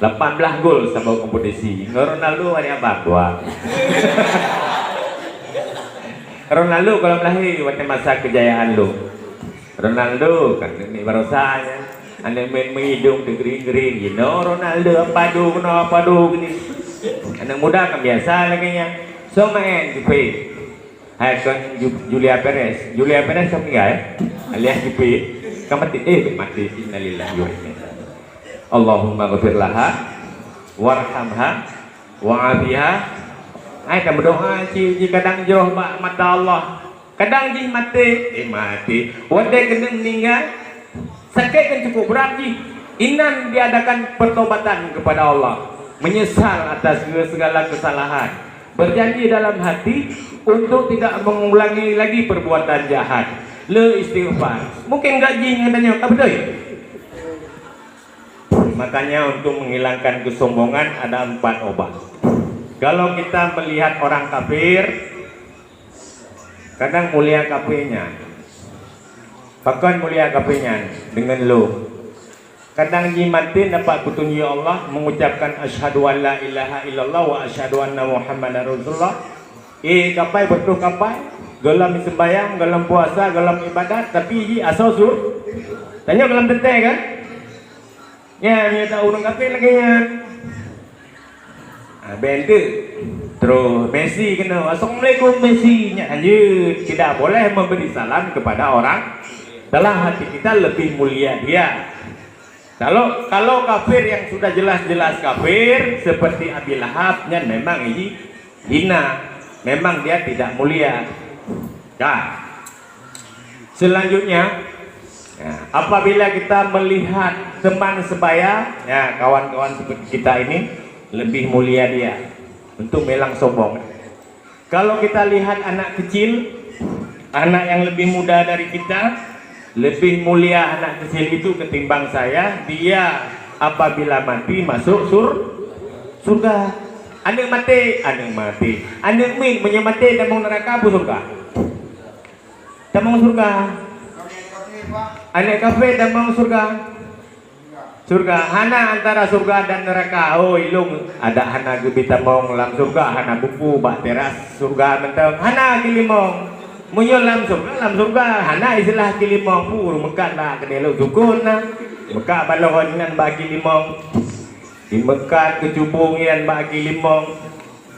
Lapan belas gol saboh kompetisi. Ngon Ronaldo hari abang dua. Ronaldo kalau lahir waktu masa kejayaan lôn. Ronaldo kan aneuk barosa nyan. Aneuk meuidong teugering-gering jinoe Ronaldo apa do keunoe apa do gini. Aneuk muda kan biasa lagèe nyan. So main Jupe. Hai kon Ju- Julia Perez. Julia Perez kan tinggai alias Jupe. Kan mati eh mati innalillahi wa inna ilaihi raji'un. Allahumma ghfir laha warhamha wa'afiha. Hai kan berdoa cik kadang jauh bak mata Allah. Kadang jih maté, eh maté, watèe keuneuk meuninggai, sakét kan cukup brat jih. Inan diadakan pertobatan kepada Allah, menyesal atas segala kesalahan, berjanji dalam hati untuk tidak mengulangi lagi perbuatan jahat. Le istighfar. Mungkin gak jih ngon tanyoe, ka beutôi? Makanya untuk menghilangkan kesombongan ada empat obat. Kalau kita melihat orang kafir, kadang mulia kafé nyan. Pakon mulia kafé nyan deungon lôn. Kadang jih maté nampak peutunjuk Allah mengucapkan asyhadu an la ilaha illallah wa asyhadu anna Muhammadar Rasulullah. Eh kapai beutôi kapai, golom sembahyang, golom puasa, golom ibadat, tapi jih asoe su. Tanyoe golom teuntèe kan? Nyan, nyan ureueng kafé lagèe nyan. Ah, ben teuk. Terus Messi keunoe, "Assalamualaikum Messi." Nyan lanjut. Tidak boleh memberi salam kepada orang dalam hati kita lebih mulia dia. Kalau kalau kafir yang sudah jelas-jelas kafir seperti Abi Lahab nyan memang ini hina. Memang dia tidak mulia. Dah. Selanjutnya, ya, apabila kita melihat teman sebaya, ya, kawan-kawan seperti kita ini lebih mulia dia untuk melang sombong. Kalau kita lihat anak kecil, Anak yang lebih muda dari kita, lebih mulia anak kecil itu ketimbang saya, dia apabila mati masuk sur-, surga. Aneuk maté, aneuk maté. Aneuk miet meunyoe maté tamong neuraka peue surga? Tamong surga. Aneuk kafé tamong surga. Surga, hana antara surga dan neuraka. Oi, lôn adak hana geubri tamong lam surga, hana buku bak teras surga mantong. Hana gilimong. Meunyoe lam surga, lam surga hana istilah gilimong. Pu, meukat bak keuneuk lôn sukon na. Meukat balon nyan bak gilimong. Imeukat keucubung nyan bak gilimong.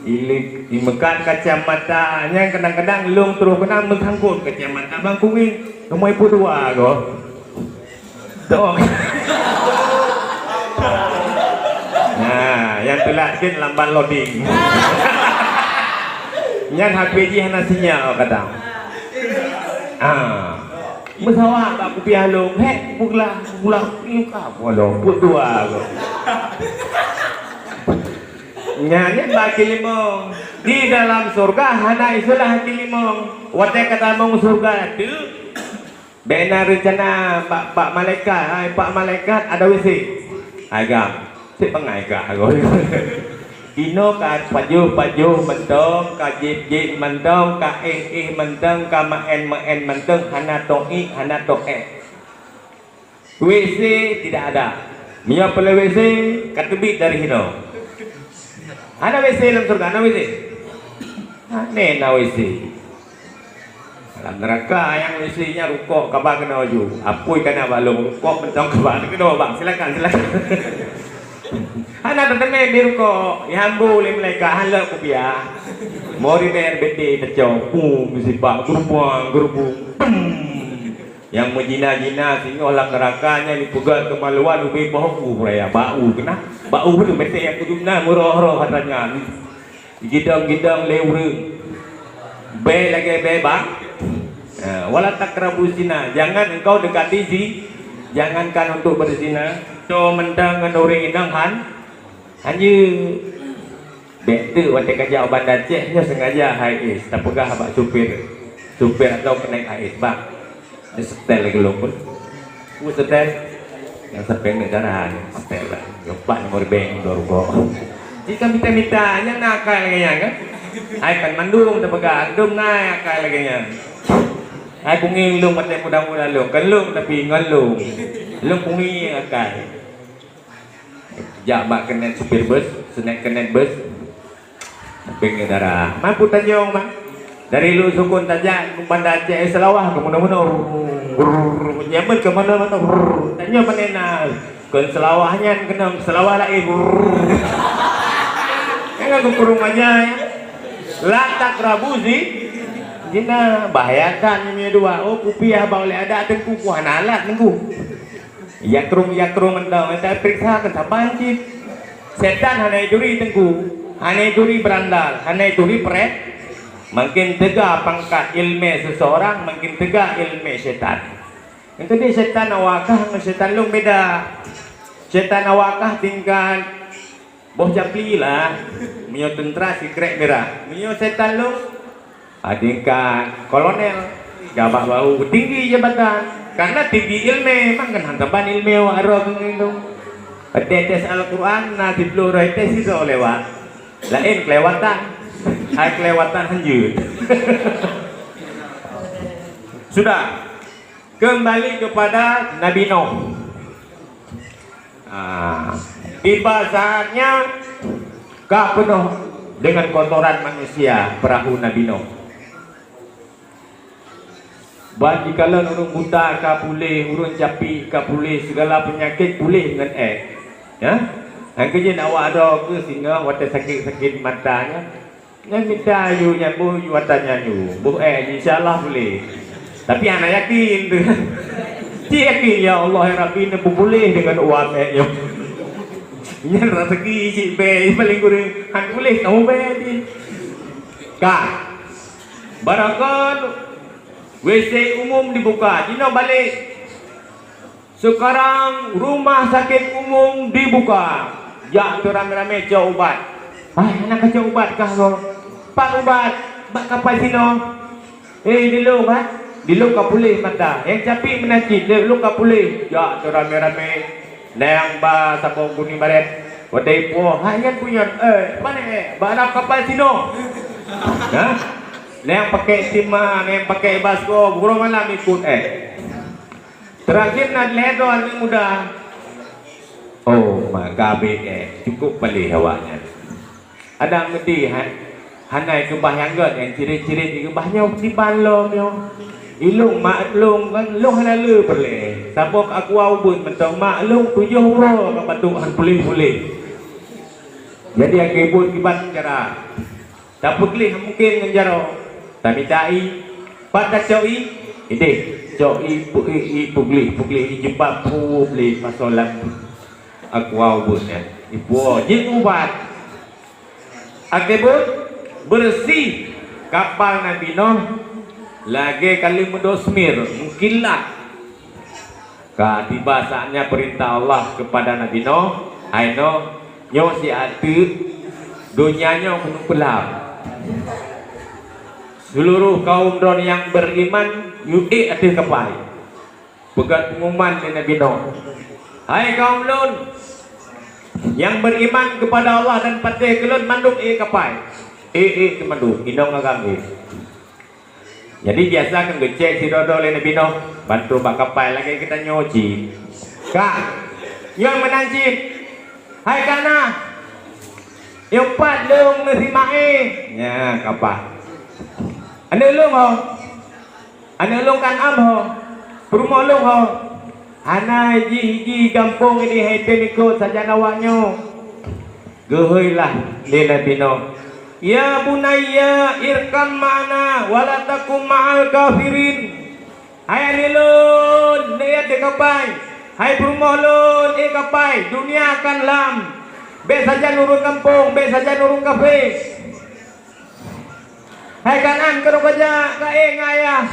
Ilik, imeukat kacamata, nyan kadang-kadang lôn troh keunan meusangkot kacamata bang kungin. Nomor peuet dua go. Dong. Nah, yang telat kan lambat loading. Nyan H P jih hana sinyal kadang. Ah. Meusawak bak kupiah lôn, hek, peugelah, peugelah, peugelah, peugelah, peuet dua go. Nyan nyan bak gilimong. Di dalam surga hana istilah gilimong. Watèe ka tamong surga teuk, bèk na reuncana bak, bak malaikat, hai pak malaikat, ada W C. Hai gam, cit bangai ka agoi. Inoe ka pajoh-pajoh mantong, ka jieb-jieb mantong, ka éh-éh mantong, ka meu'en-meu'en mantong, hana toh iek, hana toh ék. W C tidak ada. Meunyoe peureulèe W C, ka teubiet dari hinoe. Hana W C lam syeuruga, hana W C. Hana na W C. Lam neuraka nyang W C nyan rukok kaba keunoe ju. Apui ka na bak lôn rukok mantong kaba keunoe bang. Silakan, silakan. Hana teuteumé bi rukok, ihambu lé malaikat hana kupiah. Mori ber bete tacok, pum sipak geurubung, geurubung. Pum. Nyang meujina-jina singoh lam neuraka nyan jipeugöt keumaluan ubé poh u raya bak u keunan. Bak u beutôi meusti nyang kujub na meuroh-roh atra nyan. Jigidong-gidong lé ureueng. Bèe lagèe bèe bang. Eh, wala taqrabu zina, jangan engkau dekati zi-, jangankan untuk berzina. Toh mantong ngon ureueng inong han, hanjeuet. Bèk teuk watèe ka jak u Banda Aceh nyoe sengaja hai is tapeugah bak supir. Supir atau keuneuk hai is, "Bang, neusetel lagèe lôn pun." "Peue setel?" "Nyang sampéng neuk dara nyoe setel lah. Nyoe pat nomor bank dua rukok." Jika mita-mita, nyan na akai lagèe nyan kan? Hai kan mandum tapeugah, dum na akai lagèe nyan. Hai kungui lôn watèe muda-muda lôn, kan lôn tapi ngon lôn. Lôn kungui akai. Jak bak keuneuk supir bus, seuneuk keuneuk bus. Beng dara. Mampu tanyong, Bang. Dari Lu Sukun tajak Banda Aceh Seulawah ke meunoe-meunoe. Nyamet ke meunoe-meunoe. Tanyong mana na. Kon Seulawah nyan keunong Seulawah laén. Jangan ke kurung aja ya. Lantak Rabu sih. Jina bahaya kan ni dua. Oh, kupiah bau le ada tengku kuah nalat nengku. Yakrung-yakrung mantong, mantong periksa keu saban cit. Setan hana jituri teungku, hana jituri beurandal, hana jituri preh. Makin teuga pangkat ilmé seseurang, makin teuga ilmé setan. Nyang keudeh setan awakah ngon setan lôn beda. Setan awakah tingkat boh capli lah, meunyoe teuntra sikrek mirah. Meunyoe setan lôn, tingkat kolonel, gabah bau, tinggi jabatan. Karena tinggi ilmé, mangkon han saban ilmé awak droe keunoe. Tes-tes Al-Quran, na siplôh droe tes sidroe lewat. Laén kelewatan. Hai kelewatan hanjeuet. Sudah. Kembali kepada Nabi Nuh. Ah, tiba saatnya ka peunoh dengan kotoran manusia perahu Nabi Nuh. Ban jikalon ureuëng buta ka puléh, ureuëng capi ka puléh, segala penyakit puléh ngon ék. Ya? Nyang keujeuet awak adoe keu singoh watée sakét-sakét mata nyan. Nyan mita ayue nyan boh yu ata nyan yu, boh ék, insya Allah boleh. Tapi hana yakin tu. Cit yakin, "Ya Allah, ya Rabbi, neupeupuléh deungon uap ék nyoe." Nyan raseuki cit bèe, paléng kureueng han puléh, kamoe bèe jih. Ka. Barokon W C umum dibuka, jinoe balek. Sekarang rumah sakit umum dibuka. Jak teuramé-ramé cok ubat. Ai, hana kacok ubat kah goe? Pat ubat? Bak kapai sinoe. "Eh, di lôn, ha? Di lôn ka puléh mata. Nyang capi meunan cit, di lôn ka puléh." Jak tu ramé-ramé. Nyang ba saboh guning barét. Watèe ipo, "Hai nyan peue nyan?" "Eh, pane, eh? Bak dalam kapal sinoe." Ha? Nyang pakèk sima, nyang pakèk basko, uroe malam ikot, eh. Terakhir na lhèe droe aneuk muda. Oh, maka bèk, eh, cukup paléh awaknyan. Adak meudeh, ha-, hana ikeubah nyang gèt, nyang ciret-ciret ikeubah nyoe, kiban lom nyoe. Ilôn mak lôn kan, lôn hana le peureulèe. Saboh aqua ubeut mantong mak lôn tujoh uroe ka batuk han puléh-puléh. Jadi akhé buet kiban cara. Tapeugleh mungken ngon jaroe. Tamita ié. Pat tacok ié? Ideh, cok ié, peu-, ié, ié peugleh, peugleh ié jilbab, pu, gleh pasoe lam aqua ubeut nyan. Ipuwoe, jeuet ubat. Akhé buet, beureusi kapal Nabi Nuh lagèe ka lheueh meudosmir, meukilat. Ka tiba saatnya perintah Allah kepada Nabi Nuh, "Hai Nuh, nyoe siat teuk, donya nyoe keuneuk peulam. Seluruh kaum droe nyang beriman, yue ék ateueh kapai." Peugah pengumuman lé Nabi Nuh, "Hai kaum lôn, nyang beriman kepada Allah dan patéh keu lôn, mandum ék kapai." Ék, ék teumandum, inong agam ék. Jadi biasa kan geucék sidroe-droe lé Nabi Nuh, ban troh bak kapai lagèe geutanyoe cit. "Kak, nyoe meunan cit. Hai kak na, nyoe pat lôn meusimak éh." Nya kapah. "Aneuk lôn ho? Aneuk lôn Kan'an ho? Peurumoh lôn ho?" "Hana jih-jih gampông ini hai tem ikot sajan awak nyoe." Geuhôi lah lé Nabi Nuh, "Ya bunayya irkam ma'ana wa la takun ma'al kafirin." Hai aneuk lôn, neuék ateueh kapai. Hai peurumoh lôn, ék kapai. Dunia kan lam. Bèk sajan ureueng gampông, bèk sajan ureueng kafé. Hai Kan'an, keunoe kajak ka ék ngon ayah.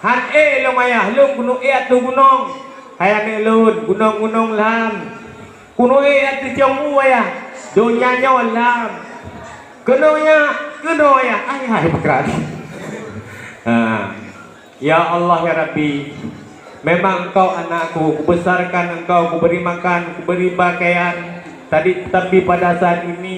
Han ék lôn ayah, lôn keuneuk ék ateueh gunong. Hai aneuk lôn, gunong-gunong lam. Keuneuk ék ateueh cong u ayah, donya nyoe lam. Keunoe nyak, keunoe ayah, ayah bukan. Ha. Ya Allah, ya Rabbi, memang Engkau anakku, kubesarkan Engkau, kuberi makan, kuberi pakaian. Tadi, tapi pada saat ini